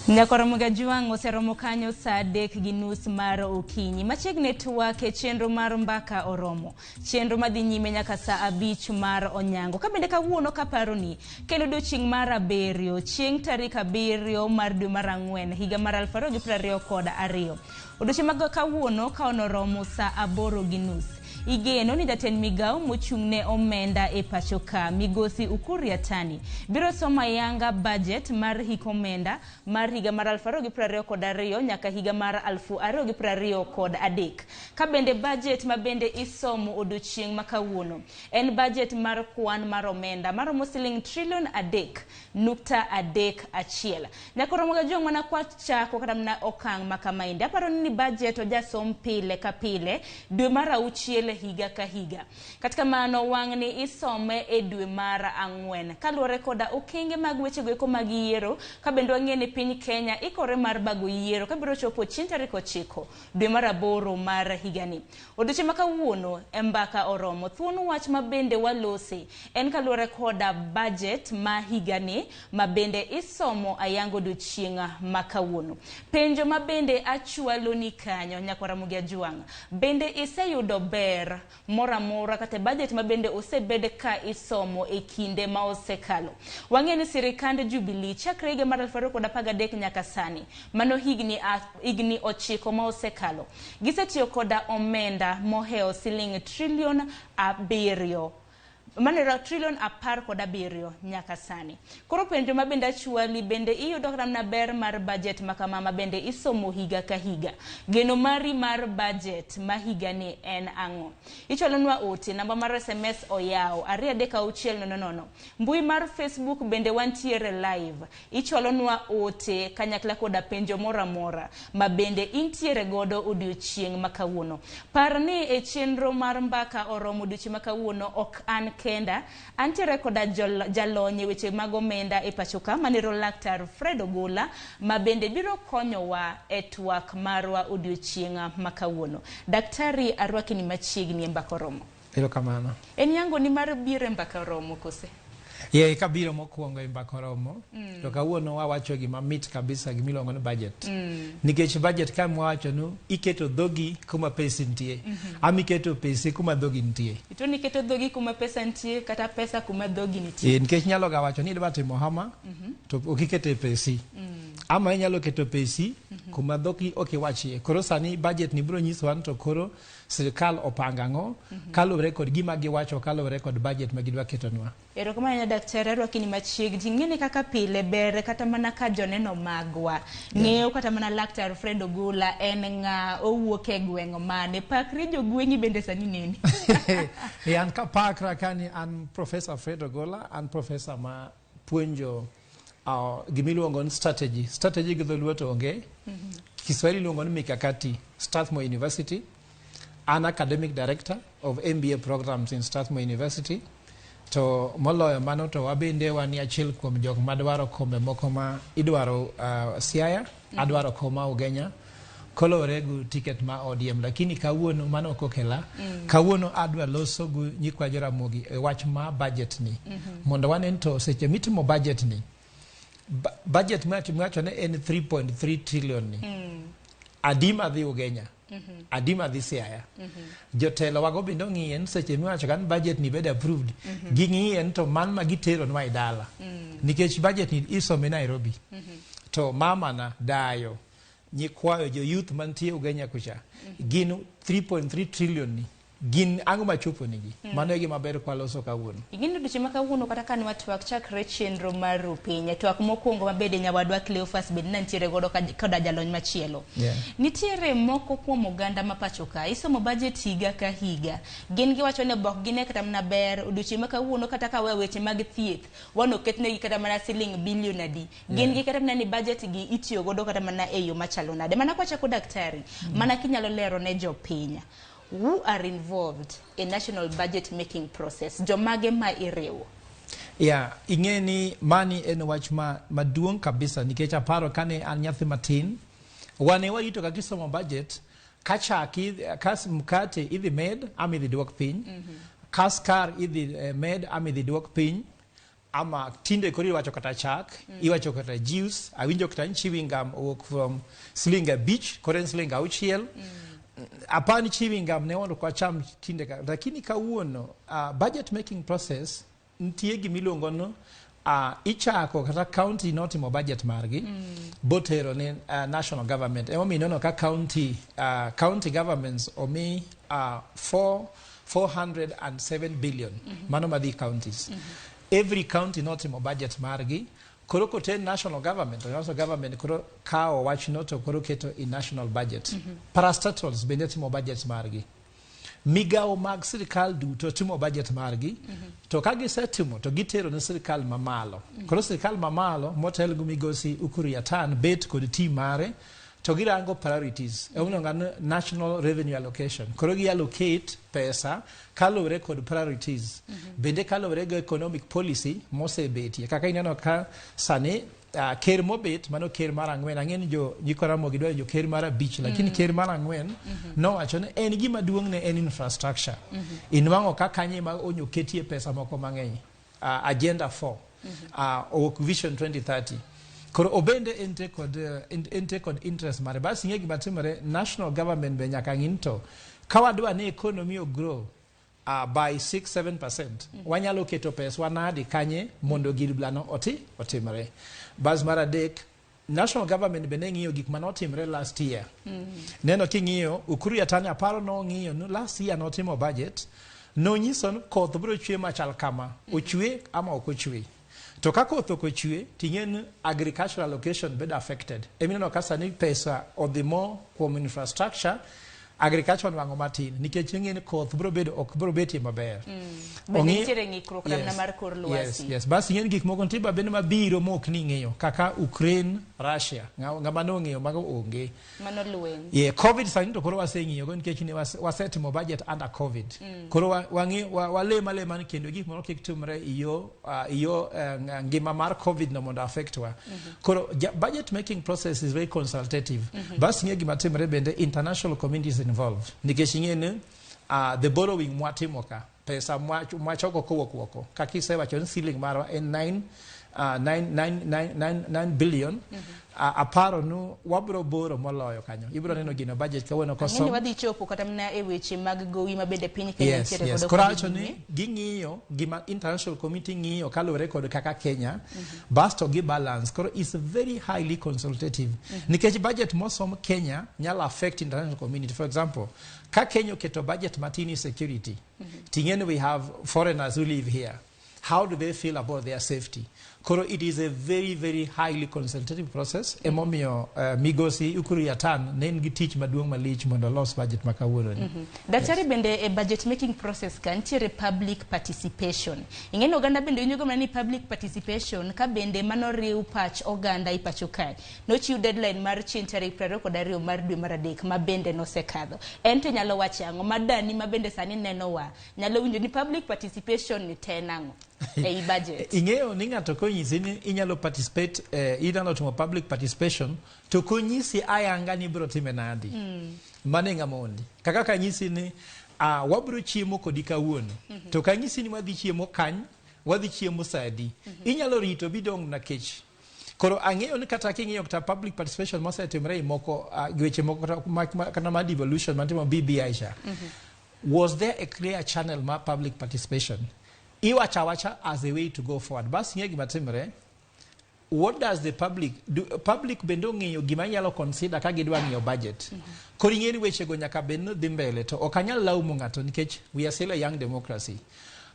Nyakoromo Gajwang' oseromo kanyo saa 3:30 mar okinyi. Machiegni twak e chenro mar Mbaka Oromo. Chenro madhi nyime nyaka saa 5 mar onyango. Ka bende kawuono kaparoni, kendo odiochieng' mar 7, chieng' tarik 7 mar dwe mar 4 higa mar 2022. Odiochieng' mag kawuono ka onoromo saa 8:30. Igeno ni jatend migao mochung' ne omenda e pacho ka, Migosi Ukur Yatani, biro somo ayanga budget mar hik omenda mar higa mar 2022 nyaka higa mar 2023. Ka bende budget ma bende isomo odiochieng' ma kawuono en budget mar kwan mar omenda maromo siling trilion 3.31. Nyaka oromo ga jong mana kwa chako kata mana okang' ma kamaendi. Aparo ni budget ojasom pile ka pile dwe mar 6 higa ka higa. Kata kamano wang'ni isome e dwe mar 4 kaluwore koda okenge mag wechego eko mag yiero, ka bende wang'eyo ni piny Kenya ikore mar bago yiero kabiro chopo chieng' tarik 9 dwe mar 8 mar higani. Odiochieng' ma kawuono e Mbaka Oromo, thuon wach ma bende walose en kaluwore koda budget ma higani ma bende isomo ayanga odiochieng' ma kawuono. Penjo ma bende achwaloni kanyo nyakwar Ramogi Ajwang', bende iseyudo ber moro amora kata budget ma bende osebed ka isomo e kinde ma osekalo? Wang'eyo ni sirikand Jubilee chakre higa mar 2013 nyaka sani, mano higni 9 ma osekalo, gisetiyo koda omenda mohewo siling trilion 7, mano trilion 17 nyaka sani. Koro penjo ma bende achwali, bende iyudo kata mana ber mar budget ma kama ma bende isomo higa ka higa? Geno mari mar budget ma higani en ang'o? Ichwalonwa ote, namba mar SMS oyaw 23600. Mbui mar Facebook bende wantiere live. Ichwalonwa ote kanyakla koda penjo moro amora ma bende intiere godo odiochieng' ma kawuono. Par ni e chenro mar Mbaka Oromo odiochieng' ma kawuono ok an kenda, antiere koda jalony e weche mag omenda e pacho ka manero Laktar Fred Ogola ma bende biro konyowa e twak marwa odiochieng' ma kawuono. Daktari, arwaki ni machiegni e Mbaka Oromo. Erokamano. En yango ni mar biro e Mbaka Oromo kose? Ye, kabiro mokwongo e Mbaka Oromo, to kawuono wawacho gima mit kabisa, gimiluongo ni budget. Nikech budget ka mwawacho nu iketo dhogi kuma pesa nitie. Ama iketo pesa kuma dhogi nitie. Ito ni iketo dhogi kuma pesa nitie kata pesa kuma dhogi nitie. Nikech nyalo ga wacho ni idwa timo hama, to ok ikete pesi. Ama inyalo keto pesi kuma dhogi ok iwachie. Koro sani budget ni biro nyisowa ni to koro sirikal opanga ang'o kaluwore kod gima giwacho, kaluwore kod budget ma gidwa ketonwa. Erokamano ahinya daktari, arwaki ni machiegni. Ing'e ni kaka pile ber kata mana ka joneno magwa ng'eyo kata mana Laktar Fred Ogola en ng'a, owuok e gweng' mane, pakri jogweng'i bende sani neni. E an kapakra kani an Professor Fred Ogola, an professor ma puonjo gimiluongo ni strategy. Strategy gi dholuo to onge. Kiswahili iluongo ni mikakati, Strathmore University. An academic director of MBA programs in Strathmore University. To moloyo mano to wabende wan achiel kuom jok madwaro kombe moko ma idwaro Siaya, adwaro koma Ugenya koluwore gi ticket ma ODM, lakini kawuono mano ok okela. Kawuono adwa loso gi nyikwa Joramogi e wach ma budget ni. Mondo wanen to seche mitimo budget ni, budget miwacho ne en 3.3 trillion ni. Adi madhi Ugenya? Adi madhi Siaya? Jotelo wago bende ong'iye ni seche miwacho kan budget ni bed approved, ging'iye ni to man ma giteronwa e dala. Nikech budget ni isome Nairobi. To mama na dayo, nyikwayo, jo youth mantie Ugenya kucha, gin 3.3 trillion ni gin ang'o machopo nigi? Mano e gima ber kwaloso kawuono. Ing'e ni odiochieng' ma kawuono kata ka nwatwak chakre chenro mar rupiny, twak mokwongo mabende nyawadwa Cleophas bende ne nitiere godo koda jalony machielo. Nitiere moko kuom oganda ma pacho ka, isomo budget higa ka higa. Gin giwacho ni ok gine kata mana ber odiochieng' ma kawuono kata ka weche mag thieth, wan oketnegi kata mana siling bilion adi. Gin gi kata mana ni budget gi itiyo godo kata mana e yo machalo nade. Mana kwachako daktari, mana kinyalo lero ne jopiny who are involved in national budget making process, jomage ma iriwo? Yeah, ing'e ni mani en wach ma maduong' kabisa, nikech aparo kane an nyathi matin, wane warito kaka isomo budget, ka chak ka mkate idhi med ama idhi duok piny, ka skar idhi med ama idhi duok piny. Ama tinde koro iwacho kata chak, iwacho kata juice, awinjo kata ni chewing gum owuok from siling 5, koro en siling 6. Apani chewing gum ne wan ok wacham tinde ka, lakini kawuono budget making process nitie gimiluongo ni ichako kata county notimo budget margi botero ne national government. Emomiyo ineno ka county governments omi 407 billion mano madhi counties. Every county notimo budget margi, koro koter national government, to national government koro kawo wachno to koro keto in national budget. Parastatals bende timo budget margi, migawo mag sirikal duto timo budget margi. To ka gisetimo to gitero ne sirikal mamalo. Koro sirikal mamalo motel gi migosi Ukur Yatani bet kod team mare to girango priorities. Emiluongo ni national revenue allocation. Koro gi allocate pesa kaluwore kod priorities, bende kaluwore gi economic policy mosebetie. Kaka ineno ka sani ker mobet, mano ker mar 4, ang'e ni jo nyikwa Ramogi dwaro jo ker mar 5, lakini ker mar 4 nowacho ni en gima duong' ne en infrastructure. Inwang'o ka kanye ema onyo ketie pesa moko mang'eny, agenda 4 owuok Vision 2030. Koro obende entie kod interest mare. Bas ing'e gima timore, national government be nyaka ng'i ni to ka wadwa ni economy o grow by 6-7%, wanyalo keto peswa nadi kanye mondo gir blano otimre. Bas mar adek, national government bende ng'iyo gik manotimre last year. Neno king'iyo Ukur Yatani, aparo nong'iyo ni last year notimo budget, nonyiso ni koth biro chwe machal kama, ochwe ama ok ochwe. To ka koth ok ochwe, ting'e ni agricultural allocation bedo affected. Emineno ka sani pesa odhi mo kuom infrastructure, agriculture nwang'o matin nikech ing'e ni koth biro bedo ok biro betie maber. Bende nitiere ng'ikruok namna mar kor lwasi. Yes. Bas ing'e ni gik moko nitie ba bende mabiro mok ni ing'eyo kaka Ukraine, Russia. Ng'ama nong'eyo mago onge. Mano lweny. Yeah, COVID sani to koro waseng'iyo go nikech ne wasetimo budget under COVID. Koro walemo alema ni kendo gik moko kik timre iyo ngima mar COVID no mondo affect wa. Koro budget making process is very consultative. Bas ing'e gima timre bende, international community is involved. Nikech ing'e ni the borrowing mwatimo ka, pesa mwachoko kowuok oko, kaka isewacho ni ceiling marwa en 9 9 9 9 9 9 billion. Aparo ni wabro boro moloyo kanyo. Ibro neno gino budget kawuono Ang'e ni kosom. wadhi chopo kata mana e weche mag gowi ma bende piny Kenya nitiere godo Koro kodhi awacho ni nyime. ging'iyo gima international community ng'iyo kaluwore kod kaka Kenya, basto gi balance. Koro is very highly consultative. Nikech budget mosom Kenya nyalo affect international community. For example, ka Kenya oketo budget matin in security, ting'e ni we have foreigners who live here. How do they feel about their safety? Koro it is a very, very highly consultative process. Emomiyo migosi Ukur Yatani ne en gi tich maduong' malich mondo olos budget ma kawuono ni. Daktari, bende e budget making process ka nitiere public participation. Ing'e ni oganda bende winjo ga mana ni public participation ka bende mano riw pach oganda e pacho kae. Nochiw deadline mar chieng' tarik 22 mar dwe mar adek ma bende nosekadho. En to nyalo wacho ang'o ma dani ma bende sani nenowa nyalo winjo ni public participation ni te nang'o ei budget? Ing'eyo ni ng'ato konyisi ni inyalo participate, inyalo timo public participation, to konyisi ayanga ni ibiro time nadi. Mano e ng'ama ondi. Kaka kanyisi ni wabiro chiemo kodi kawuono. To kanyisi ni wadhi chiemo kany, wadhi chiemo sa adi. Inyalo rito bidong' na kech. Koro ang'eyo ni kata king'iyo kata public participation mosetimre i moko weche moko kata ma devolution matimo BBI cha. Was there a clear channel mar public participation? Iwacho awacha as a way to go forward. Bas ing'e gima timre, what does the public do? Public bende ong'eyo gima nyalo consider ka gidwa ng'iyo budget. Koro ing'e ni wechego nyaka bed ni dhi mbele, to ok anyal laumo ng'ato nikech we are still a young democracy.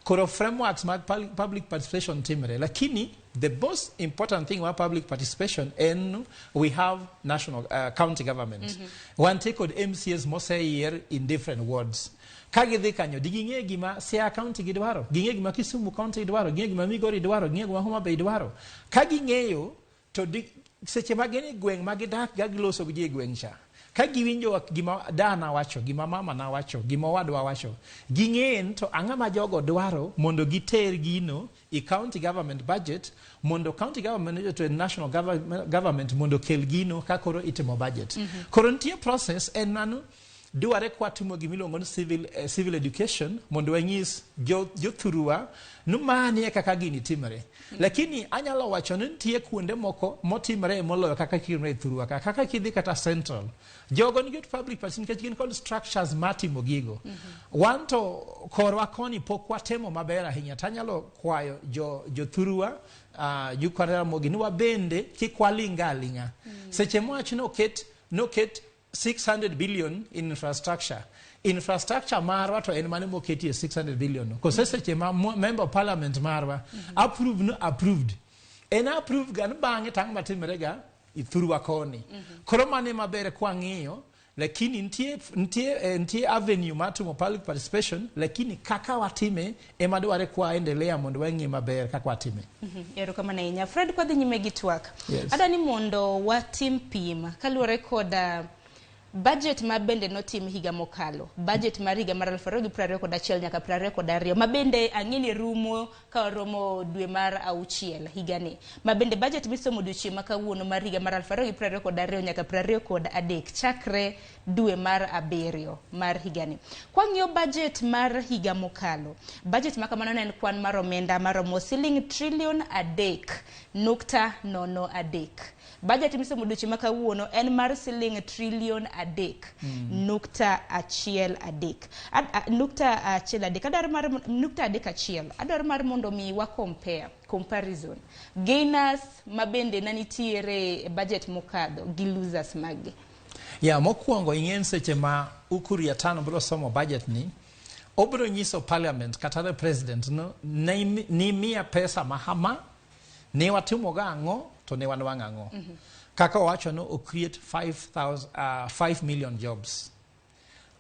Koro frameworks mag public participation timre, lakini the most important thing mar public participation en we have national county government. Wantie kod MCAs moseyier in different wards. Ka gidhi kanyo, di ging'e gima Siaya County gidwaro, ging'e gima Kisumu County dwaro, ging'e gima Migori dwaro, ging'e gima Homa Bay dwaro. Ka ging'eyo, to di, seche ma gin e gweng' ma gidak ga giloso gi ji e gweng' cha. Ka giwinjo gima dana wacho, gima mama na wacho, gima owadwa wacho, ging'e ni to ang'o ma jogo dwaro mondo giter gino i county government budget, mondo county government to national government mondo okel gino ka koro itimo budget. Koro nitie process en mano. Dware kwatimo gimiluongo ni civil education mondo wanyis jothurwa ni mani e kaka gini timore. Lakini anyalo wacho ni nitie kuonde moko motimore moloyo kaka timore e thurwa ka. Kaka kidhi kata Central, jogo nigi public participation nikech gin kod structures matimo gigo. Wan to korwa koni pok watemo maber ahinya. Tanyalo kwayo jothurwa jukwa Ramogi ni wabende kik waling' aling'a. Seche mowach noket 600 billion in infrastructure. Infrastructure marwa to en mane moketie 600 billion no. Kose seche ma member of parliament marwa approve no approved. En approve ga ni bang'e tang' matimore ga ithurwa koni. Koro mane maber kwang'iyo, lakini nitie avenue mar timo public participation, lakini kaka watime ema dware kwa endelea mondo wang'i maber kaka watime. Erokamano ahinya. Fred, kwadhi nyime gi twak. Yes. Adwa ni mondo watim pim kaluwore kod budget ma bende notim higa mokalo, budget mar higa mar 2021 nyaka 22, ma bende ang'e ni rumo ka oromo dwe mar auchiel higani, ma bende budget misomo odiochieng' ma kawuono mar higa mar 2022 nyaka 23 chakre dwe mar abiriyo mar higani. Kwang'iyo budget mar higa mokalo, budget ma kamano ne en kwan mar omenda maromo siling trilion 3.03. Budget misomo odiochieng' ma kawuono en mar siling trilion 3.13. .13. Adwaro mar .31. Adwaro mar mondo mi wa compare, comparison. Gainers ma bende ne nitiere e budget mokadho gi losers maggi. Ya, mokwongo ing'en seche ma Ukur Yatani biro somo budget ni, obiro nyiso parliament kata the president no, ni miya pesa ma hama, ne watimo ga ang'o to ne wanwang'o ang'o. Kaka owacho no o create 5 million jobs.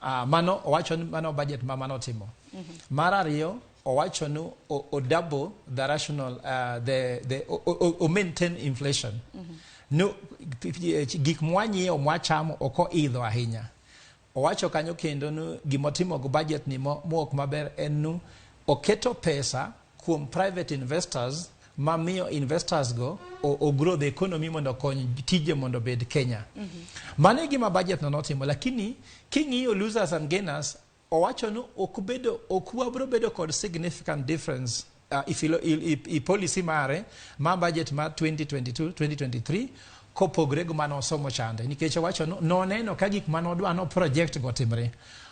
Mano owacho ni mano budget ma mano timo. Mar ariyo owacho ni o double the rational the o maintain inflation. No gik mwanyiewo mwachamo ok oidho ahinya. Owacho kanyo kendo ni gimotimo go budget ni mok maber en ni oketo pesa kuom private investors mamiyo investors go o grow the economy mondo okony tije mondo obed Kenya. Mano e gima budget no notimo, lakini king'iyo losers and gainers, owacho ni ok wabro bedo kod significant difference i policy mare ma budget mar 2022-2023 kopogre gi mane osomo chande, nikech owacho ni noneno ka gik mane odwa no project go timre.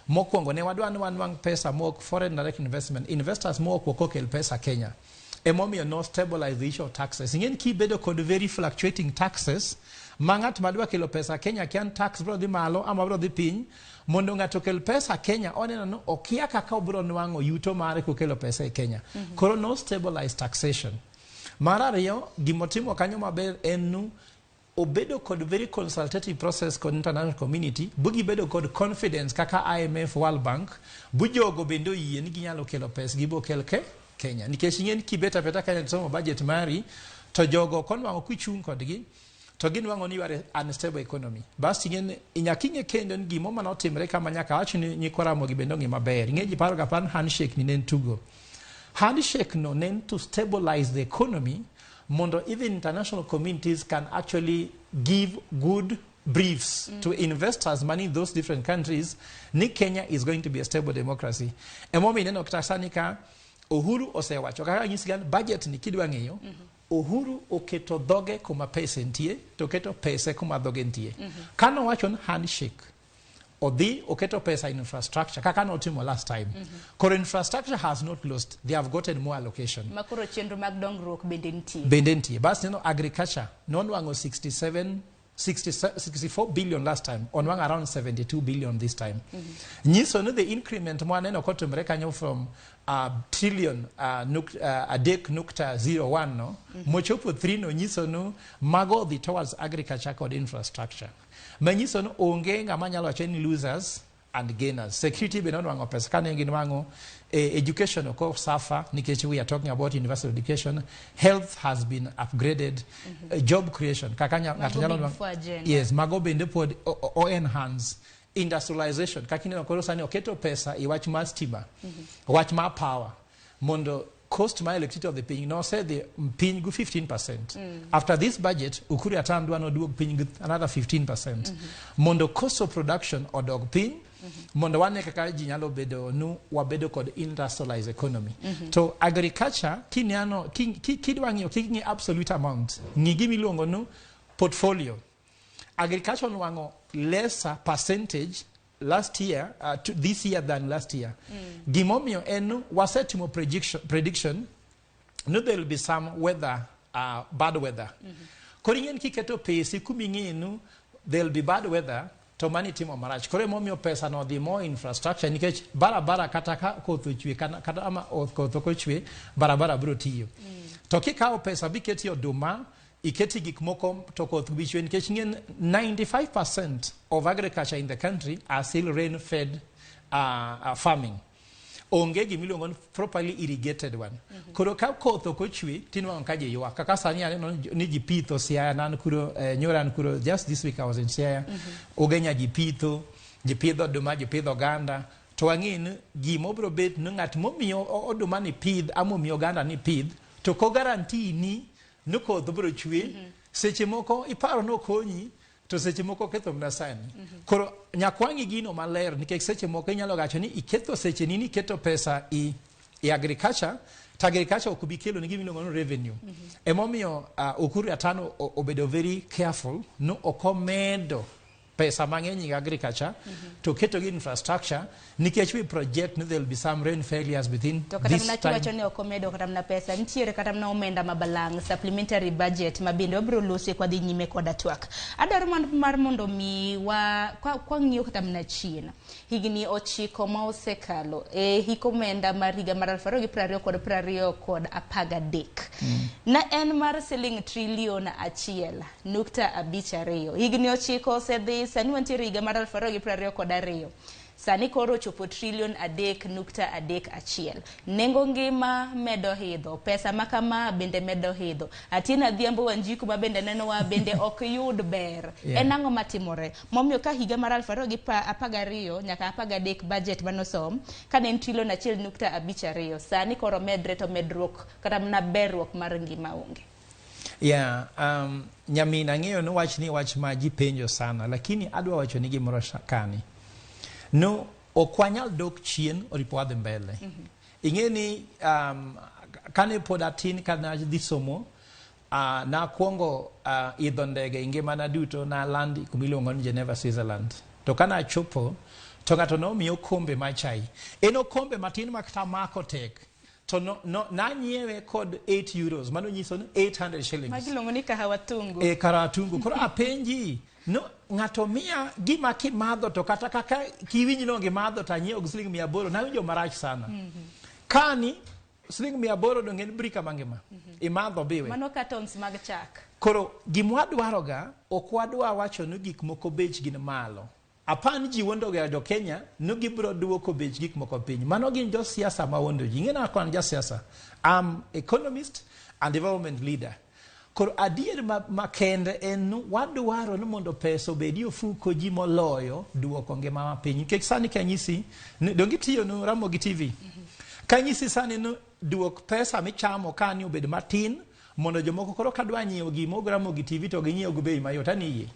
Mokwongo ne wadwa ni wanwang' pesa mowuok foreign direct investment, investors mowuok oko okel pesa Kenya. Emomiyo no stabilize the issue of taxes. Ing'e ni kibedo kod very fluctuating taxes, ma ng'at madwa kelo pesa Kenya kia ni tax biro dhi malo ama biro dhi piny, mondo ng'ato okel pesa Kenya oneno ni okia kaka obiro nwang'o yuto mare kokelo pesa e Kenya. Koro no stabilize taxation. Mar ariyo, gimotimo kanyo maber en ni obedo kod very consultative process kod international community, bugibedo kod confidence kaka IMF, World Bank, bujogo bende oyie ni ginyalo kelo pesa gibo kel ke Kenya. Nikech ing'e ni kibet abeta Kenya to somo budget mari, to jogo ok onwang'o kichung' kodgi, to ginwang'o ni you are unstable economy. Bas ing'e ni nyaka ing'e kendo ni gimo mane otimre kama nyaka awach ni nyikwa Ramogi bende ong'e maber. Ing'e ji paro ga par ni handshake ni ne en tugo. Handshake no ne en to stabilize the economy mondo even international communities can actually give good briefs to investors money in those different countries ni Kenya is going to be a stable democracy. Emomiyo ineno kata sani ka Uhuru osewacho kaka nyisi gan budget ni kidwa ng'iyo Uhuru oketo dhoge kuma pesa nitie to oketo pesa kuma dhoge nitie. Kano wacho ni handshake odhi oketo pesa in infrastructure kaka notimo last time. Koro infrastructure has not lost, they have gotten more allocation. Ma koro chenro mag dongruok bende nitie. Bende nitie. Bas neno agriculture nonwang'o 67 60, 64 billion last time, onwang'o around 72 billion this time. Nyiso ni the increment mwaneno kotimre kanyo from trillion 3.01 no, mochopo 3 no nyiso ni mago odhi towards agriculture kod infrastructure. Manyiso ni onge ng'ama nyalo wacho ni losers and gainers. Security be nonwang'o pesa kane ginwang'o education ok suffer nikech we are talking about universal education. Health has been upgraded. Job creation kaka ng'ato nyalo Mago big nwang'o four agenda. Yes, mago bende pod o enhance industrialization kaka ineno koro sani oketo pesa i wach mar stima, wach mar power mondo Cost mar electricity odhi piny, nosedhi piny gi 15%. After this budget, Ukur Yatani dwa noduog piny gi another 15% mondo cost of production odog piny, mondo wane kaka ji nyalo bedo nu wabedo kod industrialized economy. To agriculture kineno kidwa ng'iyo, kik ng'i absolute amount, ng'i gimiluongo nu portfolio. Agriculture nwang'o lesser percentage last year to this year than last year. Gimomiyo en nu wasetimo prediction no there will be some weather, bad weather. Koro ing'e ni kiketo pesi kuming'e nu there will be bad weather, to mani timo marach. Koro emomiyo pesa no dhi more infrastructure, nikech barabara kata ka koth ochwe kata ama koth ok ochwe, barabara biro tiyo. To kikawo pesa biketi oduma, iketi gik moko to koth bi chwe, nikech ing'e 95% of agriculture in the country are still rain fed farming. Onge gimiluongo ni properly irrigated one. Koro ka koth ok ochwe, tinwang'o ka ji ywak. Kaka sani aneno ni ji pitho Siaya, nan kuro, nyoro an kuro, just this week I was in Siaya. Ugenya ji pitho, ji pidho oduma, ji pidho oganda. To wang'e ni gima biro bet ni ng'at momiyo oduma ni pidh ama omiyo oganda ni pidh, to ko guarantee ni koth biro chwe. Seche moko iparo ni okonyi, to seche moko oketho mana sani. Koro nyaka wang'i gino maler, nikech seche moko inyalo wacho ni iketho secheni ni iketo pesa i agriculture, to agriculture ok bi kelo ni gima iluongo ni revenue. Emomiyo Ukur Yatani obedo very careful no ok omedo pesa mang'eny e agriculture, to keto gi infrastructure, nikech we project ni there will be some rain failures within To kata this mana time. Kiwacho ni ok omedo kata mana pesa, nitiere kata mana omenda ma balang', supplementary budget, ma bende wabiro lose kwa dhi nyime koda twak. Adwaro mar mondo mi wa kwang'iyo kata mana chien higni 9 ma osekalo e hik omenda mar higa mar 2020 kod 20 kod 13 na en mar siling trilion 1.52. Higni 9 osedhi, sani wantiere higa mar 2022, sani koro ochopo trilion 3.31. Nengo ngima medo idho, pesa ma kama bende medo idho. Atieno Adhiambo Wanjiku ma bende nenowa bende ok yud ber. En ang'o matimore momiyo ka higa mar 2012 nyaka 13 budget manosom kane en trilion 1.52, sani koro medre to medruok kata mana berruok mar ngima onge? Yeah, nyamin ang'eyo ni wach ni wach ma ji penjo sana, lakini adwa wacho ni gimoro kani. No, ok wanyal dok chien, oripo wadhi mbele. Ing'e ni kane pod atin, kane adhi somo, nakwongo idho ndege e ngimana duto, na land kuma iluongo ni Geneva, Switzerland. To kana achopo, to ng'ato nomiya okombe mar chai. En okombe matin ma kata mako tek. To no, nanyiewe kod €8, mano nyiso ni 800 shillings. Magi iluongo ni kahawa tungu. E karatungu. Koro apenji, no, ng'ato miya gima kimadho to kata kaka kiwinj no gimadho to anyiewo gi siling 800, nawinjo marach sana. Kani siling 800 dong en brika mangima. Imadho biwe. Mano cartons mag chak. Koro gima wadwaroga, ok wadwa wacho ni gik moko bech gin malo. Apani ji wuondo ga jo Kenya ni gibiro duoko bech gik moko piny. Mano gin josiasa ma wuondo ji. Ing'e na an jasiasa. I'm economist and development leader. Koro adier makende en ni wadwaro ni mondo pesa obedi e ofuko ji moloyo duoko ngima mapiny. Nikech sani kanyisi, donge itiyo nu Ramogi TV? Kanyisi sani ni duok pesa michamo kani obed matin mondo jomoko koro kadwa nyiewo gimo Ramogi TV to ginyiew gi bei mayot, ani yie.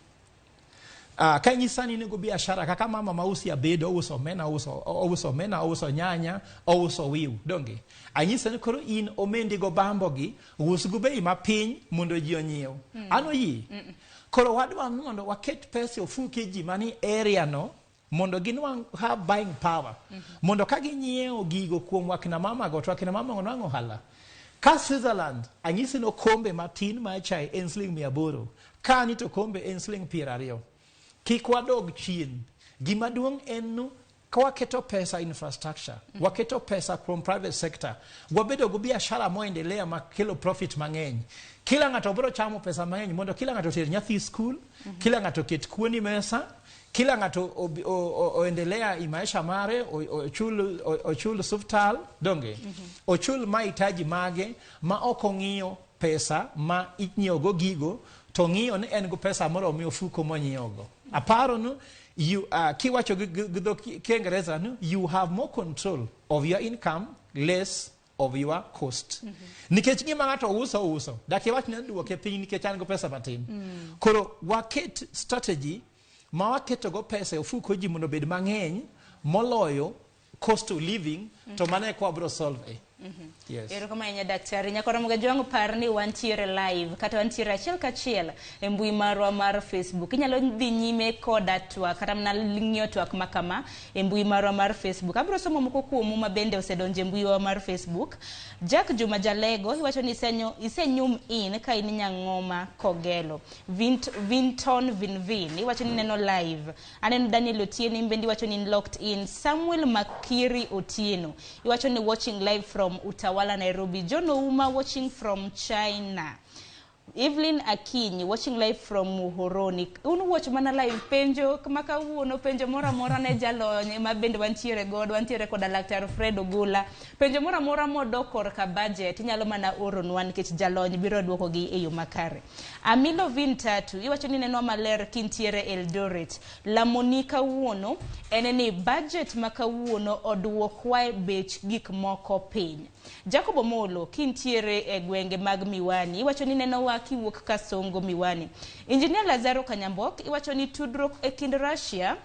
Ka inyisa ni inego biashara kaka mama mausi abedo, ouso omena, ouso omena, ouso nyanya, ouso wiu, donge? Anyise ni koro in omendi go bambo gi, us go bei mapiny mondo ji onyiew. An oyie. Koro wadwa ni mondo waket pesa e ofuke ji mani area no mondo ginwang' have buying power. Mondo ka ginyiewo gigo kuom wakina mama go, to wakina mama go nwang'o ohala. Ka Switzerland, anyisi ni okombe matin mar chai en siling 800. Kani to okombe en siling 20. Kik wadog chien. Gima duong' en ni ka waketo pesa infrastructure, waketo pesa kuom private sector, wabedo gi biashara moendelea makelo profit mang'eny. Kila ng'ato biro chamo pesa mang'eny mondo kila ng'ato oter nyathi school, kila ng'ato oket kuon e mesa, kila ng'ato oendelea i maisha mare, ochul osuptal, donge? Ochul mahitaji mage ma ok ong'iyo pesa ma inyiewo go gigo, to ng'iyo ni en go pesa moromo e ofuko monyiewo go. Aparo ni kiwacho gi dho Kiingereza ni you have more control of your income, less of your cost. Nikech gima ng'ato uso uso, dak iwach ni duoke piny nikech an go pesa matin. Koro waket strategy ma waketogo pesa e ofuko ji mondo obed mang'eny moloyo cost of living to mano eka wabiro solve e. Yes. Erokamano ahinya daktari. Nyakoromoga Jwang' par ni wantiere live kata wantiere achiel kachiel e mbui marwa mar Facebook. Inyalo dhi nyime koda twak kata mana ng'iyo twak ma kama e mbui marwa mar Facebook. Abiro somo moko kuomu ma bende osedonjo e mbui wa mar Facebook. Jack Juma Jalego iwacho ni isenyum in ka in Nyang'oma Kogelo. Vinton Vinvin iwacho ni neno live. Aneno Daniel Otieno in bende iwacho ni in locked in. Samuel Makiri Otieno iwacho ni watching live from Utawala, Nairobi. John Ouma watching from China. Evelyn Akinyi watching live from Muhoroni. Un watch mana live penjo ma kawuono, penjo moro amora ne jalony ma bende wantiere godo, wantiere koda Laktar Fred Ogola. Penjo moro amora modok korka budget inyalo mana oronwa nikech jalony biro duokogi e yo makare. Amilo Vin Tatu iwacho ni nenwa maler kintiere Eldoret. Lamoni kawuono en ni budget ma kawuono oduokwa e bech gik moko piny. Jacob Omolo kintiere e gwenge mag Miwani iwacho ni nenowa kiwuok Kasongo Miwani. Engineer Lazaro Kanyambok iwacho ni tudruok e kind Russia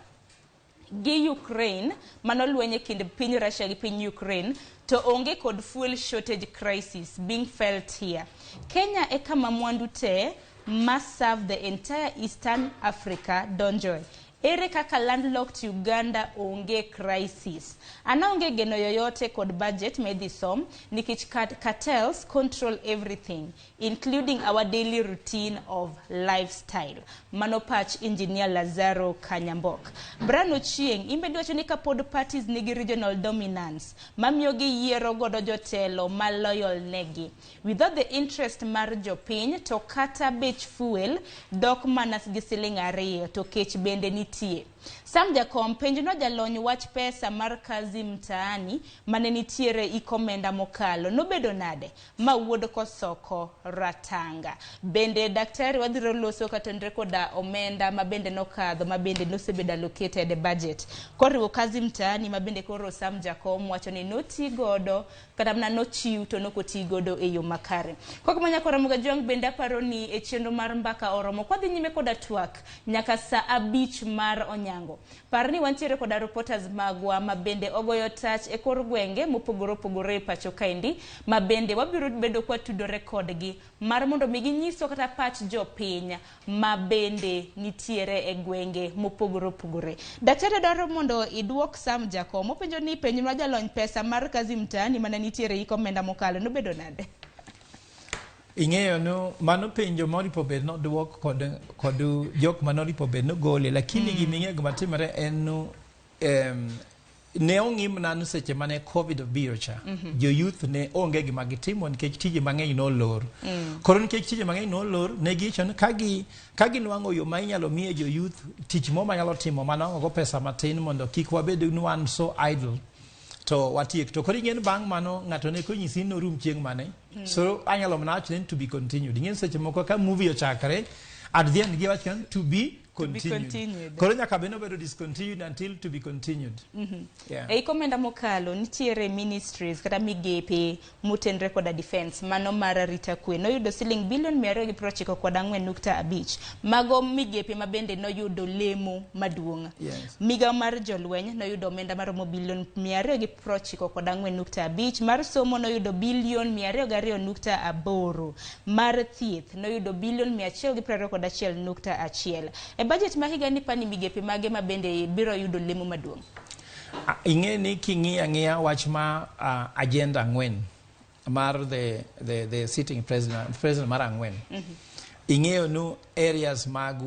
gi Ukraine, mano lweny e kind piny Russia gi piny Ukraine, to onge kod fuel shortage crisis being felt here. Kenya e kama mwandu te ma serve the entire Eastern Africa donjoe. Ere kaka landlocked Uganda onge crisis? An aonge geno yoyote kod budget ma idhi som nikech cartels control everything, including our daily routine of lifestyle. Mano pach Engineer Lazaro Kanyambok. Brian Ochieng, in bende iwacho ni kapod parties nigi regional dominance, mamiyo giyiero godo jotelo ma loyal negi. Without the interest mar jopiny to kata bech fuel dok mana gi siling 2 to kech bende nitie. Sam Jakom penjnwa jalony wach pesa mar kazi mtaani mane nitiere ikomenda mokalo nobedo nade ma wuod Kosoko Ratanga. Bende daktari wadhiro loso katenre koda omenda ma bende nokadho ma bende nosebedo allocated e budget. Koriwo kazi mtaani ma bende koro Sam Jakom wacho ni noti godo kata mana nochiw to nokoti godo e yo makare. Kok manya Ramogi Jwang' bende aparo ni e chenro mar mbaka oromo kwadhi nyime koda twak nyaka saa 5 mar onyango. Par ni wantiere koda reporters magwa ma bende ogoyo tach e kor gwenge mopogore opogore e pacho kaendi ma bende wabiro bedo kwatudore kodgi mar mondo mi ginyiswa kata pach jopiny ma bende nitiere e gwenge mopogore opogore. Daktari dwaro mondo iduok Sam Jakom openjo ni penjnwa jalony pesa mar kazi mtaani mane nitiere ik omenda mokalo nobedo nade? Ing'eyo no mano penjo moripo bed noduok kod jok manoripo bed nogole, lakini gima ing'eyo gima timore en no ne ong'i mana seche mane COVID obiro cha, jo youth ne onge gima gitimo nikech tije mang'eny nolor. Koro nikech tije mang'eny nolor, ne giwacho ni ka ginwang'o yo ma inyalo miye jo youth tich mo manyalo timo manwang'o go pesa matin mondo kik wabed ni wan so idle to watiek. To koro ing'e ni bang' mano ng'ato ne konyisi ni norum chieng' mane. So anyalo mana wacho ni to be continued. Ing'e ni seche moko ka movie ochakre, at the end giwacho ni to be continued. Continued. Koro nyaka bed nobedo discontinued until to be continued. Yeah. E ikomenda mokalo nitiere ministries kata migepe motenre koda defense mano mar arita kwe noyudo siling bilion 294.5. Mago migepe ma bende noyudo lemo maduong'. Migawo mar jolweny noyudo omenda maromo bilion 294.5, mar somo noyudo bilion 202.8, mar thieth noyudo bilion 121.1. E budget ma higa ni pani migepe mage ma bende biro yudo lemo maduong'? Ing'e ni king'iyo ang'iya wach ma agenda 4 mar the sitting president, president mar 4. Ing'eyo nu areas mag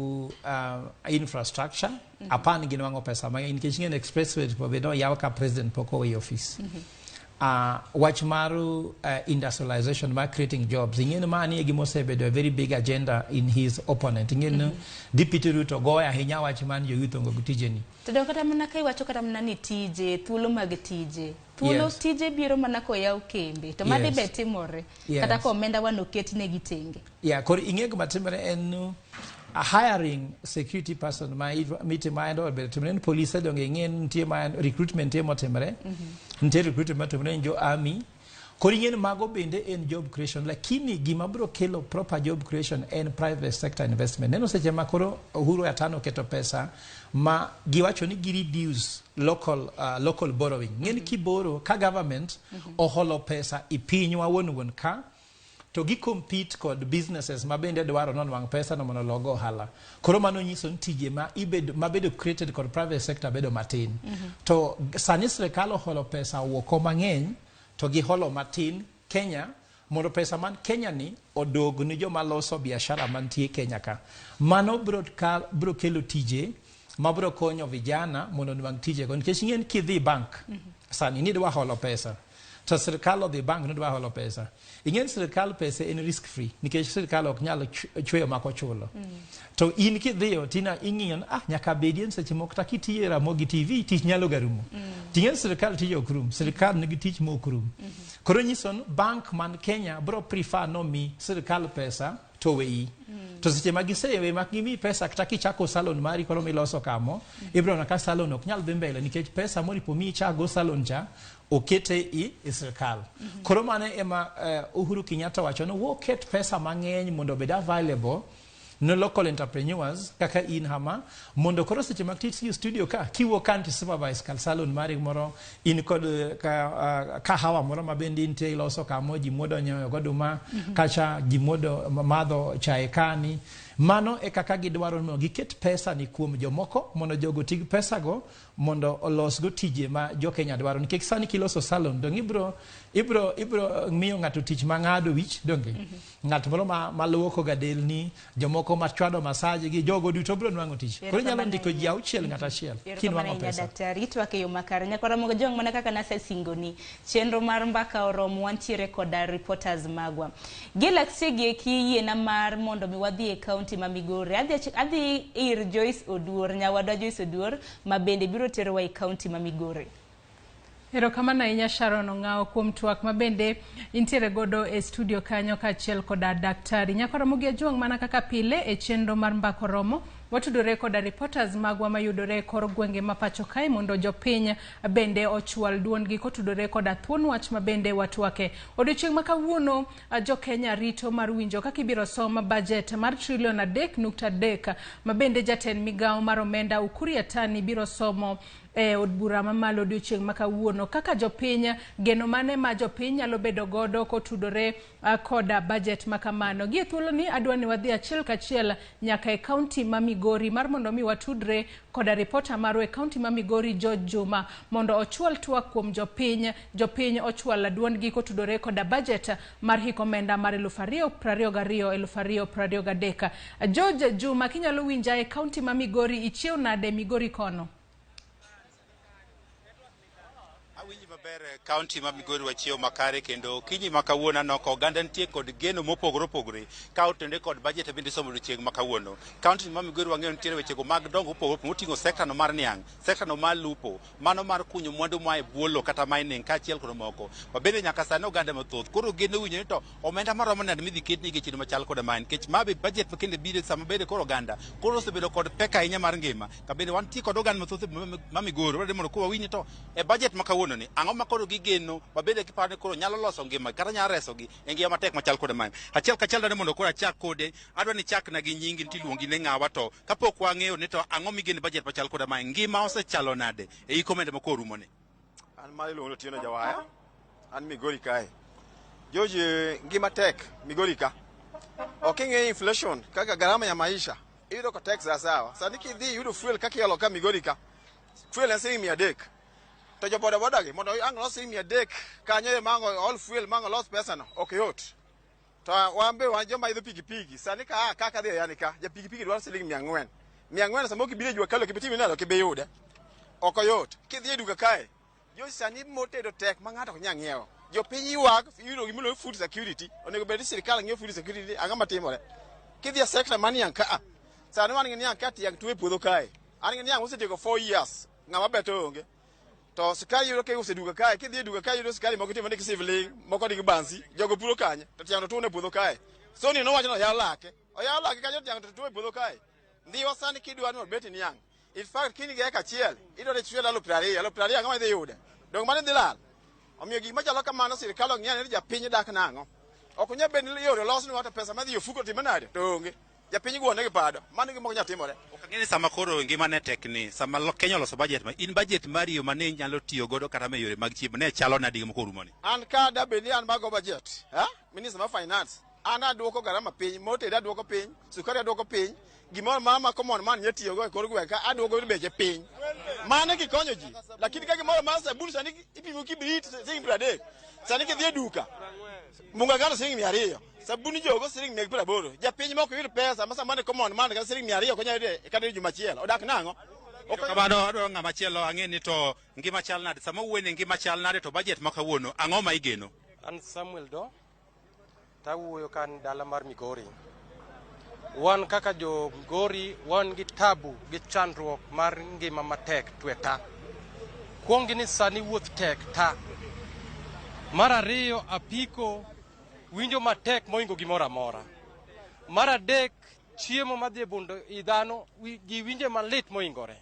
infrastructure, apan ginwang'o pesa mang'eny nikech ing'e ni expressway be noyaw ka president pok oweyo office. Wach mar industrialization mar creating jobs, ing'e ni mani e gima osebedo a very big agenda in his opponent. Ing'e ni Deputy Ruto goyo ahinya wach mar jo youth onge gi tijeni. To dong kata mana ka iwacho kata mana ni tije, thuolo mag tije. Thuolo tije biro mana koyaw kembe, to madi be timore. Kata ka omenda wan oket negi tenge. Yeah, koro ing'e gima timore en ni a hiring security person ma mitimo ma en ber timore ni police donge ing'e ni nitie ma recruitment nitie motimore. Nitie recruitment motimore ni jo army. Koro ing'e ni mago bende en job creation, lakini gima biro kelo proper job creation en private sector investment. Neno seche ma koro Uhuru Yatano oketo pesa ma giwacho ni gi reduce local borrowing. Ng'e ni kiboro ka government oholo pesa i pinywa wuon wuon ka, to gi compete kod businesses ma bende dwaro nonwang' pesa no mondo ologo ohala. Koro mano nyiso ni tije ma ibedo ma bedo created kod private sector bedo matin. To sani sirikal oholo pesa owuok mang'eny to giholo matin Kenya mondo pesa man Kenya ni odog ni joma loso biashara mantie Kenya ka. Mano bro kelo tije mabro konyo vijana mondo onwang' tijego nikech ing'e ni kidhi bank sani nidwa holo pesa to sirikal odhi bank nidwa holo pesa, ing'e ni sirikal pesa en risk free nikech sirikal ok nyal chweyo mak ochulo. To in kidhiyo tina ing'iyo ni nyaka bedie ni seche moko kata kitiyo e Ramogi TV tich nyalo ga rumo. Ting'e ni sirikal tije ok rum, sirikal nigi tich ma ok rum. Koro nyiso ni bank man Kenya bro prefer nomi sirikal pesa to weyi. To seche ma gisewe mak gimiyi pesa kata kichako salon mari koro miloso kamo, ibro neno ka salon ok nyal dhi mbele nikech pesa moripo miyi ichak salon cha okete i sirikal. Koro mano ema Uhuru Kenyatta wacho ni woket pesa mang'eny mondo obed available ne local entrepreneurs kaka in hama, mondo koro seche mag tich studio ka kiwuok ka to supervise kar salon mari moro in kod kahawa moro ma bende intie iloso kamo ji muodo nyoyo goduma kacha ji muodo madho chae kani. Mano e kaka gidwaro ni mondo giket pesa ni kuom jomoko mondo jogo oti gi pesa go mondo olosgo tije ma jo Kenya dwaro, nikech sani kiloso salon dong ibro miyo ng'ato tich ma ng'ado wich donge, ng'at moro ma luoko ga delni, jomoko ma chwado massage gi jogo duto biro nwang'o tich. Koro inyalo ndiko ji auchiel ng'ato achiel kinwang'o pesa. Daktari, itwak e yo makare. Nyakwara Ramogi Ojwang', mana kaka nasesingoni, chenro mar mbaka oromo, wantiere koda reporters magwa. Galaxy gi eki yiena mar mondo mi wadhi e kaunti ma Migori. Adhi ir Joyce Oduor, nyawadwa Joyce Oduor, ma bende biro terowa e kaunti ma Migori. Erokamano ahinya Sharon Ong'awo kuom twak ma bende intiere godo e studio kanyo kaachiel koda daktari. Nyako Ramogi Ojwang', mana kaka pile e chenro mar mbaka oromo, watudore koda reporters magwa mayudore e kor gwenge ma pacho kae mondo jopiny bende ochwal duondgi kotudore koda thuon wach ma bende watwake. Odiochieng' ma kawuono jo Kenya rito mar winjo kaka ibiro som budget mar trilion 3.3 ma bende jatend migawo mar omenda Ukur Yatani biro somo e od bura mamalo odiochieng' ma kawuono. Kaka jopiny, geno mane ma jopiny nyalo bedo godo kotudore koda budget ma kamano. Gi e thuoloni adwa ni wadhi achiel kachiel nyaka e kaunti ma Migori mar mondo mi watudre koda ripota marwa e kaunti ma Migori George Juma mondo ochwal twak kuom jopiny, jopiny ochwal duondgi kotudore koda budget mar hik omenda mar 2022 2023. George Juma, kinyalo winja e kaunti ma Migori, ichiew nade Migori kono? Awinji maber. Kaunti ma Migori wachiewo makare kendo kinyi ma kawuono aneno ka oganda nitie kod geno mopogore opogore ka otenore kod budget bende isomo odiochieng' ma kawuono. Kaunti ma Migori wang'eyo nitiere wechego mag dongo mopogore opogore moting'o sekta no mar niang', sekta no mar lupo, mano mar kunyo mwandu moa e bwo lowo kata mining kaachiel kod moko. Ma bende nyaka sani oganda mathoth koro geno winjo ni to omenda maromo nade midhi ketnegi e chenro machal koda mae, nikech ma be budget ma kende biro sama bende koro oganda koro osebedo kod pek ahinya mar ngima. Ka bende wantie kod oganda mathoth ma Migori wadwaro mondo koro wawinj ni to e budget ma kawuono ni ang'o ma koro gigeno ma bende giparo ni koro nyalo loso ngima kata nyalo resogi e ngima matek machal koda mae. Achiel kachiel dwaro mondo koro achak kode, adwa ni chakna gi nyingi tiluongi ne ng'awa, to kapok wang'eyo ni to ang'o migeno budget machal koda mae, ngima osechalo nade e hik omenda ma koro rumo ni? An mar iluongo ni Otieno Jawaya, an Migori kae. George, ngima tek Migori ka. Ok ing'e inflation kaka gharama ya maisha, iyudo ka tek sawa. Sani kidhi iyudo fuel kaka iolo ka Migori ka, fuel en siling 300. To jo boda boda gi mondo ang' los siling 300 kanyo e mango ol fuel mango los pesa no, ok yot. To wan be wan joma idho pikipiki, sani ka kaka dhi yani ka, ja pikipiki dwaro siling 400. 400 sama ok ibiro e jua kali ok ibi timo nade, ok ibi yude. Ok oyot. Kidhi e duka kae, jo sani motedo tek ma ng'ato ok nyal ng'iewo. Jopiny ywak, iyudo gimiluongo ni food security. Onego bed ni sirikal ng'iyo food security, ang'o matimore? Kidhi e sector mar niang' ka, sani wan gi niang' ka tiang' tuo e puodho kae. An gi niang' mosetieko 4 years, ng'ama beto onge. To sukari yudo ka iuso e duka kae, kidhi e duka kae yudo sukari moko itimo ni siling, moko nigi bansi, jogo puro kanye, to tiang' to tuo e puodho kae. Soni nowacho ni oyaw lake, oyaw lake kanyo tiang' to tuo e puodho kae. Ndhiwa sani kidwa ni obet niang'. In fact, kiny gi eka achiel, idwa ni ichwel 20,000, 20,000 ang'o ma idhi yude? Donge mano idhi lal? Omiyo gik machalo kamano sirikal ok nyal ni japiny dak nang'o. Ok onyal bedo ni yore olosnwa to pesa madhi e ofuko timo nade? To onge. Japiny gwone gi pado. Mano gima ok nyal timore. Ok ang'e ni sama koro ngima ne tek ni, sama Kenya oloso budget ma, in budget mari yo mane inyalo tiyo godo kata me yore mag chiemo ne chalo nadi gima koro rumoni? An ka da bed ni an mago budget, ha? Minister mar finance, an aduoko garama piny, mo tedo aduoko piny, sukari aduoko piny, gimoro amora ma common man nyalo tiyogo e kor gweng' ka aduoko beche piny. Mano gikonyo ji. Lakini ka gimoro mar sabun sani ipimo kibrit siling 30. Sani kidhi e duka, munga ngano siling 200. Sabuni jogo siling 180. Japiny ma ok yud pesa ma samane common man kata siling 200 ok onyal yudo kata juma achiel. Odak nang'o? Kamano adwaro ng'ama chielo ang'e ni to ngima chal nade. Sama wuoyo ni ngima chal nade to budget ma kawuono ang'o ma igeno? An Samuel Do, tawuoyo ka an dala mar Migori. Wan kaka jo Migori wan gi tabu gi chandruok mar ngima matek tweta. Kuongi ni sani wuoth tek ta. Mar ariyo apiko winjo matek mohingo gimoro amora. Mar adek chiemo madhi e bund i dhano giwinje malit mohingore.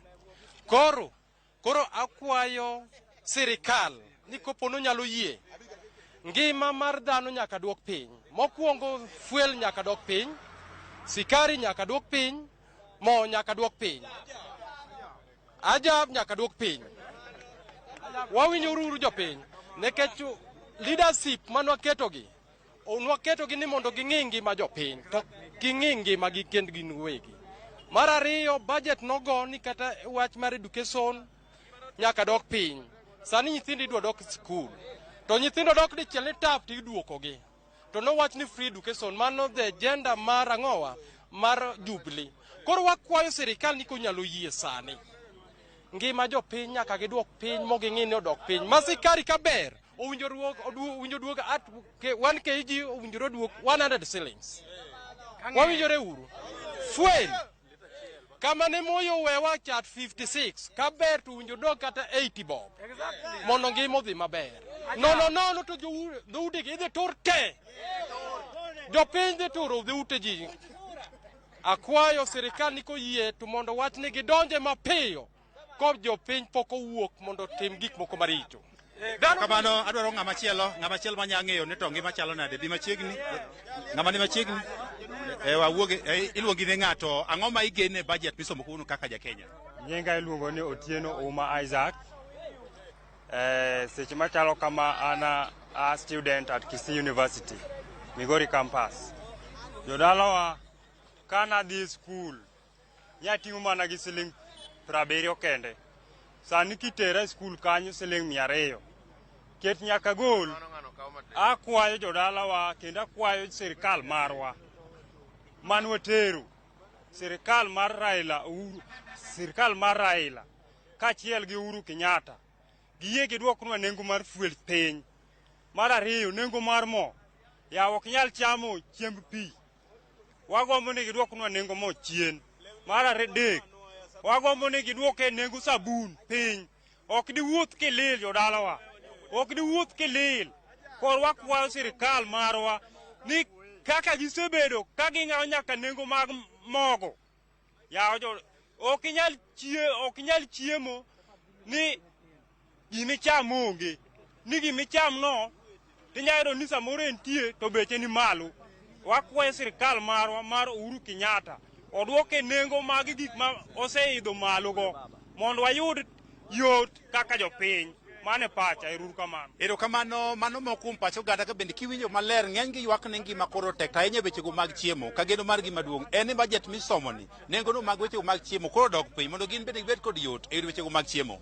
Koro akwayo sirikal ni kopo nonyalo yie ngima mar dhano nyaka duok piny. Mokwongo fuel nyaka dok piny, sikari nyaka duok piny, mo nyaka duok piny, ajab nyaka duok piny. Wawinjo uru jopiny nikech leadership manwaketogi nwaketogi ni mondo ging'i ngima jopiny to ging'i ngima gi kend gin wegi. Mar ariyo budget nogo ni kata wach mar education nyaka dok piny. Sani nyithindo idwa dok skul to nyithindo dok dichiel ni tap to iduokogi. To nowach ni free education, mano the agenda mar ang'owa mar Jubilee. Koro wakwayo sirikal ni konyalo yie sani ngima jopiny nyaka giduok piny moging'i ni odok piny. Ma sikari ka ber owinjo duok at 1 kg owinjore duok 100 shillings. Wawinjore uru. Fuel kama ne Moyo wewa chat 56 ka ber to owinjo dok kata 80 bob mondo ngima odhi maber. Nono nono to dhoutegi idhi tur te. Jopiny dhi turo dhoute ji. Akwayo sirikal ni koyie to mondo wach ni gidonje mapiyo ko jopiny pok owuok mondo otim gik moko maricho. Kamano adwaro ng'ama chielo manya ng'eyo ni to ngima chalo nade. Bi machiegni. Ng'ama ni machiegni. Wawuog iluongi ni ng'ato ang'o ma igene e budget misomo kawuono kaka ja Kenya? Nyinga iluongo ni Otieno Uma Isaac. Seche machalo kama an a student at Kisii University, Migori campus. Jodalawa kana dhi skul nyating'o mana gi siling 70 kende. Sani kitera e skul kanyo siling 200. Ket nyaka gol. Akwayo jodalawa kendo akwayo sirikal marwa manwatero, sirikal mar Raila Uhuru, sirikal mar Raila kaachiel gi Uhuru Kenyatta, giyie giduoknwa nengo mar fuel piny. Mar ariyo, nengo mar mo. Yawa ok nyal chamo chiemb pi. Wagombo ni giduoknwa nengo mo chien. Mar adek, wagombo ni giduoke nengo sabun piny. Ok diwuoth kilil jodalawa. Ok diwuoth kilil. Koro wakwayo sirikal marwa ni kaka gisebedo ka ging'awo nyaka nengo mag mogo. Yawa jo ok inyal chiemo ni gimicham onge. Ni gimicham no tinyalo yudo ni samoro entie to beche ni malo. Wakwayo sirikal marwa mar Uhuru Kenyatta oduoke nengo mag gik ma oseidho malo go mondo wayud yot kaka jopiny. Mano e pacha, ero kamano. Erokamano, mano moko kuom pach oganda ka bende kiwinjo maler ng'eny gi ywak ni ngima koro tek ahinya e wechego mag chiemo ka geno margi maduong' en ni budget misomo ni nengo no mag wechego mag chiemo koro dok piny mondo gin bende gibed kod yot e yudo wechego mag chiemo.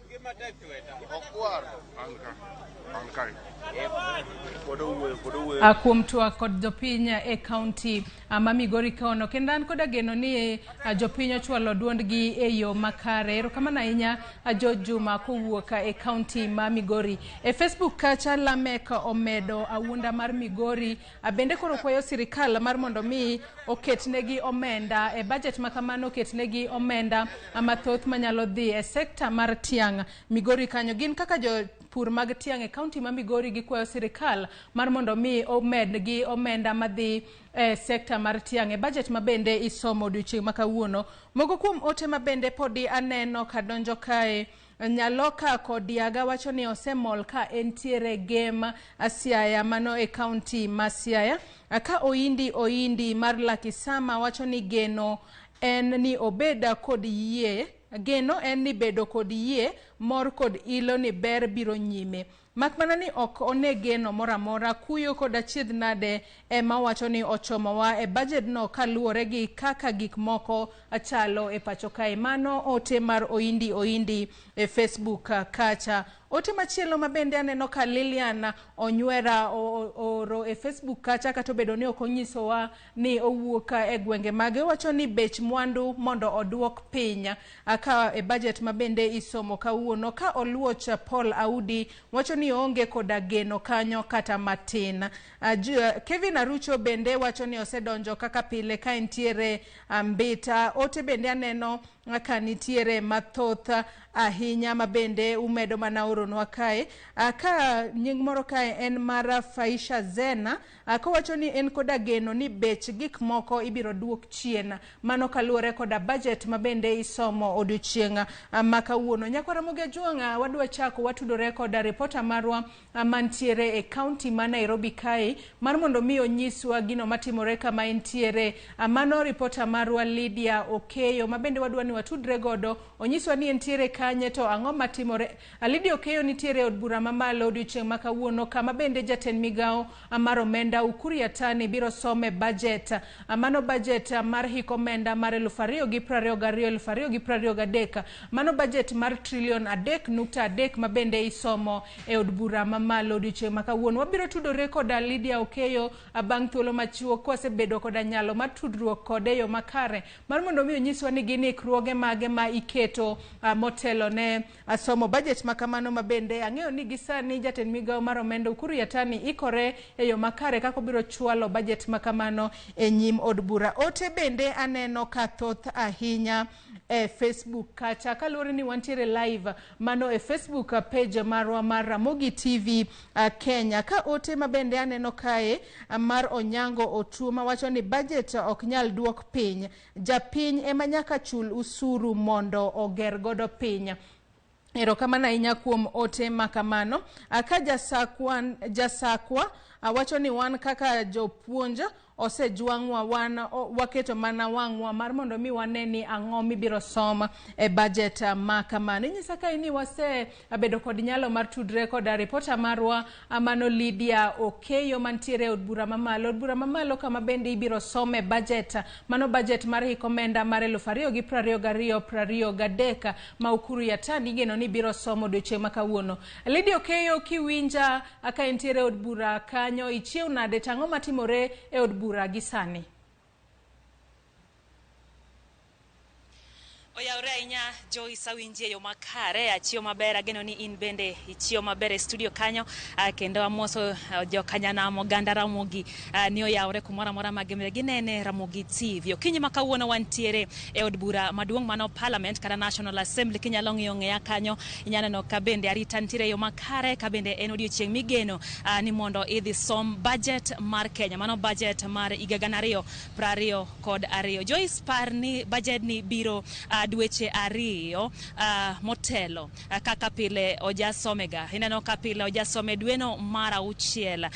Kuom twak kod jopiny e kaunti ma Migori kono kendo an koda geno ni jopiny ochwalo duondgi e yo makare. Erokamano ahinya George Juma kowuok e kaunti ma Migori. E Facebook kacha Lamek omedo awuonda mar Migori bende koro kwayo sirikal mar mondo mi oketnegi omenda e budget ma kamano, oketnegi omenda mathoth manyalo dhi e sekta mar tiang' Migori kanyo. Gin kaka jopur mag tiang' e kaunti ma Migori gikwayo sirikal mar mondo mi omedgi omenda madhi e sekta mar tiang' e budget ma bende isomo odiochieng' ma kawuono. Moko kuom ote ma bende podi aneno kadonjo kae Nyaloka Kodiaga wacho ni osemol ka entiere Gem Siaya, mano e kaunti ma Siaya. Ka Oindi Oindi mar Lakisama wacho ni geno en ni obed kod yie, geno en ni bedo kod yie, mor kod ilo ni ber biro nyime. Mak mana ni ok one geno moro amora, kuyo kod achiedh nade ema wacho ni ochomowa e budget no kaluwore gi kaka gik moko chalo e pacho kae. Mano ote mar Oindi Oindi e Facebook kacha. Ote machielo ma bende aneno ka Lilian Onywera ooro e Facebook kacha, kata obedo ni ok onyisowa ni owuok e gwenge mage, owacho ni bech mwandu mondo oduok piny ka e budget ma bende isomo kawuono. Ka Oluoch Paul Audi wacho ni oonge koda geno kanyo kata matin. Kevin Arucho bende wacho ni osedonjo kaka pile ka entiere Mbita. Ote bende aneno ka nitiere mathoth ahinya ma bende umedo mana oronwa kae. Ka nying moro kae en mar Faisha Zena, kowacho ni en koda geno ni bech gik moko ibiro duok chien. Mano kaluwore koda budget ma bende isomo odiochieng' ma kawuono. Nyakwa Ramogi Ajwang', wadwa chako watudore koda ripota marwa mantiere e kaunti ma Nairobi kae, mar mondo mi onyiswa gino matimore kama entiere. Mano ripota marwa Lydia Okeyo, ma bende wadwa ni watudre godo, onyiswa ni entiere kanye to ang'o matimore. Lydia Okeyo nitiere e od bura mamalo odiochieng' ma kawuono, kama bende jatend migawo mar omenda Ukur Yatani biro some budget. Mano budget mar hik omenda mar 2022 2023. Mano budget mar trilion 3.3 ma bende isomo e od bura mamalo odiochieng' ma kawuono. Wabiro tudore koda Lydia Okeyo bang' thuolo machuok kwasebedo koda nyalo mar tudruok kode e yo makare mar mondo mi onyiswa ni gin ikruoge mage ma iketo motelo ne somo budget ma kamano, ma bende ang'eyo ni gisani jatend migawo mar omenda Ukur Yatani ikore e yo makare kaka obiro chwalo budget ma kamano e nyim od bura. Ote bende aneno ka thoth ahinya e Facebook kacha, kaluwore ni wantiere live mano e Facebook page marwa mar Ramogi TV Kenya. Ka ote ma bende aneno kae mar Onyango Otuo mawacho ni budget ok nyal duok piny, japiny ema nyaka chul usuru mondo oger godo piny. Erokamano ahinya kuom ote ma kamano. Ka jasakwa wacho ni wan kaka jopuonj osejwang'wa, wan waketo mana wang'wa mar mondo mi wane ni ang'o mibiro som e budget ma kamano. Inyisa kae ni wasebedo kod nyalo mar tudre koda ripota marwa mano Lydia Okeyo mantiere e od bura mamalo. Od bura mamalo kama bende ibiro some budget, mano budget mar hik omenda mar 2022 23 ma Ukur Yatani igeno ni biro somo odiochieng' ma kawuono. Lydia Okeyo, kiwinja ka entiere e od bura kanyo, ichiew nade to ang'o matimore e od bura gi sani? Oyawre ahinya Joyce, awinji e yo makare, achiew maber, ageno ni in bende ichiew maber e studio kanyo, kendo amoso jokanyanam oganda Ramogi ni oyawre kumoro amora ma ginene Ramogi TV. Okinyi ma kawuono wantiere e od bura maduong' mano Parliament kata National Assembly. Kinyalo ng'iyo ng'eya kanyo, inyalo neno ka bende arita nitiere e yo makare, ka bende en odiochieng' migeno ni mondo idhi som budget mar Kenya, mano budget mar higa 2022. Joyce, par ni budget ni biro dweche ariyo motelo kaka pile ojasomega. Ineno ka pile ojasome dweno mar auchiel,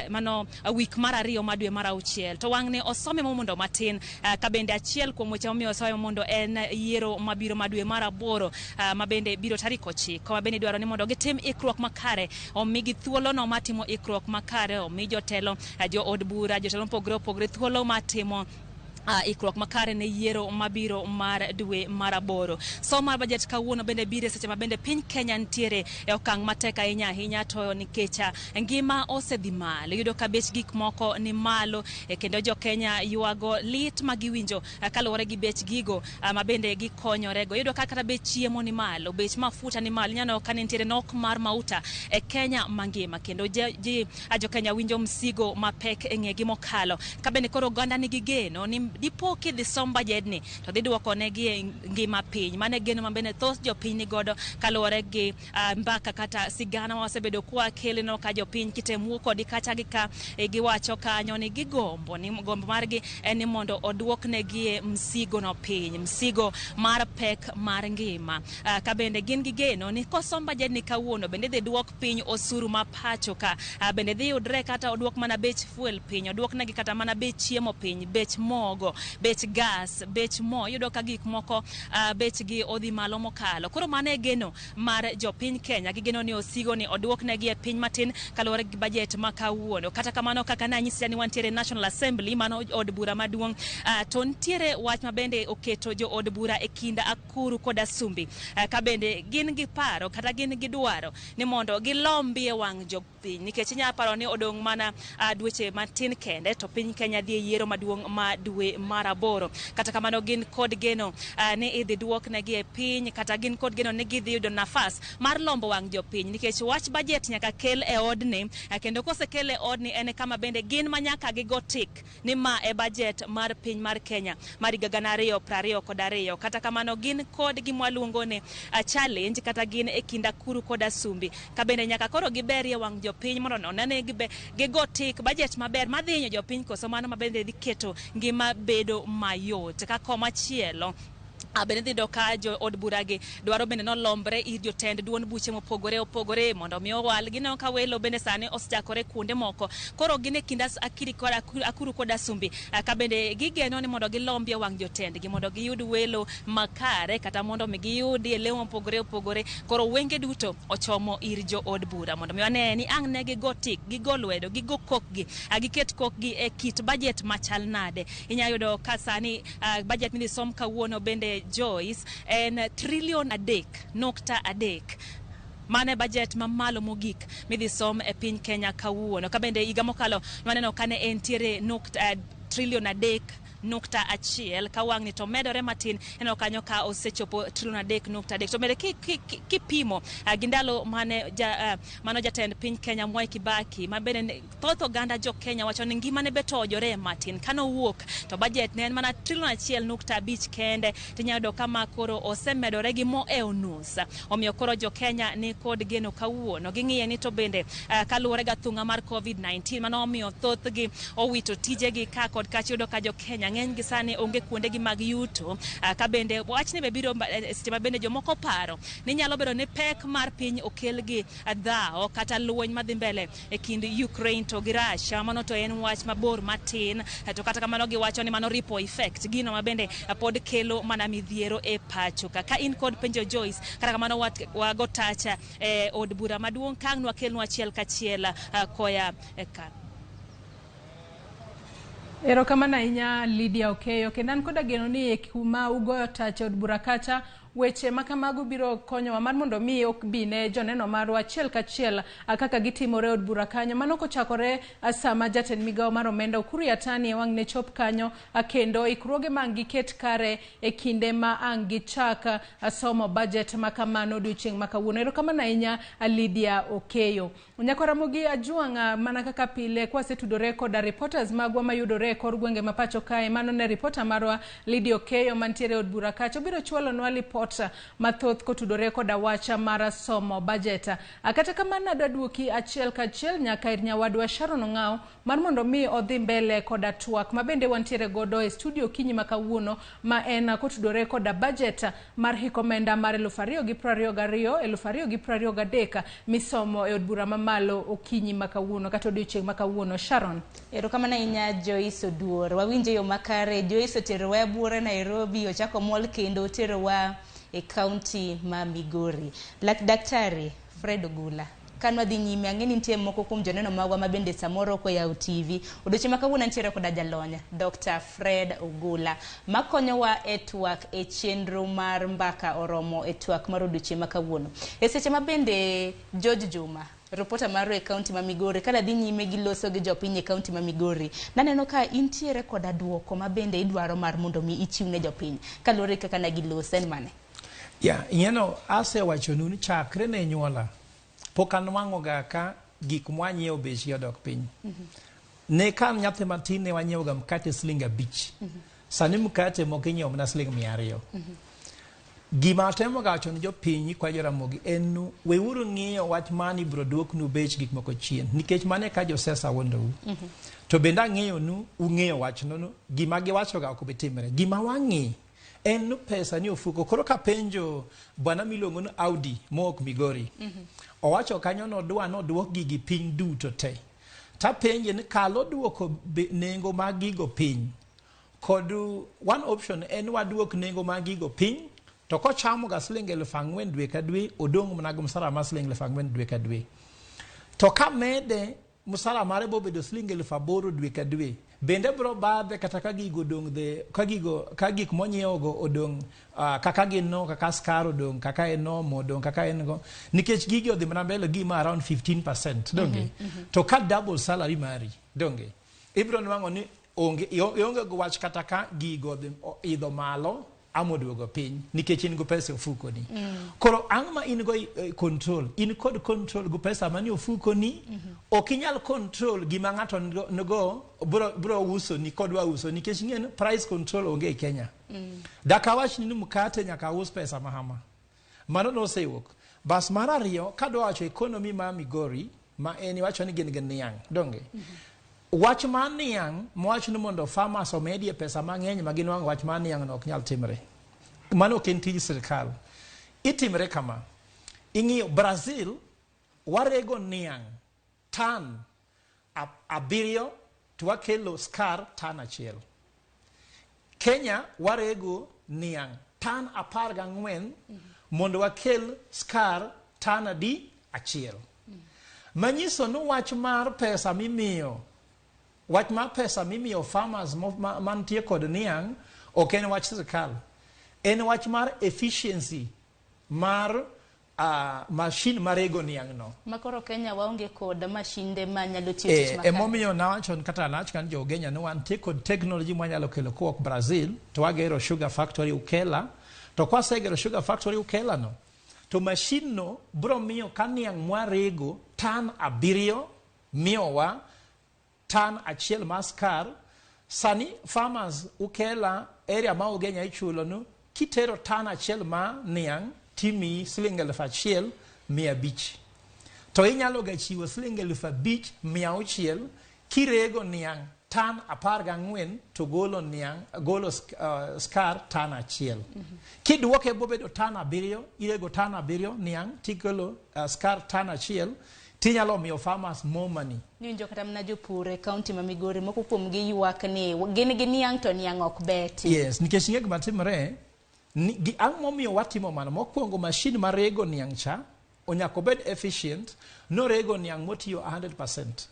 mano wik mar ariyo ma dwe mar auchiel. To wang'ni osome mondo matin, ka bende achiel kuom weche momiyo osome mondo en yiero mabiro ma dwe mar aboro, ma bende biro tarik 9, ma bende dwaro ni mondo gitim ikruok makare, omigi thuolo no matimo ikruok makare, omi jotelo, jo od bura, jotelo mopogore opogore thuolo matimo ikruok makare ne yiero mabiro mar dwe mar aboro. Somo mar budget kawuono bende biro e seche ma bende piny Kenya nitiere e okang' matek ahinya ahinya, to nikech ngima osedhi malo, iyudo ka bech gik moko ni malo, kendo jo Kenya ywago lit ma giwinjo kaluwore gi bech gigo ma bende gikonyorego. Iyudo ka kata bech chiemo ni malo, bech mafuta ni malo, inyalo ka nitiere nok mar mauta e Kenya mangima, kendo jo Kenya winjo msigo mapek e ng'egi mokalo. Ka bende koro oganda nigi geno ni dipo kidhi som bajedni to dhi duoko negi e ngima piny. Mano e geno ma bende thoth jopiny ni godo kaluwore gi mbaka kata sigana ma wasebedo kwa keleno ka jopiny kitem wuo kodi kacha gi ka giwacho kanyo ni gigombo ni gombo margi en ni mondo oduoknegi e msigo no piny, msigo mar pek mar ngima. Ka bende gin gi geno ni kosom bajedni kawuono bende dhi duok piny osuru ma pacho ka, bende dhi yudre kata oduok mana bech fuel piny, oduoknegi kata mana bech chiemo piny, bech mogo, bech gas, bech mo. Iyudo ka gik moko bechgi odhi malo mokalo. Koro mano e geno mar jopiny Kenya, gigeno ni osigo ni oduoknegi e piny matin kaluwore gi bajet ma kawuono. Kata kamano, kaka nanyisi ni wantiere National Assembly, mano od bura maduong', to nitiere wach ma bende oketo jo od bura e kind akuru kod asumbi, ka bende gin gi paro kata gin gi dwaro ni mondo gilombie wang' jopiny, nikech inyalo paro ni odong' mana dweche matin kende to piny Kenya dhi e yiero maduong' ma dwe mar 8. Kata kamano gin kod geno ni idhi duoknegi e piny, kata gin kod geno ni gidhi yudo nafas mar lombo wang' jopiny, nikech wach bajet nyaka kel e odni, kendo kosekel e odni en kama bende gin ma nyaka gigo tik ni ma e bajet mar piny mar Kenya mar higa 2022. Kata kamano gin kod gima waluongo ni challenge, kata gin e kind akuru kod asumbi, ka bende nyaka koro giberie wang' jopiny mondo one ni gigo tik bajet maber madhi hinyo jopiny, koso mano ma bende dhi keto ngima bedo mayot. Ka komachielo bende dhi yudo ka jo od bura gi dwaro bende nolombre ir jotend duond buche mopogore opogore mondo mi owal. Gineno ka welo bende sani osechakore kuonde moko, koro gin e kind akuru kod asumbi, ka bende gigeno ni mondo gilombie wang' jotendgi mondo giyud welo makare, kata mondo mi giyudie lemo mopogore opogore. Koro wenge duto ochomo ir jo od bura mondo mi wane ni ang' ne gigo tik, gigo lwedo, gigo kokgi, giket kokgi e kit bajet machal nade. Inyalo yudo ka sani bajet midhi som kawuono bende Joyce en trilion 3.3. Mano e bajet mamalo mogik midhi som e piny Kenya kawuono. Ka bende higa mokalo waneno kane entiere trilion 3.1, ka wang'ni to medore matin, ineno kanyo ka osechopo trilion 3.3. To bende kipimo gi ndalo mane mano jatend piny Kenya Mwai Kibaki, ma bende thoth oganda jo Kenya wacho ni ngimane be tojore matin kano wuok to bajet ne en mana trilion 1.5 kende, tinyalo yudo kama koro osemedore gi mo e onus. Omiyo koro jo Kenya ni kod geno kawuono, ging'iye ni to bende kaluwore gi athung'a mar COVID-19 mano omiyo thothgi owito tijegi ka kod kacha. Iyudo ka jo Kenya ng'eny gi sani onge kuondegi mag yuto, ka bende wachni be biro seche ma bende jomoko paro ni nyalo bedo ni pek mar piny okel gi dhawo kata lweny madhi mbele e kind Ukraine to gi Russia. Mano to en wach mabor matin, to kata kamano giwacho ni mano ripple effect, gino ma bende pod kelo mana midhiero e pacho ka. Ka in kod penjo Joyce, kata kamano wago tacha e od bura maduong' ka ang' nwakelnu achiel kachiel koya ka. Erokamano ahinya Lydia Okeyo, kendo an koda geno ni e kuma ugoyo tach e od bura kacha, weche ma kamago biro konyowa mar mondo mi ok bi ne joneno marwa achiel kachiel kaka gitimore e od bura kanyo. Mano kochakore sama jatend migawo mar omenda Ukur Yatani e wang' ne chop kanyo, kendo ikruoge ma ang' giket kare e kinde ma ang' gichak somo budget ma kamano odiochieng' ma kawuono. Erokamano ahinya Lydia Okeyo. Nyakwa Ramogi Ajwang', mana kaka pile kwasetudore koda reporters magwa mayudore e kor gwenge ma pacho kae, mano ne reporter marwa Lydia Okeyo mantiere e od bura kacha, obiro chwalonwa lipot mathoth kotudore koda wach mar somo budget. Kata kamano adwa duoki achiel kachiel nyaka ir nyawadwa Sharon Ong'aw mar mondo mi odhi mbele koda twak ma bende wantiere godo e studio okinyi ma kawuono, ma en kotudore koda budget mar hik omenda mar 2022 2023 misomo e od bura mamalo okinyi ma kawuono kata odiochieng' ma kawuono. Sharon. Erokamano ahinya Joyce Oduor. Wawinjo yo makare. Joyce oterowa e buore Nairobi, ochako mol kendo oterowa e kaunti ma Migori. Daktari Fred Ogula, kanwadhi nyime, ang'e ni nitie moko kuom joneno magwa ma bende samoro ok oyawo TV. Odiochieng' ma kawuono antiere koda jalony Dr. Fred Ogula makonyowa e twak e chenro mar Mbaka Oromo e twak mar odiochieng' ma kawuono. E seche ma bende George Juma, reporter marwa e kaunti ma Migori, kana dhi nyime gi loso gi jopiny e kaunti ma Migori, naneno ka intiere koda duoko ma bende idwaro mar mondo mi ichiw ne jopiny kaluwore kaka ne giloso, en mane? Ya, ing'eno asewachonu ni chakre ne nyuola pok anwang'o ga ka gik mwanyiewo bechgi odok piny. Ne ka an nyathi matin ne wanyiewo ga mkate siling 5. Sani mkate moko inyiewo mana siling 200. Gima atemo wacho ni jopiny kwa Joramogi en nu weuru ng'iyo wach mani ibiro duoknu bech gik moko chien nikech mano e ka josiasa wuondou. To bende ang'eyo nu ung'eyo wachno nu gima giwachoga ok bi timre. Gima wang'i en nu pesa ni ofuko. Koro kapenjo bwana miluongo ni Audi mowuok Migori, owacho kanyo nodwa noduok gigi piny duto te. Tapenje ni kalo duoko nengo mag gigo piny kod one option en waduok nengo mag gigo piny to kochamo ga siling 4,000 dwe ka dwe odong' mana gi msara mar siling 4,000 dwe ka dwe. To ka mede msara mare bobedo siling 8,000 dwe ka dwe bende bro badhe kata ka gigo odong' the ka gigo ka gik monyiewo go odong' kaka gin no kaka skar odong' kaka en no mo odong' kaka en go nikech gigi odhi mana mbele gima around 15% donge. To ka double salary mari donge ibro nwang'o ni onge ionge go wach kata ka gigo idho malo ama oduogo piny nikech in go pesa e ofukoni. Koro ang' ma in go control, in kod control go pesa manie ofukoni, ok inyal control gima ng'ato nigo bro uso ni kodwa uso nikech ing'e ni price control onge e Kenya. Dak awach ni mkate nyaka us pesa mahama. Mano nosewuok. Bas mar ariyo, kadwa wacho economy ma Migori, ma en iwacho ni gin gi niang', donge? Wach mar niang' mowach ni mondo farmers omedie pesa mang'eny ma ginwang'o wach mar niang' no ok nyal timre. Mano ok en tij sirkal. Itimre kama. Ing'iyo Brazil warego niang' tan 7 to wakelo skar tan 1. Kenya warego niang' tan 14 mondo wakel skar tan 1. Manyiso ni wach mar pesa mimiyo, wach mar pesa mimiyo farmers mantie kod niang' ok en wach sirkal. En wach mar efficiency mar machine marego niang' no. Makoro Kenya waonge kod mashinde manyalo tiyo tich makare. Emomiyo nawacho kata nawacho kan jo Kenya ni wantie kod technology mwanyalo kelo kowuok Brazil to wagero sugar factory Ukela, to kwasegero sugar factory Ukela no to machine no bro miyo ka niang' mwarego tan 7 miyowa tan 1 mar skar. Sani farmers Ukela area ma Ugenya ichulo nu kitero tan 1 ma niang' timiyi siling 1,500. To inyalo ga chiwo siling 5,600 kirego niang' tan 14 to golo niang' golo skar tan 1. Kiduoke bobedo tan 7, irego tan 7 niang' tikelo skar tan 1 tinyalo miyo farmers more money. Niwinjo kata mana jopur e kaunti ma Migori moko kuomgi ywak ni gin gi niang' to niang' ok beti. Yes, nikech ing'e gima timore ni ang' momiyo watimo mano mokwongo machine marego niang' cha onyaka obed efficient norego niang' motiyo 100%.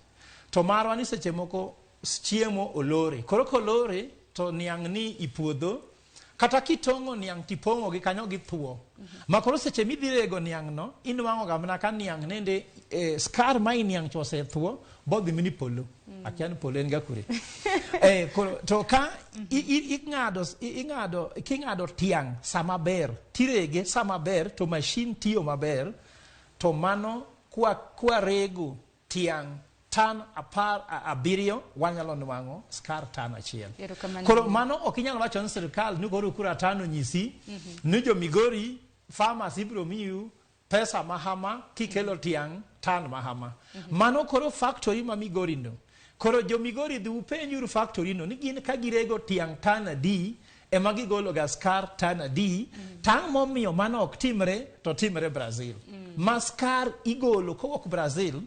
To marwa ni seche moko chiemo olore. Koro kolore to niang' ni ipuodho kata kitong'o niang' tipong'o gi kanyo githuo. Ma koro seche midhi rego niang' no inwang'o ga mana ka niang' nende skar ma i niang' cha osethuo bodhi mini polo. Akia ni polo en ga kure. Koro to ka ing'ado king'ado tiang' sama ber tirege sama ber to machine tiyo maber to mano kwa rego tiang' tan 17 wanyalo nwang'o skar tan 1. Koro mano ok inyal wacho ni sirkal ni koro kura tano nyisi ni jo Migori farmers ibiro miyu pesa mahama kikelo tiang' tan mahama. Mano koro factory ma Migori no. Koro jo Migori dhi upenjuru factory no ni gin ka girego tiang' tan adi ema gigolo ga skar tan adi. Tang' momiyo mano ok timre to timre Brazil. Ma skar igolo kowuok Brazil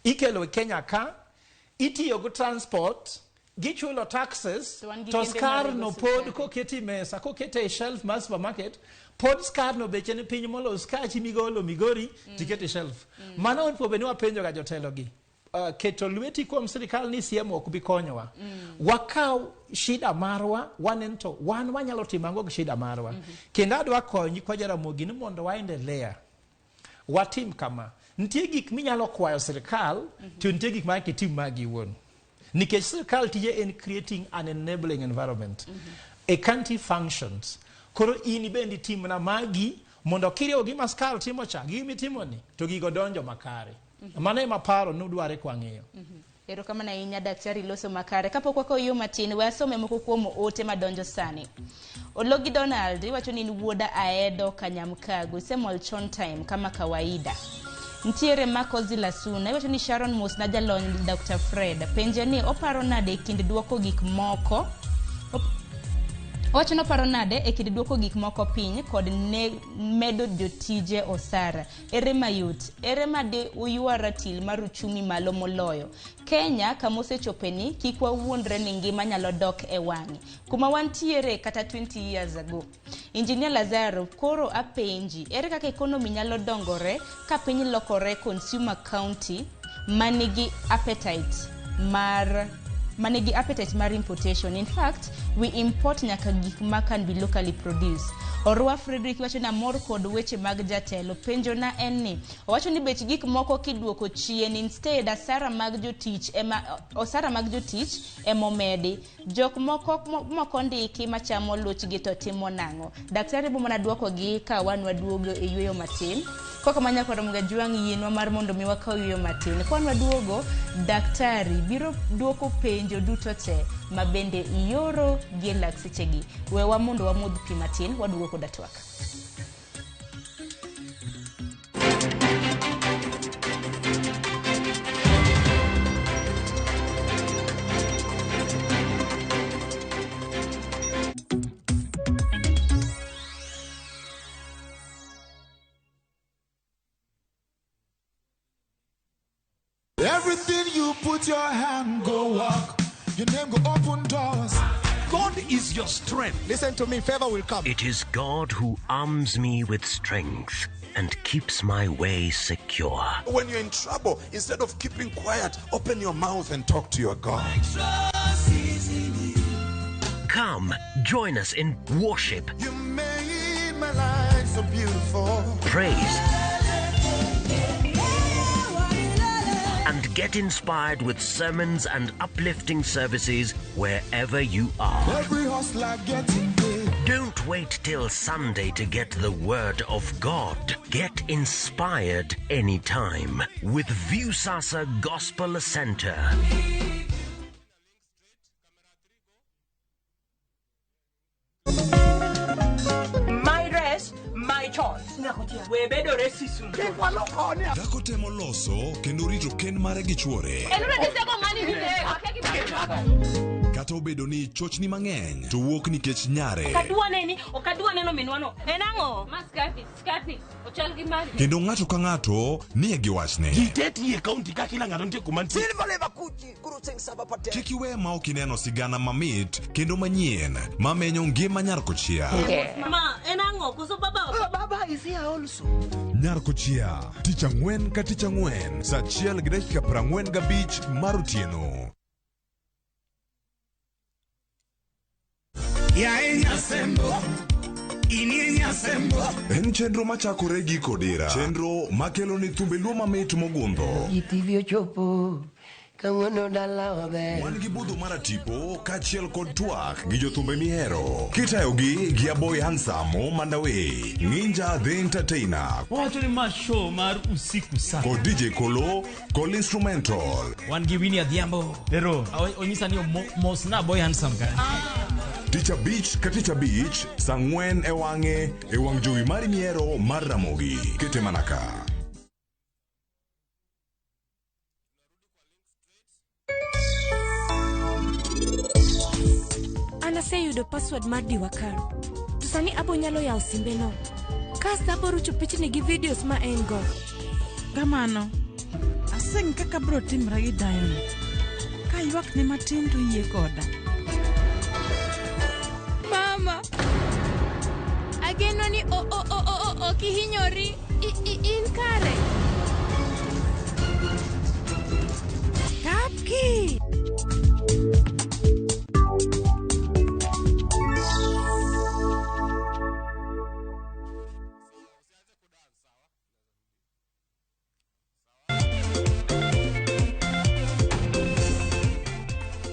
ikelo e Kenya ka itiyo go transport gichulo taxes to skar no pod koketi mesa kokete e shelf mar supermarket pod skar no beche ni piny moloyo skachi migolo Migori tikete e shelf. Mano onego bed ni wapenjo ga jotelo gi. Keto lweti kuom sirikal ni siemo ok bi konyowa. Wakaw shida marwa wanen to wan wanyalo timo ang'o gi shida marwa. Kendo adwa konyi kwa Jaramogi ni mondo waendelea. Watim kama. Nitie gik minyalo kwayo sirikal to nitie gik ma itim magi iwuon. Nikech sirikal tije en creating an enabling environment. A country functions. Koro in bende itimna magi mondo kiriwo gima sirikal timo cha, gi gima itimo ni, to gigo donjo makare. Mano ema paro nudware kwang'iyo. Erokamano ahinya daktari loso makare. Kapok wakawo yo matin, we asome moko kuom ote madonjo sani. Ologi Donald iwacho ni in wuoda Aedo Kanyamkago, isemol chon time kama kawaida. Ntiere Marco Zilasuna iwacho ni Sharon mos na jalony Dr. Fred. Penje ni oparo nade e kind duoko gik moko Owacho ni oparo nade e kind duoko gik moko piny kod ne medo jotije osara. Ere mayot? Ere ma de uywa ratil mar uchumi malo moloyo? Kenya kama osechopeni kik wawuondre ni ngima nyalo dok e wang'e. Kuma wantiere kata 20 years ago. Engineer Lazaro, koro apenji, ere kaka economy nyalo dongore ka piny lokore consumer county manigi appetite mar manigi appetite mar importation. In fact, we import nyaka gik ma can be locally produced. Orwa Frederick wacho ni amor kod weche mag jatelo. Penjo na en ni, owacho ni bech gik moko kiduoko chien instead asara mag jotich ema osara mag jotich emomedi. Jok moko mokondiki machamo luchgi to timo nang'o? Daktari bo mana duoko gi ka wan waduogo e yueyo matin. Kok manya kod mga jwang' yienwa mar mondo mi wakaw yueyo matin. Ka wan waduogo, daktari biro duoko penjo duto te ma bende ioro gi e lak sechegi. Wewa mondo wamodh pi matin, waduogo koda twak. Everything you put your hand go walk. Your name go open doors. God is your strength. Listen to me, favor will come. It is God who arms me with strength and keeps my way secure. When you're in trouble, instead of keeping quiet, open your mouth and talk to your God. Come, join us in worship, You made my life so beautiful. praise, and get inspired with sermons and uplifting services wherever you are. Every hustler getting paid. Don't wait till Sunday to get the Word of God. Get inspired anytime with Viusasa Gospel Center. My dress, my choice. We bedo racism. Dhako temo loso kendo rito kend mare gi chuore. Kata obedo ni chochni mang'eny to wuok nikech nyare. Okadwa neni, okadwa neno minwano. En ang'o? Ma skati, skati, ochal gi mari. Kendo ng'ato ka ng'ato nie gi wachne. Ji e kaunti ka kila ng'ato nitie kuma nitie. Kik iwe ma ok ineno sigana mamit kendo manyien mamenyo ngima nyar kochia. Ma, en ang'o? Koso baba? Baba is here also. Nyar kochia, tich ang'wen ka tich ang'wen, sa 1:45 mar otieno. En chenro machakore gi kodira. Chenro makelo ni thumbe luo mamit mogundho. GTV ochopo kawuono dala waber. Wan gi budho mar tipo kaachiel kod twak gi jothumbe mihero. Kitayogi gi Aboy Handsome Mandawe, Ninja the Entertainer, Wacho ni ma show mar usiku sana. kod DJ Kolo, kod Instrumental. Wan gi Winnie Adhiambo. Ero. Onyisa ni mosna boy handsome ka. Tich abich ka tich abich, saa 4 e wang'e e wang' jowi mari mihero mar Ramogi. Kete mana ka. An aseyudo password mar Diwakar. To sani abo nyalo yawo simbeno. Kasto abo rucho pichni gi videos ma en go. Kamano, aseng' kaka bro timra gi dayono. Ka ywakne matin to yie koda. Mama. Ageno ni o o o o o ok ihinyori. In kare. Kapki!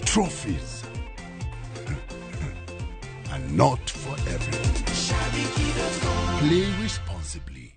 Trophies are not for everyone. Play responsibly.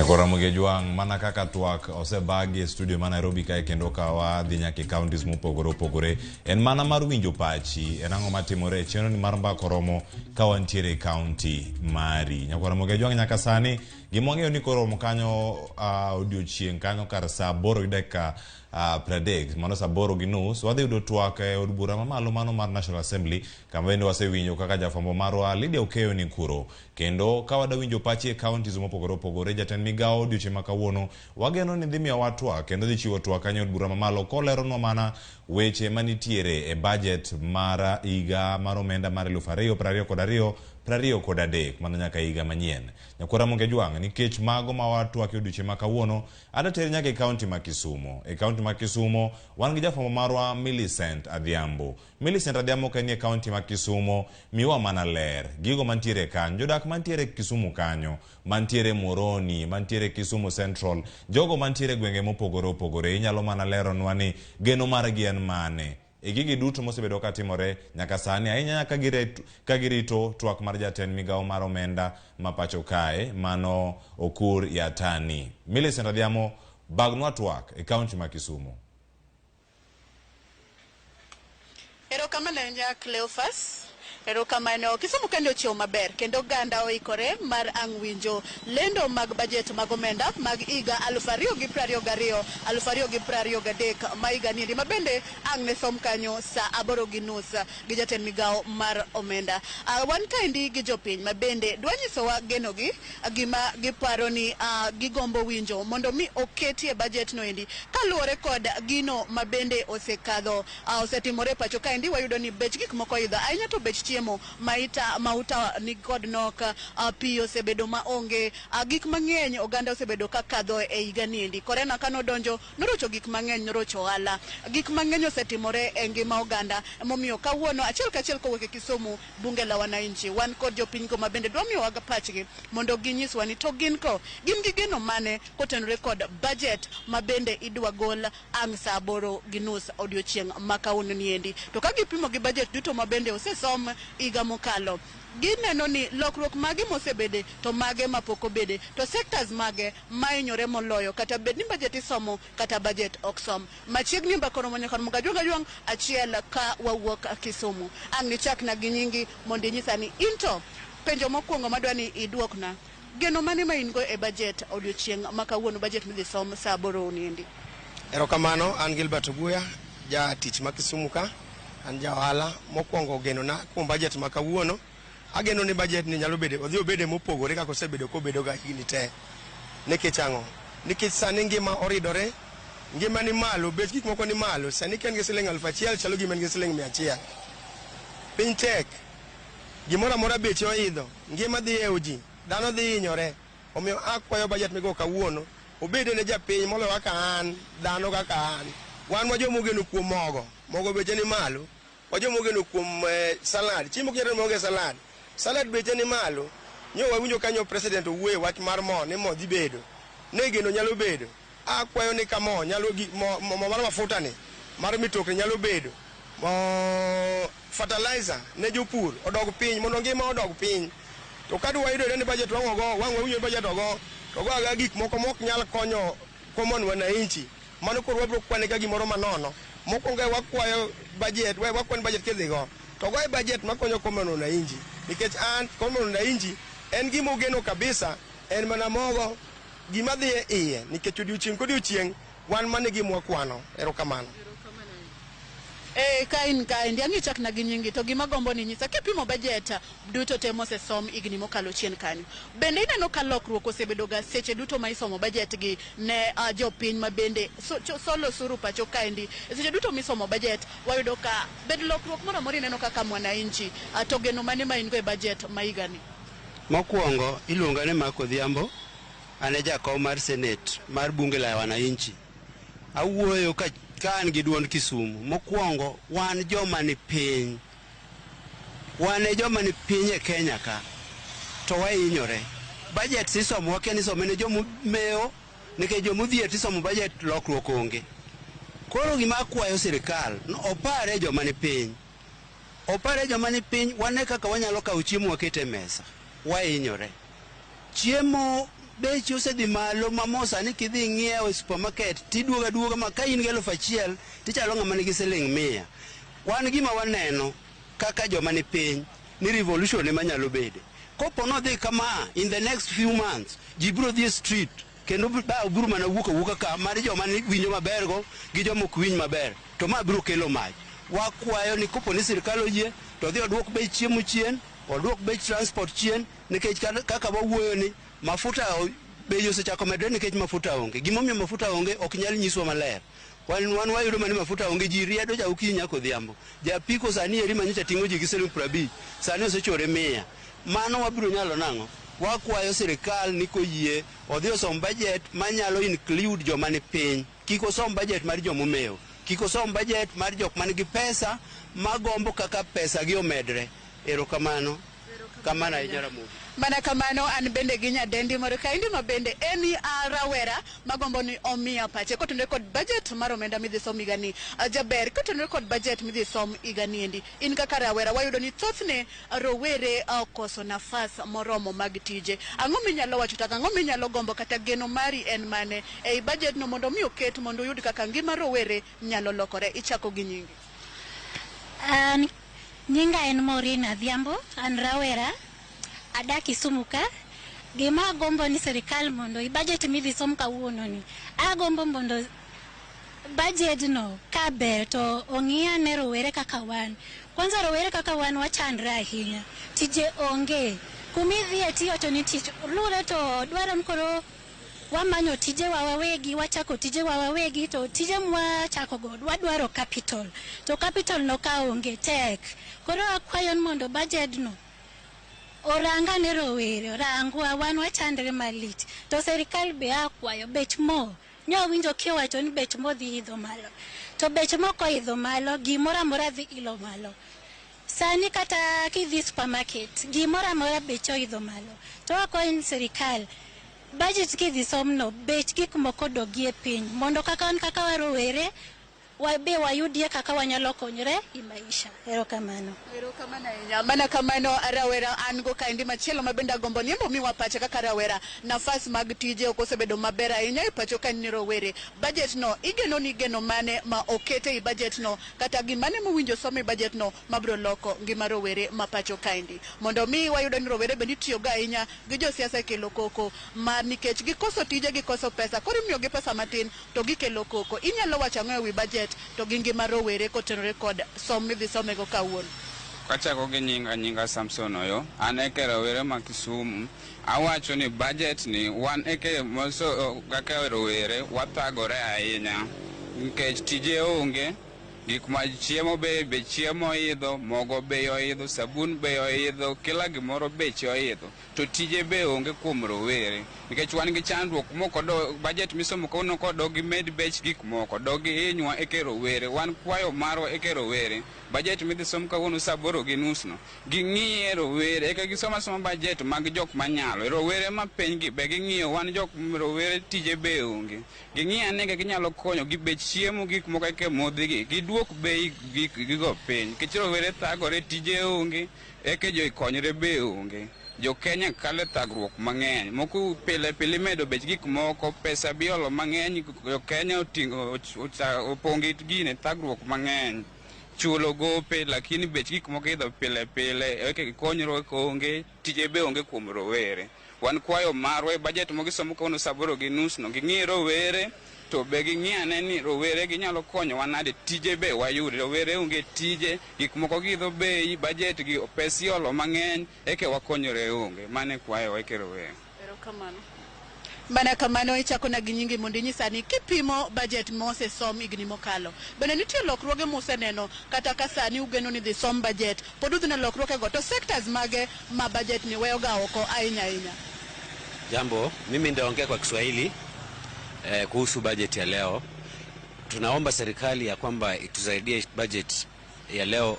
Nyako Ramogi Ajwang', mana kaka twak osebagi e studio ma Nairobi kae kendo ka wadhi nyaka e counties mopogore opogore, en mana mar winjo pachi, en ang'o matimore e chenro ni mar Mbaka Oromo ka wantiere e county mari. Nyako Ramogi Ajwang', nyaka sani gima wang'eyo ni koromo kanyo odiochieng' kanyo kar saa 8 gi dakika 30, mano saa 8:30, wadhi yudo twak e od bura mamalo mano mar National Assembly, kama bende wasewinjo kaka jafwambo marwa Lydia Okeyo ni kuro. Kendo ka wadawinjo pachi e counties mopogore opogore, jatend migawo odiochieng' ma kawuono wageno ni dhi miyowa twak kendo dhi chiwo twak kanyo e od bura mamalo koleronwa mana weche manitiere e budget mar higa mar omenda mar 2022 23 mano nyaka higa manyien. Nyakwar Ramogi Ajwang', nikech mago ma watwak e odiochieng' ma kawuono, adateri nyaka e county ma Kisumo. E county ma Kisumo wan gi jafwambo marwa Millicent Adhiambo. Millicent Adhiambo ka nie county ma Kisumo, miwa mana ler gigo mantiere kanyo, jodak mantiere Kisumu kanyo, mantiere Muhoroni, mantiere Kisumu Central, jogo mantiere gwenge mopogore opogore, inyalo mana leronwa ni geno margi en mane e gigi duto mosebedo katimore nyaka sani, ahinya nyaka ka girito twak mar jatend migawo mar omenda ma pacho kae, mano Ukur Yatani. Millicent Adhiambo, bagnwa twak e county ma Kisumu. Erokamano ahinya Cleophas. Erokamano. Kisumu kende ochiew maber kendo oganda oikore mar ang' winjo lendo mag budget mag omenda mag higa 2022 2023 ma higa niendi, ma bende ang' ne som kanyo saa 8:30 gi jatend migawo mar omenda. Wan kaendi gi jopiny ma bende dwa nyisowa genogi, gima giparo ni gigombo winjo mondo mi oketie budget no endi kaluwore kod gino ma bende osekadho, osetimore pacho kaendi. Wayudo ni bech gik moko oidho ahinya, to bech chiemo maita mauta ni kod nok, pi osebedo maonge, gik mang'eny oganda osebedo kakadho e higa niendi. Korona kanodonjo norocho gik mang'eny, norocho ohala, gik mang'eny osetimore e ngima oganda. Emomiyo kawuono achiel kachiel kowuok e Kisumu, bunge la wananchi, wan kod jopiny go ma bende dwa miyowa pachgi mondo ginyiswa ni to gin ko gin gi geno mane kotenore kod budget ma bende idwa gol ang' saa 8:30 odiochieng' ma kawuono niendi. To ka gipimo gi budget duto ma bende osesom higa mokalo, gineno ni lokruok mage mosebede to mage mapok obede, to sectors mage mahinyore moloyo, kata bed ni budget isomo kata budget ok som. Machiegni Mbaka Oromo nyaka romo gajwang' gajwang' achiel ka wawuok Kisumu. Ang' nichakna gi nyingi mondo inyisa ni into penjo mokwongo madwa ni iduokna, geno mane ma in go e budget odiochieng' ma kawuono, budget midhi som saa 8 niendi? Erokamano, an Gilbert Oguya, jatich ma Kisumu ka, an ja ohala. Mokwongo genona kuom budget ma kawuono, ageno ni budget ni nyalo bedo, odhi obede mopogore kaka osebedo kobedo ga higni te. Nikech ang'o? Nikech sani ngima oridore, ngima ni malo, bech gik moko ni malo. Sani ka in gi siling 1000 chalo gima in gi siling 100. Piny tek, gimoro amora beche oidho, ngima dhi ewo ji, dhano dhi hinyore. Omiyo akwayo budget migo kawuono obede ne japiny moloyo kaka an, dhano kaka an. Wan wa joma ogeno kuom mogo, mogo beche ni malo. Wa joma ogeno kuom salad, chiemo ok nyal maonge salad. Salad beche ni malo. Nyo wawinjo kanyo president owuoyo wach mar mo, ni mo dhi bedo. Ne geno nyalo bedo. Akwayo ni ka mo nyalo gi, mo, mo, mo mar mafuta ni, mar mitokni nyalo bedo. Mo fertilizer ne jopur odog piny mondo ngima odog piny. To ka dwa yudore ni budget wang' ogo, wang' wawinjo ni budget ogo, to ogo aga gik moko mok nyal konyo common wananchi. Mano koro wabiro kwane ka gimoro manono. Mokwongo wakwayo budget, wakwan budget kidhi go. To goye budget makonyo common wananchi. Nikech an common wananchi en gima ogeno kabisa, en mana mogo gima dhi e iye, nikech odiochieng' kodiochieng' wan mane gima wakwano. Erokamano. Ka in kaendi, ang'i chakna gi nyingi, to gima gombo ni nyisa, kipimo budget duto te mosesom higni mokalo chien kanyo, bende ineno ka lokruok osebedo ga seche duto ma isomo budget gi ne jopiny ma bende solo osuru pacho kaendi? Seche duto misomo budget wayudo ka bed lokruok moro amora ineno kaka mwananchi, to geno mane ma in go e budget ma higani? Mokwongo iluonga ni Mark Odhiambo, an e jakom mar Senate mar bunge la wananchi. Awuoyo ka an gi duond Kisumu. Mokwongo wan joma ni piny, wan e joma ni piny e Kenya ka, to wahinyore. Budget isomo wakia ni isome ne joma mewo, nikech joma odhier tisomo budget lokruok onge. Koro gima akwayo sirikal, opare joma ni piny. Opare joma ni piny, wane kaka wanyalo kawo chiemo waket e mesa. Wahinyore. Chiemo Beche osedhi malo ma mo sani kidhi ng'iewo e supermarket tiduogo aduoga ma ka in gi 1000 tichalo ng'ama nigi siling 100. Wan gima waneno kaka joma ni piny ni revolution ema nyalo bede. Kopo nodhi kama in the next few months ji biro dhi e street kendo ba biro mana wuok awuoka ka mar joma winjo maber go gi joma ok winj maber to ma biro kelo mach. Wakwayo ni kopo ni sirikal oyie to dhi oduok bech chiemo chien, oduok bech transport chien nikech kaka wawuoyo ni mafuta bei osechako medre nikech mafuta onge. Gimomiyo mafuta onge ok nyal nyiswa maler. Wan wayudo mana ni mafuta onge, ji riedo ja okinyi nyaka odhiambo. Japiko sani eri manyocha ting'o ji gi siling 50, sani osechore 100. Mano wabiro nyalo nang'o? Wakwayo sirikal ni koyie odhi osom budget manyalo include joma ni piny. Kik osom budget mar jomomewo. Kik osom budget mar jok man gi pesa magombo kaka pesa gi omedre. Erokamano. Kamano ahinya Ramogi. Mana kamano an bende gi nyadendi moro kaendi ma bende en rawera magombo ni omiya pache kotenore kod budget mar omenda midhi som higani. Jaber, kotenore kod budget midhi som higani endi, in kaka rawera wayudo ni thothne rowere okoso nafas moromo mag tije. Ang'o minyalo wacho to ang'o minyalo gombo kata geno mari en mane ei budget no mondo mi oket mondo uyud kaka ngima rowere nyalo lokore? Ichako gi nyingi. An nyinga en Maureen Adhiambo, an rawera, adak Kisumu ka. Gima agombo ni sirikal mondo i budget midhi som kawuono ni, agombo mondo budget no ka ber to ong'i ane rowere kaka wan. Kwanza rowere kaka wan wachandre ahinya, tije onge. Kumidhiye tiyo to ni tich lure to dwaro ni koro wamanyo tije wa wawegi, wachako tije wa wawegi, to tije mwachako go wadwaro capital. To capital no ka onge tek. Koro akwayo ni mondo budget no oranga ne rowere, orangwa wan wachandre malich. To sirikal be akwayo bech mo. Nyawinjo kiwacho ni bech mo dhi idho malo. To bech mo koidho malo, gimoro amora dhi ilo malo. Sani kata kidhi supermarket, gimoro amora bech oidho malo. To akwayo ni sirikal budget kidhi somno, bech gik moko dogie piny mondo kaka wan kaka warowere wabe wayudie kaka wanyalo konyore i maisha. Erokamano. Erokamano ahinya. Mana kamano rawera an go kaendi machielo ma bende agombo ni omiwa pache kaka rawera. Nafas mag tije ok osebedo maber ahinya e pacho ka ni rowere. Budget no igeno ni geno mane ma okete i budget no kata gimane mowinjo som e budget no mabiro loko ngima rowere ma pacho kaendi. Mondo mi wayudo ni rowere bende itiyogo ahinya gi josiasa e kelo koko mar nikech gikoso tije, gikoso pesa, koro imiyogi pesa matin to gikelo koko. Inyalo wacho ang'o ewi budget to gi ngima rowere kotenore kod som midhi somego kawuono? Kachako gi nyinga Samson Oyo, an eke rowere ma Kisumu. Awacho ni budget ni wan eke moso kaka rowere wathagore ahinya nikech tije onge, gik ma chiemo be chiemo oidho, mogo be oidho, sabun be oidho, kila gimoro beche oidho, to tije be onge kuom rowere nikech wan gi chandruok moko do budget misomo kawuono kodog gimed bech gik moko, dog gihinywa eke rowere. Wan kwayo marwa eke rowere, budget midhi som kawuono saa 8:30 no, ging'iye rowere eka gisom asoma budget mag jok manyalo. Rowere ma piny gi be ging'iyo, wan jok rowere tije be onge, ging'i ane kaka ginyalo konyo gi bech chiemo, gik moko eke modhi gi, giduok bei gigo piny nikech rowere thagore, tije onge, eke jokonyre be onge. Jo Kenya kale thagruok mang'eny, moko pile pile imedo bech gik moko, pesa biolo mang'eny, jo Kenya oting'o opong' gi gine thagruok mang'eny, chulo gope, lakini bech gik moko idho pile pile, eke konyruok onge, tije be onge kuom rowere. Wan kwayo marwa e budget mogisomo kawuono saa 8:30 no, ging'i rowere to be ging'i ane ni rowere ginyalo konyowa nade, tije be wayud. Rowere onge tije, gik moko giidho bei, budget gi pesa iolo mang'eny, eke wakonyore onge. Mano e kwayowa eke rowere. Erokamano. Mana kamano ichako na gi nyingi mondo inyisa ni kipimo budget mosesom higni mokalo, bende nitie lokruoge museneno kata ka sani ugeno ni dhi som budget, pod udhi neno lokruogego, to sectors mage ma budget ni weyoga oko ahinya ahinya? Jambo, mimi nitaongea kwa Kiswahili kuhusu budget ya leo. Tunaomba serikali ya kwamba itusaidie budget ya leo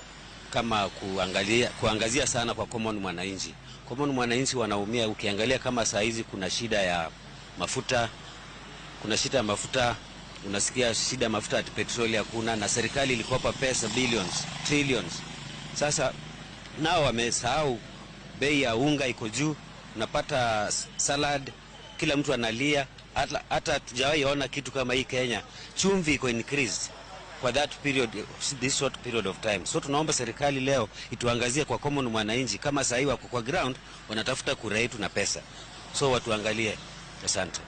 kama kuangazia sana kwa common mwananchi. Common mwananchi wanaumia. Ukiangalia kama saa hizi kuna shida ya mafuta, unasikia shida ya mafuta ati petroli hakuna, na serikali ilikopa pesa billions, trillions. Sasa nao wamesahau bei ya unga iko juu, unapata salad Kila mtu analia, hata hatujawahi ona kitu kama hii Kenya. Chumvi iko increased kwa that period, this short period of time. So tunaomba serikali leo ituangazie kwa common mwananchi, kama sahii wako kwa ground wanatafuta kura yetu na pesa, so watuangalie. Asante.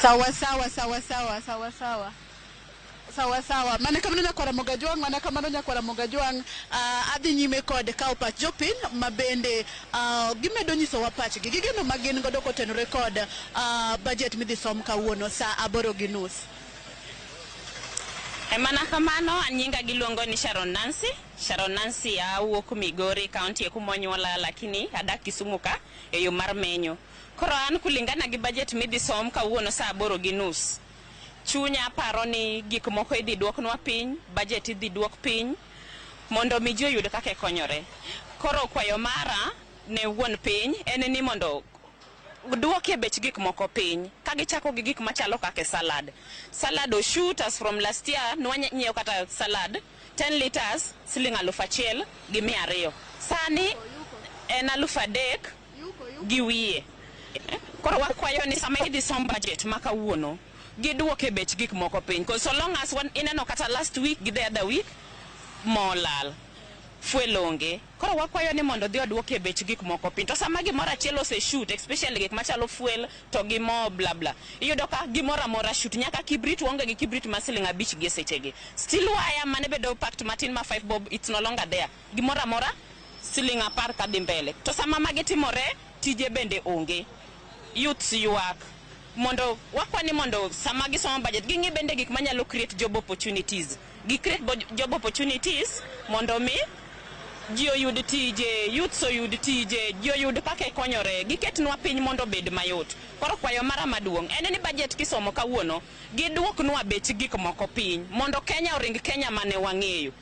Sawa sawa sawa sawa sawa sawa sawa sawa. Mana kamano nyakwara Mogajwang', mana kamano nyakwara Mogajwang', adhi nyime kod kawo pach jopiny ma bende gimedo nyisowa pachgi gi geno ma gin godo kotenore kod budget midhi som kawuono saa 8:30. Mana kamano, nyinga giluongo ni Sharon Nancy. Sharon Nancy awuok Migori County kuma onyuola, lakini adak Kisumu ka e yo mar menyo. Koro an kulingana gi budget midhi som kawuono saa 8:30, chunya paro ni gik moko idhi duoknwa piny, budget idhi duok piny mondo mi ji oyud kaka konyore. Koro kwayo mara ne wuon piny en ni mondo duokie bech gik moko piny ka gichako gi gik machalo kaka salad. Salad oshoot as from last year nwanyiewo kata salad 10 liters siling 1200. Sani en 3200. Koro wakwayo ni sama idhi som budget ma kawuono giduoke bech gik moko piny. So long as one ineno kata last week gi the other week molal fuel onge. Koro wakwayo ni mondo dhi oduoke bech gik moko piny. To sama gimoro achiel ose shoot, especially gik machalo fuel to gi mo bla bla, iyudo ka gimoro amora shoot. Nyaka kibrit waonge gi kibrit ma siling 5 gi sechegi. Steel wire mane bedo packed matin ma 5 bob, it's no longer there. Gimoro amora siling 10 kadhi mbele. To sama magi timore, tije bende onge. Youths ywak. Mondo wakwani mondo sama gisomo budget ging'i bende gik manyalo create job opportunities. Gi create job opportunities mondo mi ji oyud tije, youths oyud tije, ji oyud kaka konyore, giketnwa piny mondo obed mayot. Koro kwayo mara maduong' en ni budget kisomo kawuono giduoknwa bech gik moko piny mondo Kenya oring Kenya mane wang'eyo.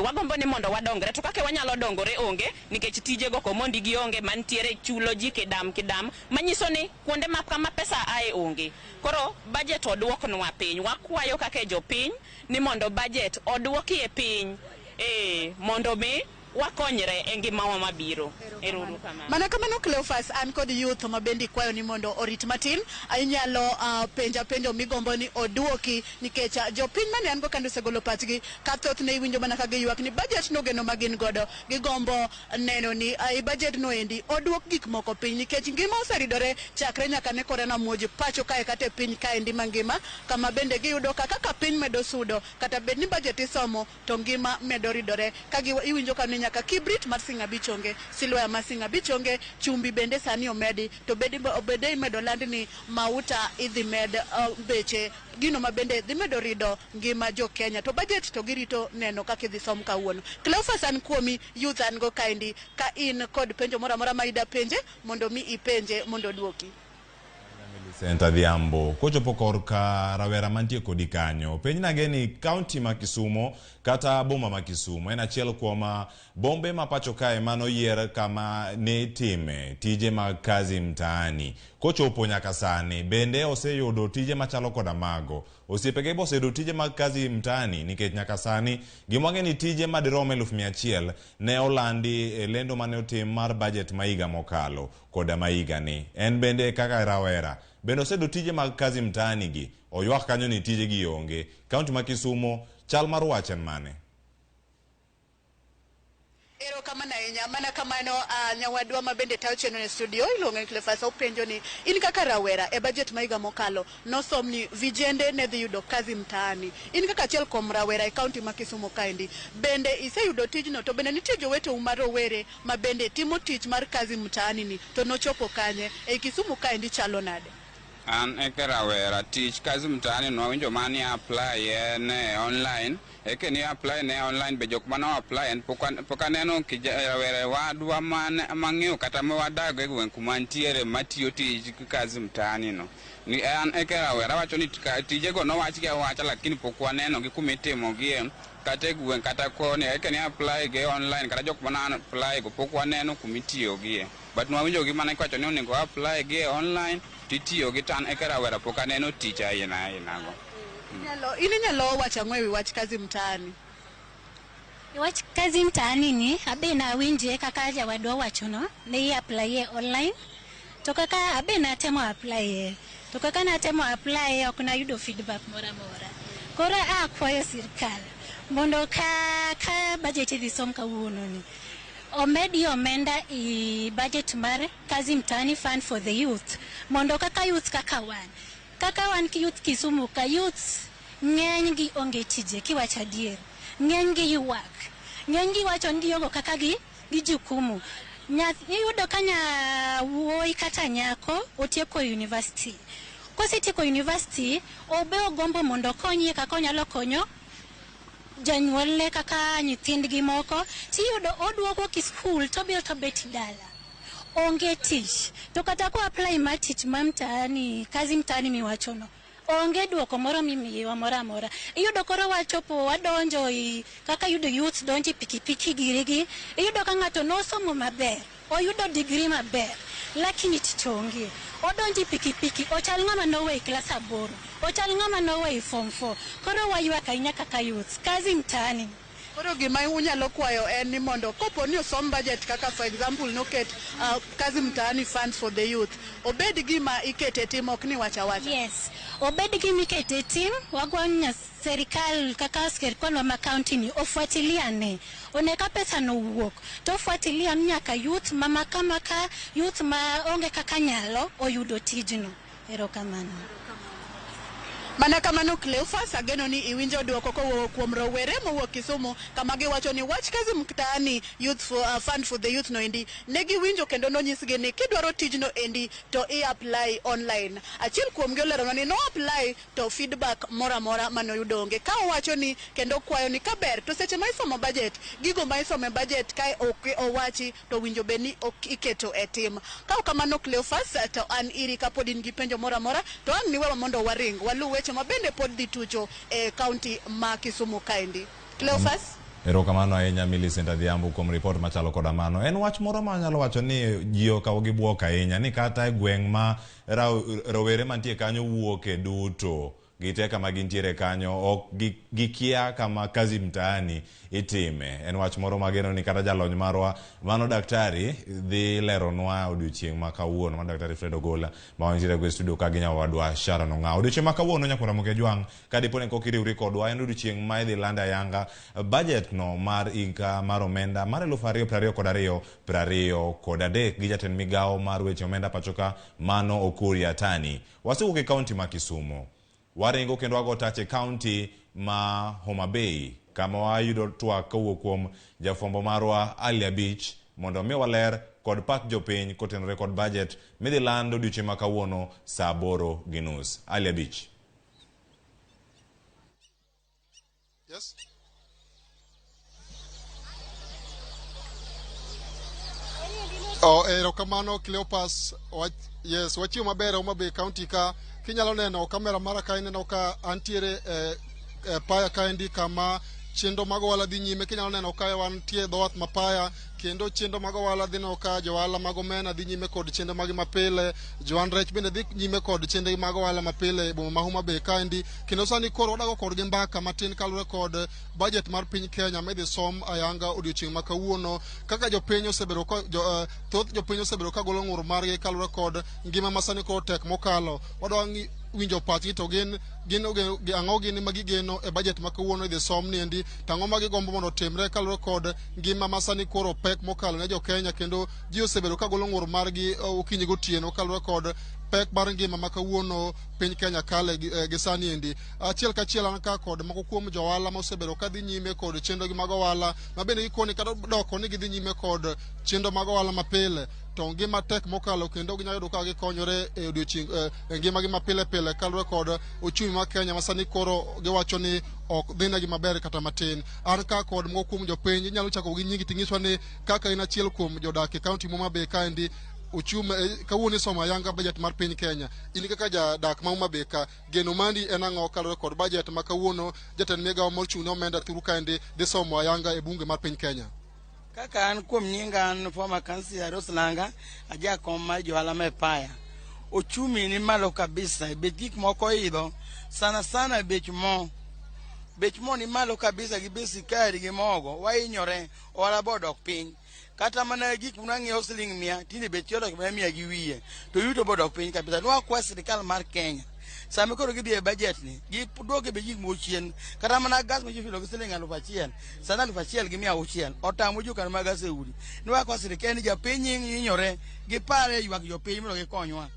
Wagombo ni mondo wadongre, to kaka wanyalo dongore onge nikech tijego komondi gionge mantiere chulo ji kidam kidam, manyiso ni kuonde ma kama pesa ae onge. Koro budget oduoknwa piny. Wakwayo kaka jopiny ni mondo budget oduokie piny, mondo mi wakonyre e ngimawa mabiro. Mana kamano Cleophas, an kod youth ma bende ikwayo ni mondo orit matin. Inyalo penja penjo migombo ni oduoki nikech jopiny mane an go kendo osegolo pachgi ka thothne iwinjo mana ka giywak ni budget no geno ma gin godo gigombo neno ni budget no endi oduok gik moko piny nikech ngima oseridore chakre nyaka ne korona muoji pacho kae kata e piny kaendi mangima, kama bende giyudo ka kaka piny medo sudo kata bed ni budget isomo to ngima medo ridore ka iwinjo ka ni nyaka kibrit mar siling 5 onge, silwaya mar siling 5 onge, chumbi bende sani omedi, to bede imedo land ni mauta idhi med beche, gino ma bende dhi medo rido ngima jo Kenya. To budget to girito neno kaka idhi som kawuono. Cleophas, an kuomi youth an go kaendi, ka in kod penjo moro amora ma ida penje mondo mi ipenje mondo oduoki. Millicent Adhiambo, kochopo korka rawera mantie kodi kanyo, penj ni county ma Kisumo kata boma ma Kisumo en achiel kuom bombe ma pacho kae manoyier kama ne time tije mag kazi mtaani. Kochopo nyaka sani bende oseyudo tije machalo koda mago. Osiepege be oseyudo tije mag kazi mtaani nikech nyaka sani gimwang'e ni tije madirom 100,000 ne olandi e lendo mane otim mar budget ma higa mokalo koda ma higani. En bende kaka rawera bende oseyudo tije mag kazi mtaani gi, oywak kanyo ni tije gi onge. County ma Kisumo chal mar wach en mane? Erokamano ahinya. Mana kamano nyawadwa ma bende tayo chenro e studio iluongo ni Cleophas openjo ni in kaka rawera e budget ma higa mokalo nosom ni vijende ne dhi yudo kazi mtaani. In kaka achiel kuom rawera e county ma Kisumo kaendi, bende iseyudo tijno? To bende nitie joweteu ma rowere ma bende timo tich mar kazi mtaani ni to nochopo kanye? E Kisumu kaendi chalo nade? An eke rawera tich kazi mtaani nwawinjo mani apply ne online. Eke ni apply ne online be jok mane apply en pok aneno rawere wadwa mang'eyo kata mawadak e gweng' kuma ntiere matiyo tij kazi mtaani no. Ni an eke rawera wacho ni tijego nowach gi awacha lakini pok waneno gi kuma itimogie kata e gweng' kata koni. Eke ni apply gi online kata jok mane apply go pok waneno kuma itiyogie. But nwawinjo gi mana kiwacho ni onego apply gi online titiyo gi tan eke rawera pok aneno tich aina aina go. In inyalo wacho ang'o ewi wach kazi mtaani? Wach kazi mtaani ni abe nawinje kaka jawadwa wachono ne i apply online to kaka abe natemo apply to kaka natemo apply ok nayudo feedback moro amora. Koro akwayo sirkal mondo ka budget idhi som kawuono ni omedi omenda i budget mar kazi mtaani fund for the youth mondo kaka youth kaka wan ki youth Kisumu ka youth ng'eny gi onge tije kiwacho adier, ng'eny gi ywak, ng'eny gi wacho ni giongo kaka gi jukumu. Iyudo ka wuoyi kata nyako otieko university, kosetieko university obe ogombo mondo okonyie kaka onyalo konyo janyuolne kaka nyithindgi moko, tiyudo oduogo ki skul tobiro tobet dala onge tich. To kata ko apply mar tich ma mtaani kazi mtaani miwachono onge duoko moro mimiyowa moro amora. Iyudo koro wachopo wadonjo kaka yudo youth donjo e pikipiki girigi, iyudo ka ng'ato nosomo maber, oyudo degree maber, lakini tich onge. Odonjo e pikipiki, ochal ng'ama nowe e klas 8, ochal ng'ama nowe e form 4. Koro waywak ahinya kaka youth, kazi mtaani. Koro gima unyalo kwayo en ni mondo kopo ni osom budget kaka for example noket kazi mtaani funds for the youth, obed gima ikete tim, ok ni wacha wacha. Yes, obed gima ikete tim. Wagwanya serikal kaka sirikal ma county ni ofuatiliane, one ka pesa no wuok to ofuatilia nyaka youth mama kama ka youth ma onge kaka nyalo oyudo tijno. Erokamano. Mana kamano Cleophas, ageno ni iwinjo duoko kowuok kuom rowere mowuok Kisumu kama giwacho ni wach kazi mtaani youth for, fund for the youth no endi ne giwinjo kendo nonyisgi ni kidwaro tijno endi to i apply online. Achiel kuomgi olero ni no apply to feedback moro amora manoyudo onge. Ka owacho ni kendo kwayo ni kaber to seche ma isomo budget, gigo ma isomo e budget kae ok owachi to winjo bed ni ok iketo e tim. Ka ok kamano Cleophas, to an iri kapod in gi penjo moro amora to ang' niwewa mondo waring waluw weche ma bende pod dhi tucho e kaunti ma Kisumu kaendi. Cleophas? Erokamano ahinya Millicent Adhiambo kuom ripot machalo koda mano. En wach moro ma anyalo wacho ni ji okawo gi buok ahinya ni kata e gweng' ma rowere mantie kanyo wuoke duto gite kama gintiere kanyo ok gikia kama kazi mtaani itime. En wach moro mageno ni kata jalony marwa mano daktari dhi leronwa odiochieng' ma kawuono, mano Daktari Fred Ogola ma wantiere go e studio ka gi nyawadwa Sharon Ong'awo. Odiochieng' ma kawuono nyakwar Ramogi Ajwang' ka dipo ni kok iriwri kodwa, en odiochieng' ma idhi land ayanga budget no mar higa mar omenda mar 2022 23 gi jatend migawo mar weche omenda pachoka mano Ukur Yatani. Wasewuok e kaunti ma Kisumu, waringo kendo wago tach e kaunti ma Homa Bay kama wayudo twak kowuok kuom jafwambo marwa Ali Abich mondo mi waler kod pach jopiny kotenore kod budget midhi land odiochieng' ma kawuono saa 8:30. Ali Abich. Yes. Oh, erokamano Cleophas. Yes, wachiew maber Homa Bay County ka. Kinyalo neno kamera mara ka ineno ka antiere paya kaendi kama chenro mag ohala dhi nyime. Kinyalo neno ka wantie dho wath ma paya kendo chenro mag ohala dhi neno ka johala mag omena dhi nyime kod chenro mag mapile, johan rech bende dhi nyime kod chenro mag ohala mapile e boma ma Homa Bay kaendi. Kendo sani koro wadago kodgi mbaka matin kaluwore kod budget mar piny Kenya midhi som ayanga odiochieng' ma kawuono. Kaka jopiny osebedo ka thoth jopiny osebedo ka golo ng'ur margi kaluwore kod ngima ma sani koro tek mokalo. Wadwa winjo pachgi to gin ang'o gini ma gigeno e budget ma kawuono idhi som niendi, to ang'o ma gigombo mondo otimre kaluwore kod ngima ma sani koro pek mokalo ne jo Kenya. Kendo ji osebedo ka golo ng'ur margi okinyi gotieno kaluwore kod pek mar ngima ma kawuono piny Kenya kale gi sani endi. Achiel kachiel an ka kod moko kuom jo ohala mosebedo ka dhi nyime kod chenro gi mag ohala ma bende gikoni kata doko ni gidhi nyime kod chenro mag ohala mapile to ngima tek mokalo kendo ginyalo yudo ka gikonyore e odiochieng' e ngimagi mapile pile kaluwore kod uchumi mar Kenya ma sani koro giwacho ni ok dhinegi maber kata matin. An ka kod moko kuom jopiny, inyalo chako gi nyingi ting'iswa ni kaka in achiel kuom jodak e kaunti ma Homa Bay kaendi, uchumi kawuono isomo ayanga budget mar piny Kenya. In kaka jadak ma Homa Bay ka, geno mari en ang'o kaluwore kod budget ma kawuono jatend migawo mochung' ne omenda thuru kaendi dhi somo ayanga e bunge mar piny Kenya? Kaka an kuom nyinga an former councillor Rose Langa, ajakom mar johala ma e Paya. Ochumi ni malo kabisa, bech gik moko oidho, sana sana bech mo. Bech mo ni malo kabisa gi bech sikari gi mogo, wahinyore, ohala bo odok piny. Kata mana gik mnang'iewo siling 100, tinde bech odok mana 100 gi wiye, to yuto bo odok piny kabisa. Nwakwa sirikal mar Kenya, sama koro gidhi e budget ni, giduok e bech gik moko chien. Kata mana gas ma ji filo gi siling 1000, sani 1600, otamo ji okano mana gas e udi. Nwakwa sirikal ni japiny hinyore, gipare ywak jopiny mondo gikonywa.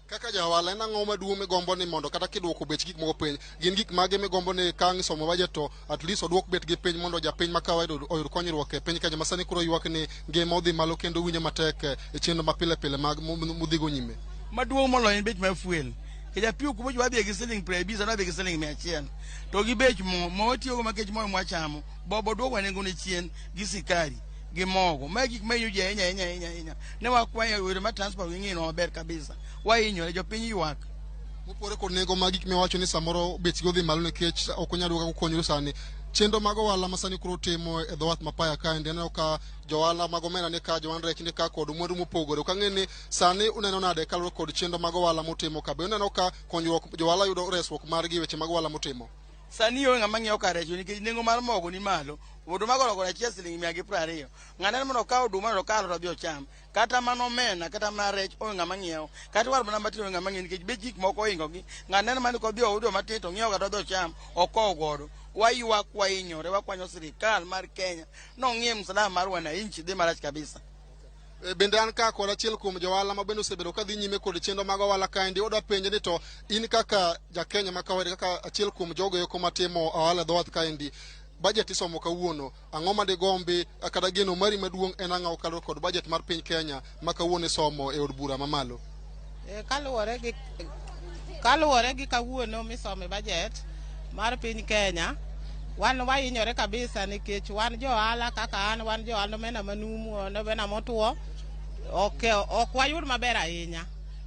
Kaka ja ohala en ang'o maduong' migombo ni mondo kata kiduoko bech gik moko piny, gin gik mage migombo ni ka ang' isomo budget to at least oduok bechgi piny mondo japiny ma kawaida oyud konyruok e piny Kenya ma sani koro ywak ni ngima odhi malo kendo winjo matek e chenro ma pile pile mag modhigo nyime? Maduong' moloyo en bech mar fuel. Nikech apiyo kuma wadhiye gi siling 50, sani wadhi gi siling 100. To gi bech mo, mo watiyogo makech mo mwachamo, bobo duoko nengone chien gi sikari gi mogo. Mae gik mahinyo ji ahinya ahinya ahinya ahinya. Ne wakwayo yore mar transport ging'inwa maber kabisa. Wahinyore, jopiny ywak. Mopore kod nengo mag gik miwacho ni samoro bechgi odhi malo nikech ok onyal kaka ukonyru sani. Chenro mag ohala ma sani koro utimo e dho wath ma Paya kaendi, aneno ka jo ohala mag omena ni ka, jo ohand rech ni ka kod mwandu mopogore. Ok ang'e ni sani uneno nade kaluwore kod chenro mag ohala mutimo ka. Be uneno ka konyruok jo ohala yudo resruok margi e weche mag ohala mutimo? Sani onge ng'ama ng'iewo kar rech nikech nengo mar mogo ni malo. Oduma gorogoro achiel siling 120. Ng'ane mondo okaw oduma mondo okaw to odhi ocham. Kata mana omena, kata mana rech onge ng'ama ng'iewo. Kata war mana matin onge ng'ama ng'iewo nikech bech gik moko ohingo gi. Ng'ane mane kodhi oyudo matin to ng'iewo kata odhi ocham, okow godo. Waywak wahinyore, wakwanyo sirikal mar Kenya. Nong'iye msalaba mar wananchi dhi marach kabisa. Bende an ka kod achiel kuom johala ma bende osebedo ka dhi nyime kod chenro mag ohala kaendi, odwa penje ni to in kaka ja Kenya ma kawaida, kaka achiel kuom jogo eko matimo ohala e dho wath kaendi, budget isomo kawuono, ang'o ma digombi kata geno mari maduong' en ang'o kaluwore kod budget mar piny Kenya ma kawuono isomo e od bura mamalo? Kaluwore gi kawuono misome budget mar piny Kenya, wan wahinyore kabisa nikech wan johala kaka an, wan johala omena manumu, omena motwo, ok wayud maber ahinya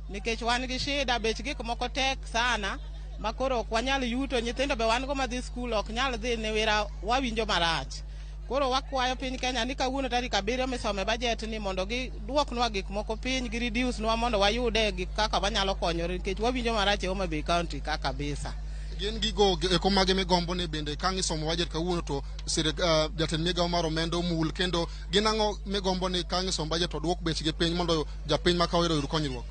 nikech wan gi shida, bech gik moko tek sana ma koro ok wanyal yuto, nyithindo be wan go madhi skul ok nyal dhi niwira, wawinjo marach. Koro wakwayo piny Kenya ni kawuono tarik 7 misome budget ni mondo giduoknwa gik moko piny, gi reduce nwa mondo wayude gik kaka wanyalo konyore nikech wawinjo marach e Homa Bay County ka kabisa. Gin gigo eko mage migombo ni bende ka isomo budget kawuono to jatend migawo mar omenda omul, kendo gin ang'o migombo ni ka isomo budget to duok bechgi piny mondo japiny ma kawaida oyud konyruok?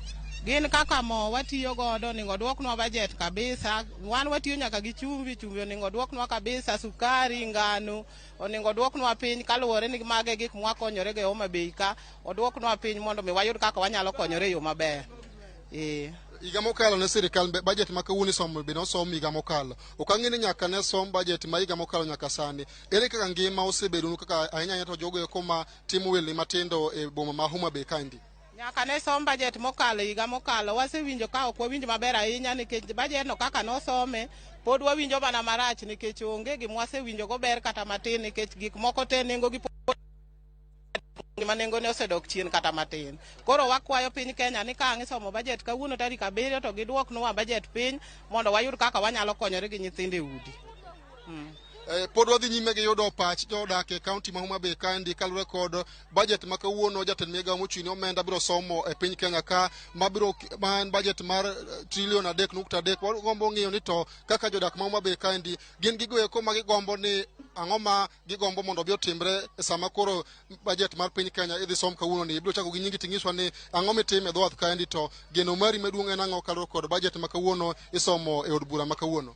Gin kaka mo watiyo godo onego oduoknwa budget kabisa. Wan watiyo nyaka gi chumvi, chumvi onego oduoknwa kabisa, sukari, ngano onego oduoknwa piny kaluwore ni mage gik mwakonyore go e Homa Bay ka, oduoknwa piny mondo mi wayud kaka wanyalo konyore e yo maber. Higa mokalo ne sirikal budget ma kawuono isomo bende osom higa mokalo. Ok ang'e ni nyaka ne som budget ma higa mokalo nyaka sani. Ere kaka ngima osebedo kaka ahinya ahinya to jogo eko ma timo welni matindo e boma ma Homa Bay kaendi? Nyaka ne som budget mokalo higa mokalo, wasewinjo ka ok wawinj maber ahinya nikech budget no kaka nosome pod wawinjo mana marach nikech onge gima wasewinjo go ber kata matin nikech gik moko te nengo gi gima nengone osedok chien kata matin. Koro wakwayo piny Kenya ni ka ang' isomo budget kawuono tarik 7 to giduoknwa budget piny mondo wayud kaka wanyalo konyore gi nyithindo e udi. Pod wadhi nyime gi yudo pach jodak e kaunti ma Homa Bay kaendi kaluwore kod budget ma kawuono jatend migawo mochung' ne omenda biro somo e piny Kenya ka mabiro ma en budget mar trilion 3.3. Wagombo ng'iyo ni to kaka jodak ma Homa Bay kaendi gin gigo eko ma gigombo ni ang'o ma gigombo mondo obi otimre e sama koro budget mar piny Kenya idhi som kawuono ni. Ibiro chako gi nyingi ting'iswa ni ang'o mitimo e dho wath kaendi to geno mari maduong' en ang'o kaluwore kod budget ma kawuono isomo e od bura ma kawuono.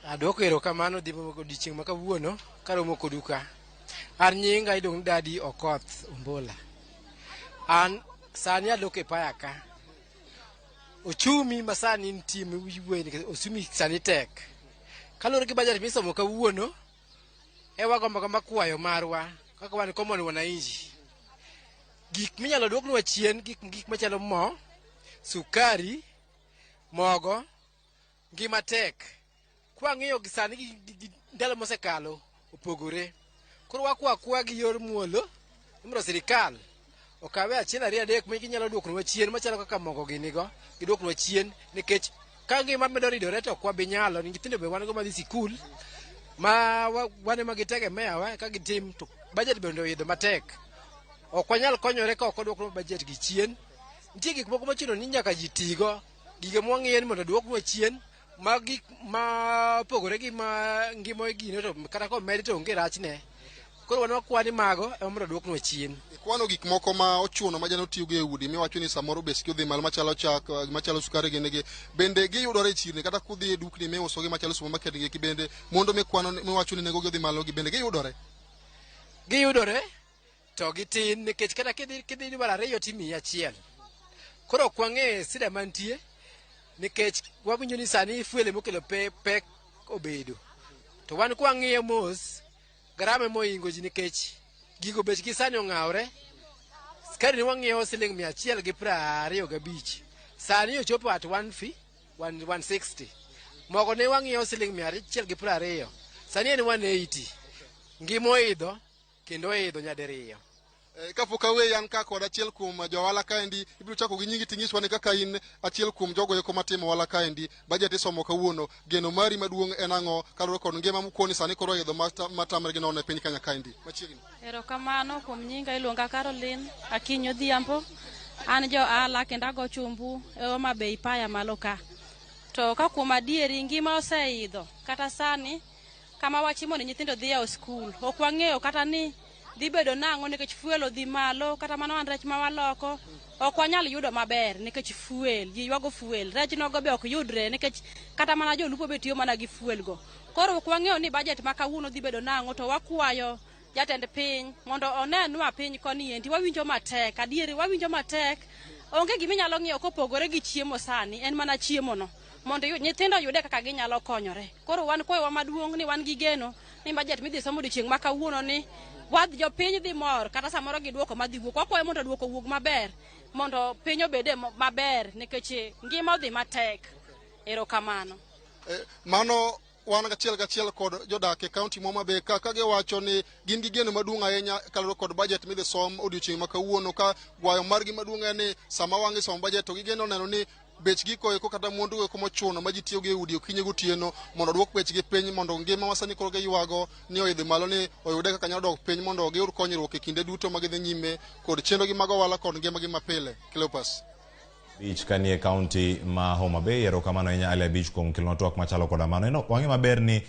Adwoko erokamano odiochieng' ma kawuono karomo kodu ka. An nyinga iluongo ni Daddy Okoth Ombola. An sani aloko e paya ka. Ochumi ma sani nitie miwuoye nikech ochumi sani tek. Kaluwore gi budget misomo kawuono, e wagombo agomba kwayo marwa kaka wan common wananchi. Gik minyalo duoknwa chien, gik machalo mo, sukari, mogo, ngima tek. Kwang'iyo gi sani gi ndalo mosekalo opogore. Koro wakwa akwa gi yor muolo mondo sirikal okawe achiel ariyo adek ma ginyalo duokonwa chien machalo kaka mogo gini go, giduoknwa chien nikech ka ngima medo ridore to ok wabi nyalo. Nyithindo be wan go madhi sikul ma wan ema gitegemea wa ka gitim to budget bende oidho matek. Ok wanyal konyore ka ok oduoknwa budget gi chien. Nitie gik moko mochuno ni nyaka ji tigo, gige mwang'iyo ni mondo oduoknwa chien Ma gik ma opogore gi ma ngima gino to kata komedi to onge rachne. Koro wan wakwa ni mago ema mondo oduoknwa chien. Ikwano gik moko ma ochuno ma jano tiyogo e udi miwacho ni samoro bechgi odhi malo machalo chak, machalo sukari gini gi. Bende giyudore e chirni kata kudhi e dukni miusogi machalo supermarket gi eki bende mwandu mikwano miwacho ni nengogi odhi malo gi bende giyudore? Giyudore to gitin nikech kata kidhi kidhi dwaro ariyo timiyi achiel. Koro ok wang'e sida mantie nikech wawinjo ni sani fuel emokelo pek obedo. To wan kwang'iyo mos garama ema ohingo ji nikech gigo bechgi sani ong'awre. Skari ne wang'iewo siling 125. Sani ochopo at 160. Mogo ne wang'iewo siling 120. Sani en 180. Ngima oidho kendo oidho nyadiriyo. Kapok aweyi an ka kod achiel kuom jo ohala kaendi, ibiro chako gi nyingi tinyiswa ni kaka in achiel kuom jogo eko matimo ohala kaendi, budget isomo kawuono, geno mari maduong' en ang'o kaluwore kod ngima mukoni sani koro oidho matamre gi nono e piny Kenya kaendi. Machiegni. Erokamano kuom nyinga iluonga Caroline Akinyi Odhiambo. An ja ohala kendo ago chumbu e Homa Bay Paya malo ka. To ka kuom adieri ngima oseidho kata sani kama wachimo ni nyithindo dhi yawo skul ok wang'eyo kata ni dhi bedo nang'o nikech fuel odhi malo kata mana wan rech ma waloko ok wanyal yudo maber nikech fuel ji ywago fuel rech nogo be ok yudre nikech kata mana jolupo be tiyo mana gi fuel go. Koro ok wang'eyo ni budget ma kawuono dhi bedo nang'o to wakwayo jatend piny mondo onenwa piny koni endi wawinjo matek adieri wawinjo matek onge gima inyalo ng'iewo kopogore gi chiemo sani en mana chiemo no mondo nyithindo oyude kaka ginyalo konyore. Koro wan kwayowa maduong' ni wan gi geno ni budget midhi som odiochieng' ma kawuono ni wadhi jopiny dhi mor kata samoro gi duoko madhi wuok. Wakwayo mondo duoko owuog maber mondo piny obede maber nikech ngima odhi matek. Erokamano. Mano wan achiel gachiel kod jodak e kaunti ma Homa Bay ka giwacho ni gin gi geno maduong' ahinya kaluwore kod budget midhi som odiochieng' ma kawuono ka gwayo margi maduong' en ni sama wang' isomo budget to gigeno neno ni bech giko eko kata mwandu eko mochuno ma ji tiyogo e udi okinyi gotieno mondo oduok bechgi piny mondo ngima ma sani koro giywago ni oidhi malo ni oyude kaka nyalo dok piny mondo giyud konyruok e kinde duto ma gidhi nyime kod chenrogi mag ohala kod ngimagi mapile. Cleopas. Abich kanie kaunti ma Homa Bay. Erokamano ahinya Ali Abich kuom kelonwa twak machalo koda mano. Eno, wang'e maber ni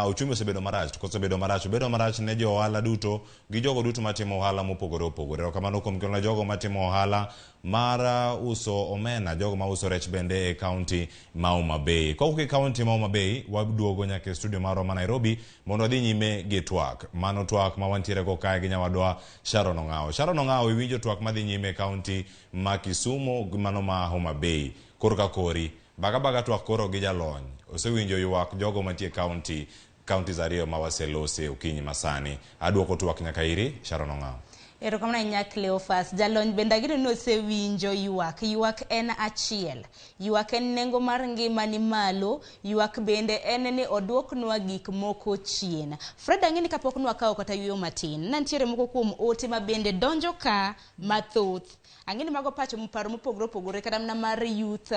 uchumi osebedo marach, to kosebedo marach, obedo marach ne jo ohala duto gi jogo duto matimo ohala mopogore opogore. Erokamano kuom kelonwa jogo matimo ohala mar uso omena, jogo ma uso rech bende e kaunti ma Homa Bay. Kowuok e kaunti ma Homa Bay, waduogo nyaka e studio marwa ma Nairobi mondo wadhi nyime gi twak. Mano twak ma wantiere go kae gi nyawadwa Sharon Ong'awo. Sharon Ong'awo, iwinjo twak madhi nyime e kaunti ma Kisumu gi mano ma Homa Bay. Korka kori, baga baga twak koro gi jalony. Osewinjo ywak jogo mantie kaunti, counties ariyo ma waselose okinyi masani. Aduoko twak nyaka iri, Sharon Ong'awo. Erokamano ahinya Cleophas. Jalony bende ageno ni osewinjo ywak. Ywak en achiel. Ywak en nengo mar ngima ni malo. Ywak bende en ni oduoknwa gik moko chien. Fred ang'e ni kapok nwakawo kata yueyo matin, ne nitiere moko kuom ote ma bende donjo ka mathoth. Ang'e ni mago pacho paro mopogore opogore kata mana mar youth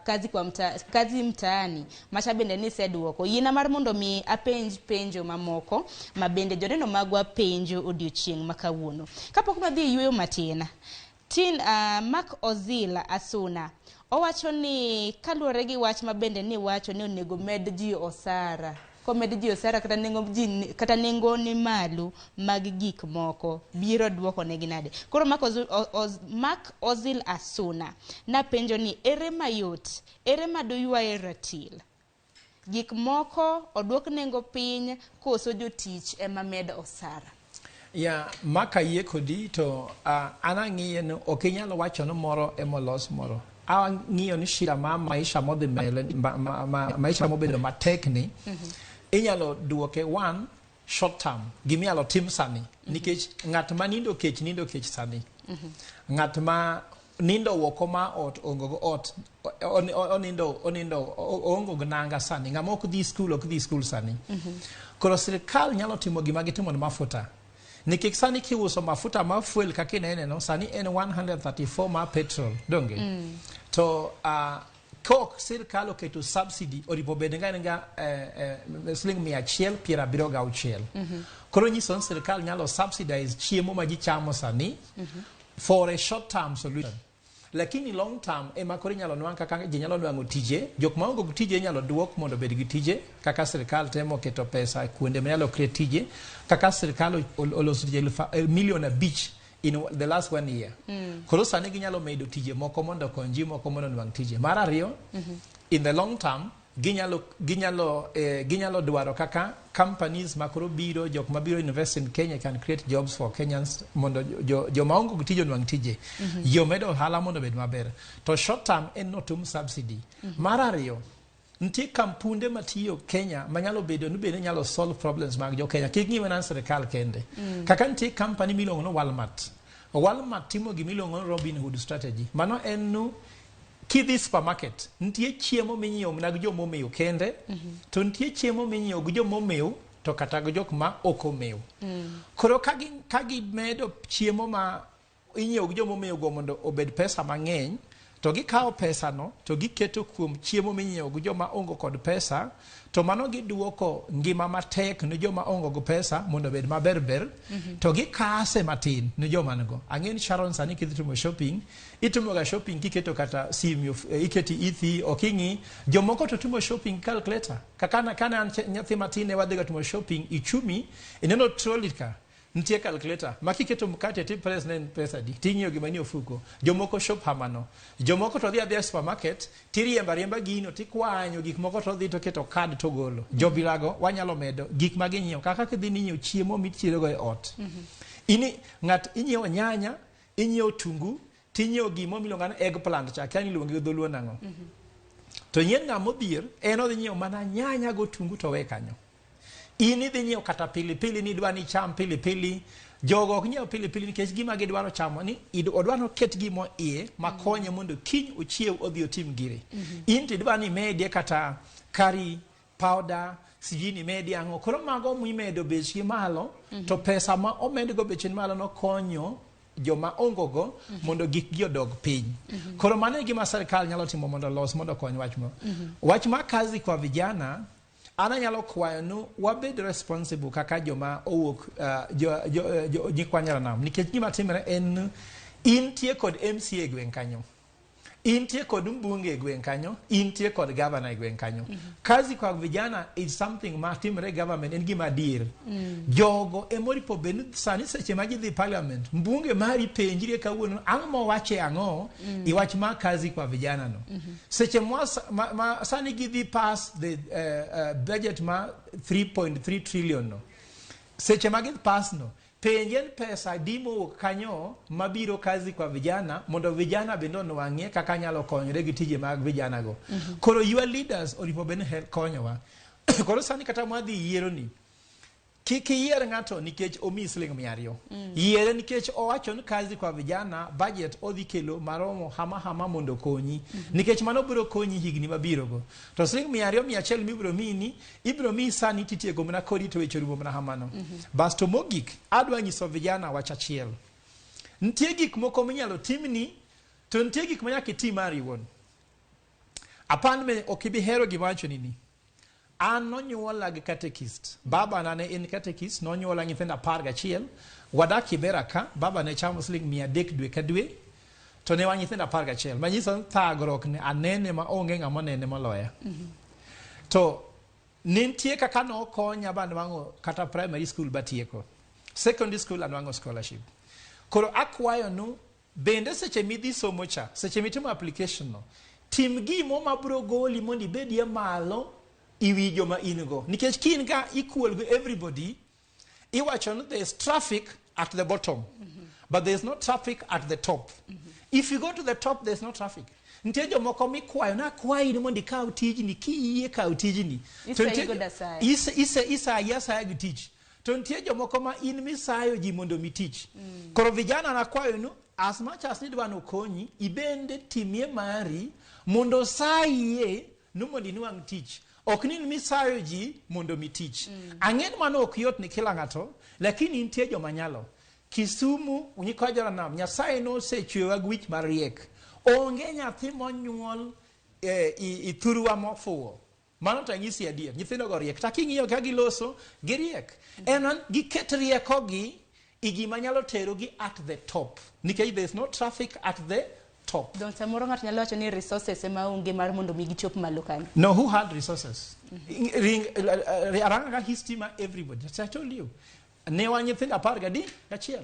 kazi kwa mta, kazi mtaani macha bende niseduoko. Yiena mar mondo mi apenj penjo mamoko ma bende joneno magwa penjo odiochieng' ma kawuono. Kapok nwadhi yueyo matin, tin Mark Ozil Asuna owacho ni kaluwore gi wach ma bende ni wacho ni onego med ji osara. Komed ji osara kata nengo ji kata nengo ni malo mag gik moko biro duoko negi nade. Koro Mark Ozil, Mark Ozil Asuna napenjo ni ere mayot, ere maduywaye ratil? Gik moko oduok nengo piny koso jotich ema med osara? Ya, maka yie kodi to an ang'iye ni ok inyal wacho ni moro ema olos moro. Ang'iyo ni shida ma maisha modhi mbele, maisha mobedo matek ni, inyalo duoke one short term, giminyalo tim sani. Nikech ng'at ma nindo kech, nindo kech sani. Ng'at ma nindo oko ma ot, onge go ot, onindo, oonge go nanga sani. Ng'ama ok dhi skul, ok dhi skul sani. Koro sirikal nyalo timo gima gitimo ne mafuta. Nikech sani kiuso mafuta ma fuel kaka inene no, sani en 134 ma petrol, donge? To kok sirikal oketo subsidy, oripo bed nga nga siling 176. Koro nyiso ni sirikal nyalo subsidize chiemo ma ji chamo sani for a short term solution. Lakini long term ema koro inyalo nwang' kaka ji nyalo nwang'o tije, jok maonge gi tije inyalo duok mondo obed gi tije, kaka sirkal temo keto pesa kuonde manyalo create tije, kaka sirkal oloso tije milion 5 in the last 1 year. Koro sani ginyalo medo tije moko mondo okony ji moko mondo onwang' tije. Mar ariyo, in the long term, ginyalo dwaro kaka companies ma koro biro, jok mabiro invest in Kenya can create jobs for Kenyans mondo joma onge gi tije onwang' tije. Yo medo ohala mondo obed maber. To short term en notum subsidy. Mar ariyo, nitie kampunde matiyo Kenya manyalo bedo ni bende nyalo solve problems mag jo Kenya. Kik ng'i mana sirkal kende. Kaka nitie company miluongo ni Walmart. Walmart timo gima iluongo ni Robin Hood strategy. Mano en nu kidhi supermarket, nitie chiemo minyiewo mana gi joma omew kende, to nitie chiemo minyiewo gi joma omew to kata gi jok ma ok omew. Koro ka gimedo chiemo ma inyiewo gi joma omew go mondo obed pesa mang'eny, to gikawo pesa no to giketo kuom chiemo minyiewo gi joma onge kod pesa, to mano giduoko ngima matek ne joma onge gi pesa mondo obed maber ber, to gikase matin ne joma nigo. Ang'e ni Sharon sani kidhi timo shopping, itimo ga shopping kiketo kata simu, iketi ithi, ok ing'i. Jomoko to timo shopping calculator. Kaka kane an nyathi matin ne wadhi ga timo shopping, ichumi, ineno trolley ka, nitie calculator ma kiketo mkate ti press ne en pesa di, ting'iyo gima nie ofuko. Jomoko shop hamano. Jomoko to dhi adhiya e supermarket, tiriembo ariemba gino, tikwanyo gik moko to dhi to keto card to golo. Jobilago wanyalo medo gik ma ginyiewo. Kaka kidhi ni inyiewo chiemo mitiyogo e ot. Ini ng'at inyiewo nyanya, inyiewo tungu, tinyiewo gimo miluongo ni eggplant cha, akia ni iluonge gi dholuo nang'o. To nyien ng'ama odhier, en odhi nyiewo mana nyanya go tungu to we kanyo. In idhi nyiewo kata pilipili ni idwa ni icham pilipili. Jogo ok nyiew pilipili nikech gima gidwaro chamo ni odwa ni oket gimo iye makonye mondo kiny ochiew odhi otim gire. In to idwa ni imedie kata curry powder, sijui ni imedie ang'o. Koro mago mimedo bechgi malo, to pesa ma omedgo bechgi malo no konyo joma ongo go mondo gikgi odog piny. Koro mano e gima sirkal nyalo timo mondo olos mondo okony wach mo. Wach mar kazi kwa vijana, an anyalo kwayo nu wabed responsible kaka joma owuok, nyikwa Nyaranam. Nikech gima timre en intie kod MCA e gweng' kanyo, intie kod mbunge e gweng' kanyo, intie kod governor e gweng' kanyo. Kazi kwa vijana is something ma timre e government, en gima adier. Jogo emoripo bed ni sani seche ma gidhi parliament, mbunge mari penjrie kawuono ang'o mowache ang'o i wach mar kazi kwa vijana no. Seche ma sani gidhi pass the budget ma 3.3 trillion no. Seche ma gidhi pass no, penj en pesa adi mowuok kanyo mabiro kazi kwa vijana mondo vijana bende onwang'ie kaka nyalo konyore gi tije mag vijana go. Koro your leaders oripo bed ni konyowa. Koro sani kata mwadhi yiero ni, kik iyier ng'ato nikech omiyi siling 200. Yiere nikech owacho ni kazi kwa vijana budget odhi kelo maromo hama hama mondo okonyi. Nikech mano biro konyi higni mabiro go. To siling 200 100 mibiro miyi ni, ibiro miyi sani titieko mana kodi to weche orumo mana hamano. Basto mogik, adwa nyiso vijana wach achiel. Nitie gik moko minyalo timni, to nitie gik ma nyaka itim mari iwuon. Apan me ok ibi hero gima awachoni ni. An nonyuola gi catechist. Baba na ne en catechist, nonyuola nyithindo 11. Wadak Kibera ka, baba ne chamo siling 300 dwe ka dwe, to ne wan nyithindo 11. Manyiso ni thagruok ne anene ma onge ng'ama onene moloya. To ne nitie kaka nokonya ba nwang'o kata primary school batieko. Secondary school anwang'o scholarship. Koro akwayo nu bende seche midhi somo cha, seche mitimo application no, tim gimo mabiro goli mondo ibedie malo i wi joma in go. Nikech ka in ga equal with everybody, iwacho ni there is traffic at the bottom, but there is no traffic at the top. If you go to the top, there is no traffic. Nitie jomoko mikwayo na akwayi ni mondo ikaw tijni, kiyie kaw tijni. To nitie Isayi go dasaya. Isayi asaya gi tich. To nitie jomoko ma in misayo ji mondo mi tich. Koro vijana nakwayo nu, as much as nidwa nokonyi, ibende timie mari mondo sayie nu mondo inwang' tich. Ok ni misayo ji mondo mi tich. Ang'e ni mano ok yot ni kila ng'ato, lakini nitie joma nyalo. Kisumu, nyikwa Jaranam, Nyasaye nosechwewa gi wich mariek. Onge nyathi monyuol i thurwa mofuwo. Mano to anyisi adier, nyithindo go riek. Ta king'iyo ka giloso, giriek. En an giket riekogi i gima nyalo terogi at the top. Nikech there is no traffic at the top. Don samoro ng'ato nyalo wacho ni resources ema onge mar mondo mi gichop malo kanyo. No, who had resources? Ring, aranga ka history ma everybody. As I told you. Ne wan nyithindo 11.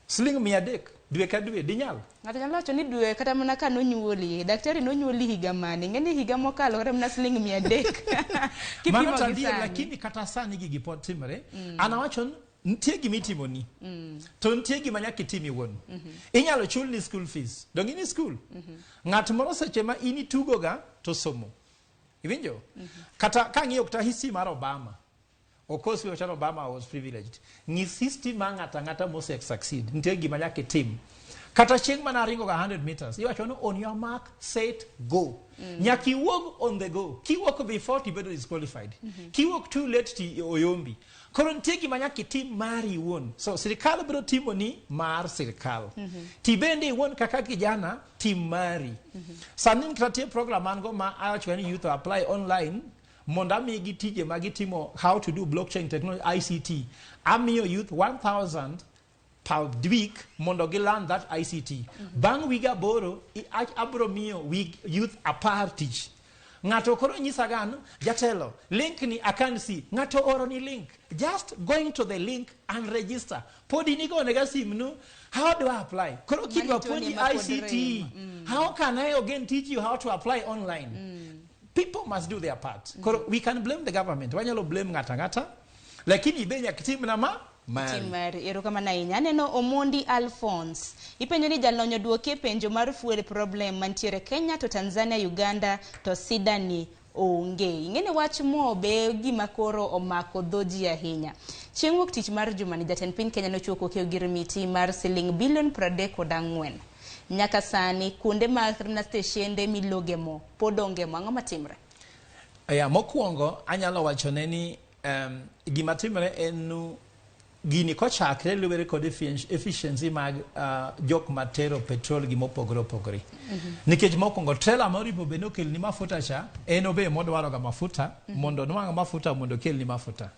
Siling 300 dwe ka dwe dinyal. Ng'ato nyalo wacho ni dwe kata mana ka nonyuoli, daktari nonyuoli higa mane? Ing'e ni higa mokalo kata mana siling 300. Mano Kipimo to gi adier, sani. lakini kata sani gigi pod timore. An awacho ni nitie gima itimoni. To nitie gima nyaka itim iwuon. Inyalo chulni school fees. Donge in e school? Ng'at moro seche ma in itugo ga to somo. Iwinjo? Kata kang'iyo kata history mar Obama. Of course, we wacho ni Obama was privileged. Ng'is history mar ng'ato ang'ata mose succeed. Nitie gima nyaka itim. Kata chieng' mana ringo ga 100 meters, iwacho ni on your mark, set, go. Nyaka iwuog on the go. Kiwuok before tibedo disqualified. Kiwuok too late ti oyombi. Koro nitie gima nyaka itim mari iwuon. So sirikal biro timoni mar sirikal. Tibende iwuon kaka kijana tim mari. Sani nitie program an go ma awacho ni youth apply online mondo amigi tije ma gitimo how to do blockchain technology ICT. Amiyo youth 1000 per week mondo gi learn that ICT. Bang' wig 8 abro miyo wig youth 10 tich. Ng'ato koro nyisa gan jatelo link ni I can't see. Ng'ato oro ni link. Just going to the link and register. Pod inigonega simnu. How do I apply? Koro kidwa Mani to ni puonji ma pod ICT. rem. How can I again teach you how to apply online? People must do their part. Koro we can blame the government. Wanyalo blame ng'ata ng'ata. Lakini be nyaka tim na ma mari. Tim mari. Erokamano ahinya. Aneno Omondi Alphonse. Ipenjo ni jalony oduokie penjo mar fuel problem mantiere Kenya to Tanzania, Uganda to sida ni onge. Ing'e ni wach mo be gima koro omako dho ji ahinya. Chieng' wuok tich mar jumani jatend piny Kenya nochiwo koke ogirimiti mar siling bilion 34. Nyaka sani kuonde mag na steshende miloge mo pod onge mo. Ang'o matimre? Ya, mokwongo anyalo wachone ni gima timre en nu gini kochakre luwere kod efficiency mag jok matero petrol gi mopogore opogore. Nikech mokwongo trailer moripo be nokelni mafuta cha, en obe modwaro ga mafuta mondo nwang' mafuta mondo okelni mafuta.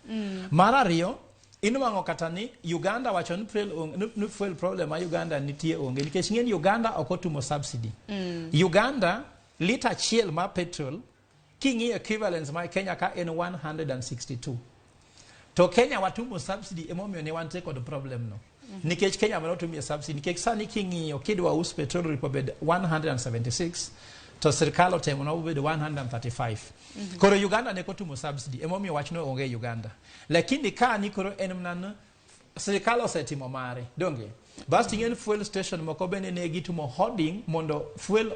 Mar ariyo, inwang'o kata ni Uganda wacho ni fuel problem ma Uganda nitie onge nikech ng'eni Uganda ok otumo subsidy. Uganda lita achiel mar petrol king'iyo equivalence ma Kenya ka en 162. To Kenya watumo subsidy emomiyo ne wantie kod problem no. Nikech Kenya mane otumie subsidy nikech sani king'iyo kidwa us petrol ripo bed 176 to sirkal otemo na obedo 135. Koro Uganda ne kotumo subsidy emomiyo wachno onge Uganda. Lakini ka ni koro en mana sirkal osetimo mare donge. Bas ting'en fuel station moko bende ne gitumo hoarding mondo fuel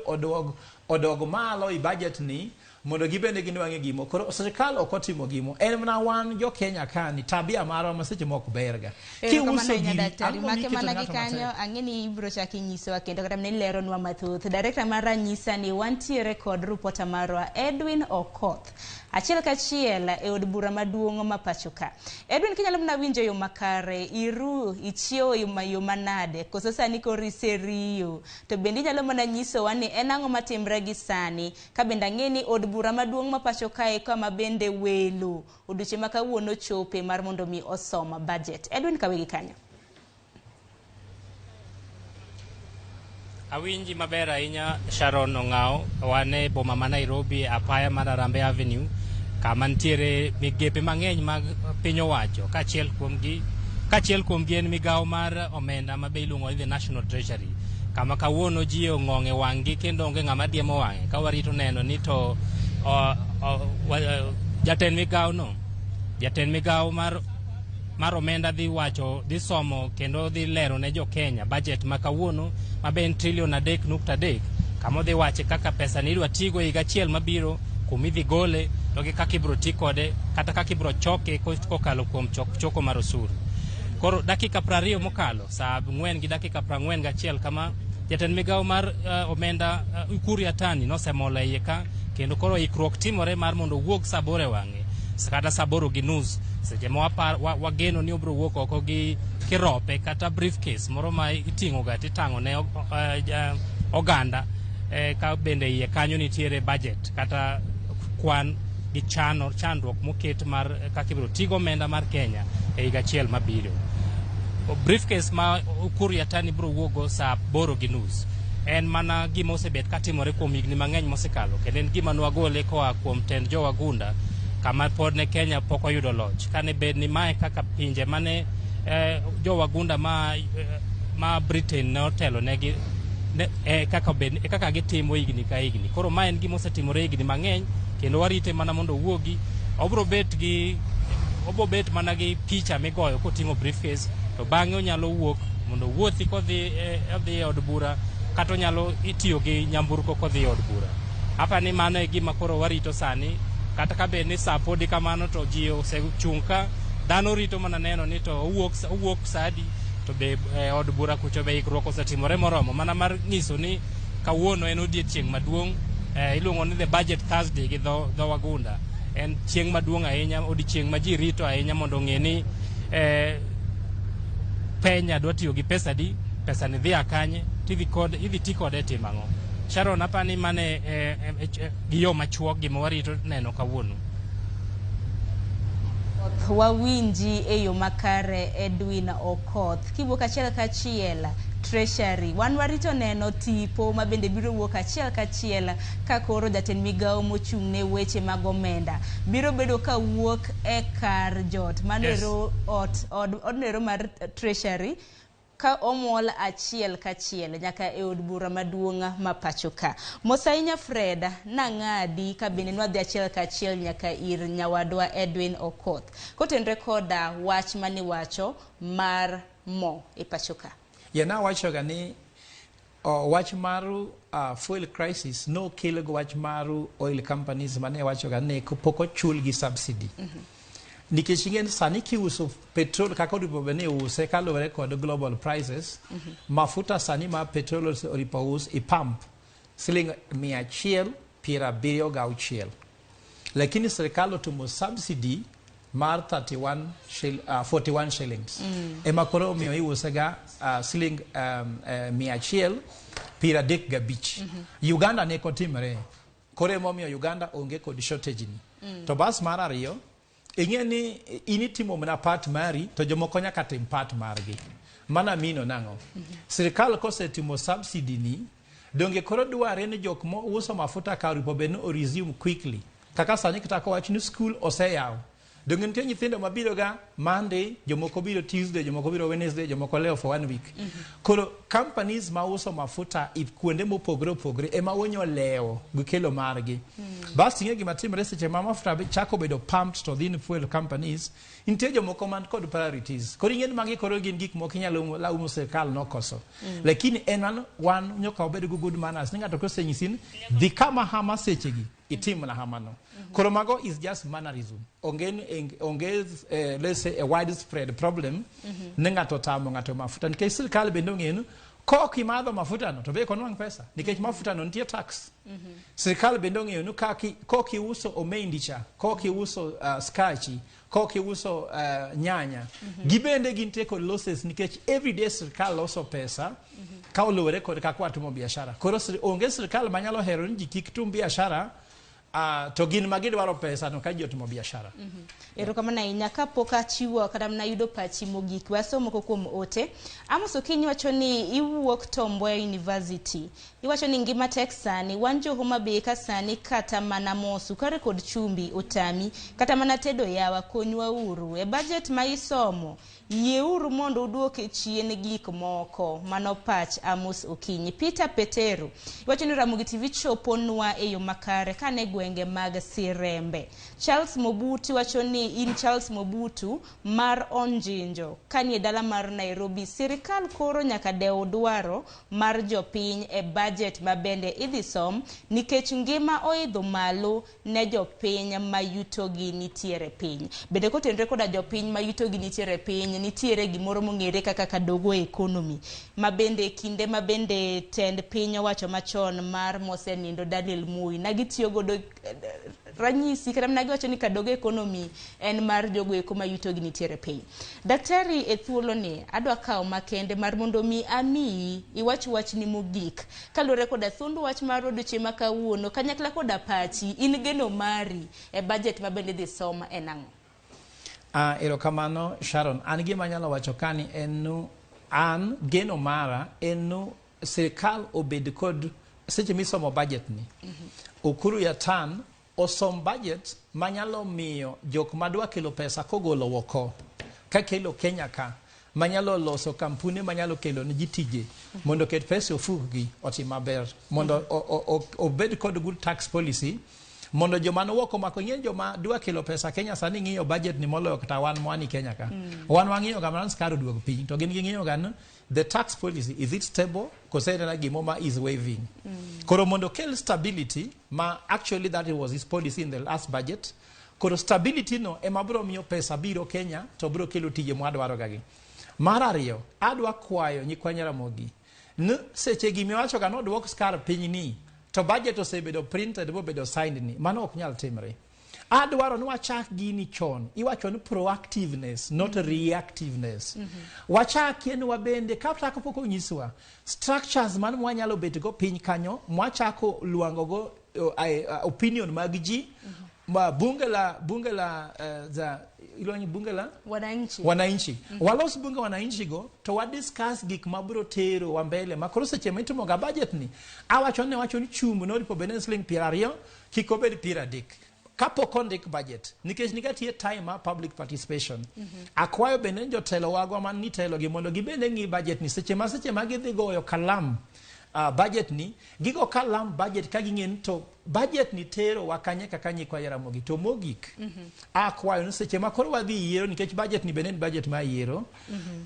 odog malo i budget ni mondo gibende ginwang'e gimo. Koro sirkal ok otimo gimo. En mana wan jo Kenya ka ni tabia marwa ma seche moko berga. Erokamano Kiuso ahinya gini, daktari. ang'o Make miketo mana ne gi ng'ato kanyo matek? ang'e ni ibiro chako inyisowa kendo kata mana ileronwa mathoth. Director mara nyisa ni wantiere kod ripota marwa Edwin Okoth. Achiel kachiel e od bura maduong' ma pacho ka. Edwin, kinyalo mana winjo yo makare, iru, ichiewo yo manade, koso sani koro iseriyo. To bende inyalo mana nyisowa ni en ang'o matimre gi sani, ka bende ang'e ni od bura maduong' ma pacho kae kama bende welo odiochieng' ma kawuono chope mar mondo mi osom budget. Edwin, kawe gi kanyo. Awinji maber ahinya Sharon Ong'ao, wan e boma ma Nairobi, apaya mar Harambee Avenue, kama nitiere migepe mang'eny mag piny owacho, kaachiel kuomgi en migawo mar omenda ma be iluongo ni the National Treasury, kama kawuono ji ong'ong' e wang'gi kendo onge ng'ama diemo wang'e ka warito neno ni to jatend migawo no, jatend migawo mar omenda dhi wacho, dhi somo kendo dhi lero ne jo Kenya budget ma kawuono ma be en trilion 3.3, kama odhi wache kaka pesa ni idwa tigo higa achiel mabiro, kuma idhi gole to gi kaka ibiro ti kode kata kaka ibiro choke kokalo kuom choko mar osuru. Koro dakika 20 mokalo saa 4 gi dakika 41 kama jatend migawo mar omenda Ukur Yatani nosemolo e iye ka, kendo koro ikruok timore mar mondo owuog saa 8 e wang'e kata saa 8:30 seche ma wageno ni obiro wuok oko gi kirope kata briefcase moro ma iting'o ga titang'o ne oganda ka bende iye kanyo nitiere budget kata kwan gi chandruok moket mar kaka ibiro tigo omenda mar Kenya e higa achiel mabiro. Briefcase ma Ukur Yatani biro wuogo saa 8:30. En mana gima osebet katimore kuom higni mang'eny mosekalo, kendo en gima nwagole koa kuom tend jowagunda kama pod ne Kenya pok oyudo loch. Kane bed ni mae kaka pinje mane jowagunda ma Britain ne otelo negi kaka bed, kaka gitimo higni ka higni. Koro ma en gima osetimore higni mang'eny, kendo warite mana mondo owuogi. Obro bet gi obo bet mana gi picha migoyo koting'o briefcase, to bang'e onyalo wuok mondo owuothi kodhi odhi e od bura, kata onyalo itiyo gi nyamburko kodhi e od bura. Apa ni mano e gima koro warito sani, kata ka bed ni sa podi kamano to ji osechung' ka, dhano rito mana neno ni to owuok sa adi, to be od bura kucho be ikruok osetimore moromo mana mar nyiso ni kawuono en odiechieng' maduong', iluongo ni the budget Thursday gi dho wagunda. En chieng' maduong' ahinya, odiechieng' ma ji rito ahinya mondo ong'e ni Kenya dwa tiyo gi pesa di, pesa ni dhi akanye, tidhi kod idhi ti kode e timo ang'o. Sharon, apani mane gi yo machuok gima warito neno kawuono. Wawinji e yo makare, Edwin Okoth. Kiwuok achiel kachiel Treasury, wan warito neno tipo ma bende biro wuok achiel kachiel ka koro jatend migawo mochung' ne weche mag omenda biro bedo ka wuok e kar jot manero odnero mar Treasury ka omol achiel kachiel nyaka e od bura maduong' ma pacho ka. Mos ahinya Fred, nang'adi ka bende nwadhi achiel kachiel nyaka ir nyawadwa Edwin Okoth kotenre koda wach maniwacho mar mo e pacho ka. Ya nawachoga ni wach mar fuel crisis nokel go wach mar oil companies mane wachoga ni pok ochul gi subsidy. Nikech ing'e ni sani kiuso petrol kaka oripo bed ni iuse kaluwore kod global prices, mafuta sani ma petrol oripo us i pump siling 176. Lakini sirikal otimo subsidy mar 41 shillings. Ema koro omiyo iuse ga siling 135. Uganda ne kotimre. Koro emomiyo Uganda onge kod shortage ni. To bas mar ariyo, ing'e ni in itimo mana part mari to jomoko nyaka tim part margi. Mana mino nang'o? Sirikal kosetimo subsidy ni, donge koro dware ni jok mauso mafuta ka oripo bed ni o resume quickly. Kaka sani kata kowach ni school oseyaw. Donge nitie nyithindo mabiro ga Monday, jomoko biro Tuesday, jomoko biro Wednesday, jomoko leo for one week. Koro companies mauso mafuta i kuonde mopogore opogore ema onyo lewo gi kelo margi. Bas ing'e gima timore seche ma mafuta chako bedo pumped to dhi ni fuel companies, nitie jomoko man kod priorities. Koro ing'e ni magi koro gin gik moko inyalo laumo sirikal nokoso. Lakini en wan nyaka wabed gi good manners ni ng'ato kosenyisi ni dhi kama hama sechegi, itim na hamano. Koro mago is just mannerism. Onge let's say a widespread problem ni ng'ato tamo ng'ato mafuta nikech sirikal bende ong'eyo ni kok imadho mafuta no to be ok onwang' pesa nikech mafuta no nitie tax. Sirikal bende ong'eyo ni kok iuso omendi cha, kok iuso skachi, kok iuso nyanya, gibende gintie kod losses nikech everyday sirikal loso pesa ka oluwore kod kaka watimo biashara. Koro onge sirikal manyalo hero ni ji kik tum biashara, to gin ma gidwaro pesa no ka ji otimo biashara. Erokamano ahinya. Kapok achiwo kata mana yudo pachi mogik, wasom moko kuom ote. Amos Okinyi wacho ni iwuok Tom Mboya University. Iwacho ni ngima tek sani, wan jo Homa Bay ka sani kata mana mo, sukari kod chumbi otami, kata mana tedo yawa, konywa uru. E budget ma isomo, yieuru mondo uduok chien gik moko. Mano pach Amos Okinyi. Peter Petero iwacho ni Ramogi TV choponwa e yo makare kane gwenge mag Sirembe. Charles Mobutu wacho ni in Charles Mobutu mar Onjinjo kanie dala mar Nairobi. Sirikal koro nyaka dew dwaro mar jopiny e budget ma bende idhi som nikech ngima oidho malo ne jopiny ma yutogi nitiere piny. Bende kotenore koda jopiny ma yutogi nitiere piny, nitiere gimoro mong'ere kaka kadogo economy ma bende kinde ma bende tend piny owacho machon mar mosenindo Daniel Moi na gitiyo godo ranyisi kata mana giwacho ni kadogo economy en mar jogo eko ma yutogi nitiere piny. Daktari, e thuolo ni adwa kawo makende mar mondo mi amiyi iwach wachni mogik kaluwore koda thuond wach mar odiochieng' ma kawuono kanyakla koda pachi in geno mari e budget ma bende idhi som en ang'o? Erokamano Sharon. An gima anyalo wacho kani en nu an geno mara en nu sirikal obed kod seche misomo budget ni Ukuru Yatan osom budget manyalo miyo jok madwa kelo pesa kogolo oko kakelo Kenya ka manyalo loso kampune manyalo kelo ne ji tije mondo oket pesa e ofukgi otim maber mondo obed kod good tax policy mondo joma nowuok omako ing'e joma dwa kelo pesa Kenya sani ng'iyo budget ni moloyo kata wan mwani Kenya ka wan wang'iyo ga mana skar oduog piny to gin ging'iyo ga ni the tax policy is it stable kose en gimo ma is waving koro mondo kel stability ma actually that was his policy in the last budget koro stability no ema biro miyo pesa biro Kenya to biro kelo tije mwadwaro gagi mar ariyo adwa kwayo nyikwa Nyaramogi ni seche gimiwacho ga nodwok skar piny ni to budget osebedo printed bobedo signed ni mano ok nyal timre adwaro ni wachak gini chon iwacho ni proactiveness not reactiveness wachakie ni wabende kata kapok onyiswa structures man mwanyalo bet go piny kanyo mwachako luango go opinion mag ji ma bunge la za iluongo ni bunge la wananchi wananchi walos bunge wananchi go to wa discuss gik mabiro tero wa mbele ma koro seche mitimo ga budget ni awacho ne wacho ni chumbi noripo bed en siling 20 kik obed 30 kapok ondik budget nikech nitie time mar public participation akwayo bende ni jotelo wagwa man nitelo gi mondo gibende ng'i budget ni seche ma gidhi goyo kalam budget ni gigo kalam budget ka ging'e ni to budget ni tero wa kanye kaka nyikwa Jaramogi to mogik akwayo ni seche ma koro wadhi yiero nikech budget ni bende en budget mar yiero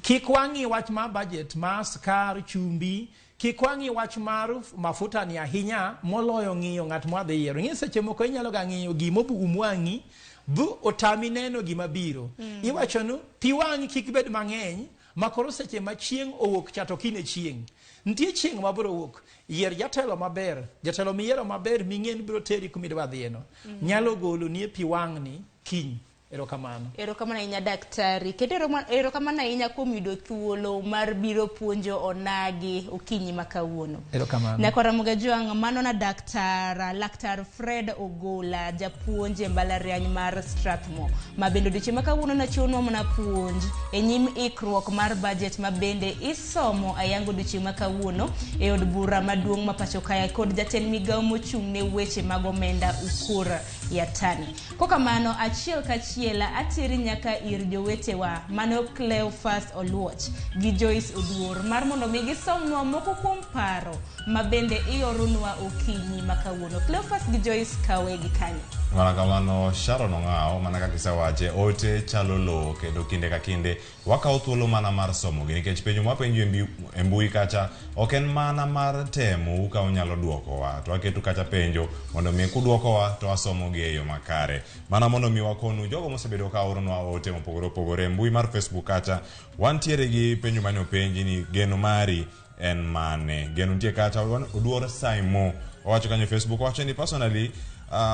kik wang'i wach mar budget mar skar chumbi kik wang'i wach mar mafuta ni ahinya moloyo ng'iyo ng'at mwadhi yiero ing'e seche moko inyalo ga ng'iyo gimoum wang'i bu otami neno gima biro iwacho ni pi wang'i kik bed mang'eny ma koro seche ma chieng' owuok cha to kine chieng' nitie chieng' mabiro wuok yier jatelo maber jatelo miyiero maber ming'e ni biro teri kuma idwa dhiyeno nyalo golo nie pi wang'ni kiny erokamano Erokamano ahinya daktari kendo erokamano ahinya kuom yudo thuolo mar biro puonjo onagi okinyi ma kawuono. Erokamano. Nyakwa Ramogi Ajwang' mano na Laktar Fred Ogola japuonj e mbalariany mar Strathmore ma bende odiochieng' ma kawuono nachiwonwa mana puonj e nyim ikruok mar budget ma bende isomo ayango odiochieng' ma kawuono e od bura maduong' ma pacho kae kod jatend migawo mochung' ne weche mag omenda Ukur Yatani. Kokamano achiel kachiel ateri nyaka ir jowetewa mano Cleophas Oluoch gi Joyce Oduor mar mondo mi gisomnwa moko kuom paro ma bende ioronwa okinyi ma kawuono. Cleophas gi Joyce kawe gi kanyo. Mana kamano Sharon Ong'awo mana kaka isewache ote chalo lowo kendo kinde ka kinde wakawo thuolo mana mar somogi nikech penjo mwapenjo e mbui kacha ok en mana mar temo ka unyalo duokowa to waketo kacha penjo mondo mi kudwokowa to wasomogi e yo makare mana mondo mi wakonu jogo mosebedo ka oronwa ote mopogore opogore e mbui mar Facebook kacha wantiere gi penjo mane openji ni geno mari en mane geno nitie kacha Oduor Saimo owacho kanyo e Facebook owacho ni personally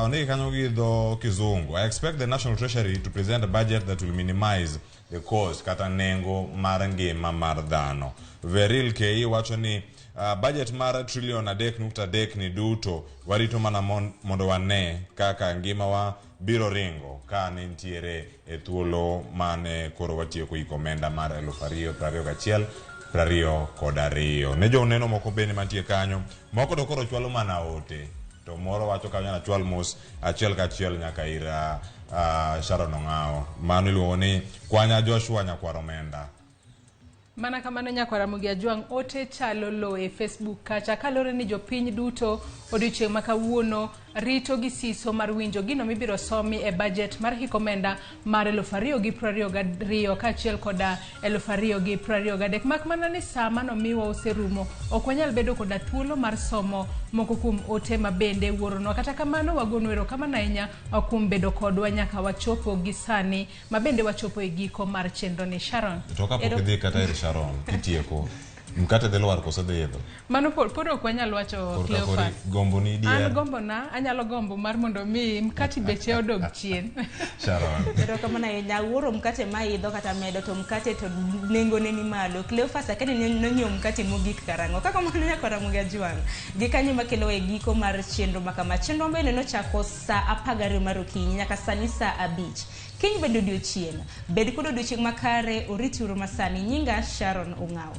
ondike kanyo gi dho kizungu I expect the National Treasury to present a budget that will minimize the cost kata nengo mar ngima mar dhano. Veril KE wacho ni budget mar trilion 3.3 ni duto warito mana mondo wane kaka ngimawa biro ringo ka ne nitiere e thuolo mane koro watieko iko omenda mar 2021 22. Ne joneno moko bende mantie kanyo moko to koro chwalo mana ote to moro wacho kanyo nachwal mos achiel kachiel nyaka ir Sharon Ong'awo mano iluongo ni Kwanya Joshua Nyakwar Omenda. Mana kamano Nyakwar Ramogi Ajwang' ote chalo lo e Facebook kacha kalore ni jopiny duto odiochieng' ma kawuono rito gi siso mar winjo gino mibiro somi e budget mar hik omenda mar 2022 kaachiel koda 2023. Mak mana ni saa manomiwa oserumo ok wanyal bedo koda thuolo mar somo moko kuom ote ma bende wuoronwa. Kata kamano wagonu erokamano ahinya kuom bedo kodwa nyaka wachopo gi sani ma bende wachopo e giko mar chenro ni. Sharon. To kapok idhi kata ir Sharon kitieko mkate dhi lwar koso dhi idho? Mano pod ok wanyal wacho Cleophas. Gombo ni dier. An gombo na anyalo gombo mar mondo mi mkati beche odog chien. Sharon. Erokamano ahinya wuoro mkate ma idho kata medo to mkate to nengone ni malo. Cleophas akeni nonyiewo mkate mogik karang'o. Kaka mano Nyakwar Ramogi Ajwang' gi kanyo makelo e giko mar chenro makama. Chenro bende nochako saa 12 mar okinyi nyaka sani saa 5. Kiny bende odiochieng'. Bed kod odiochieng' makare, orit uru masani. Nyinga Sharon Ong'awo.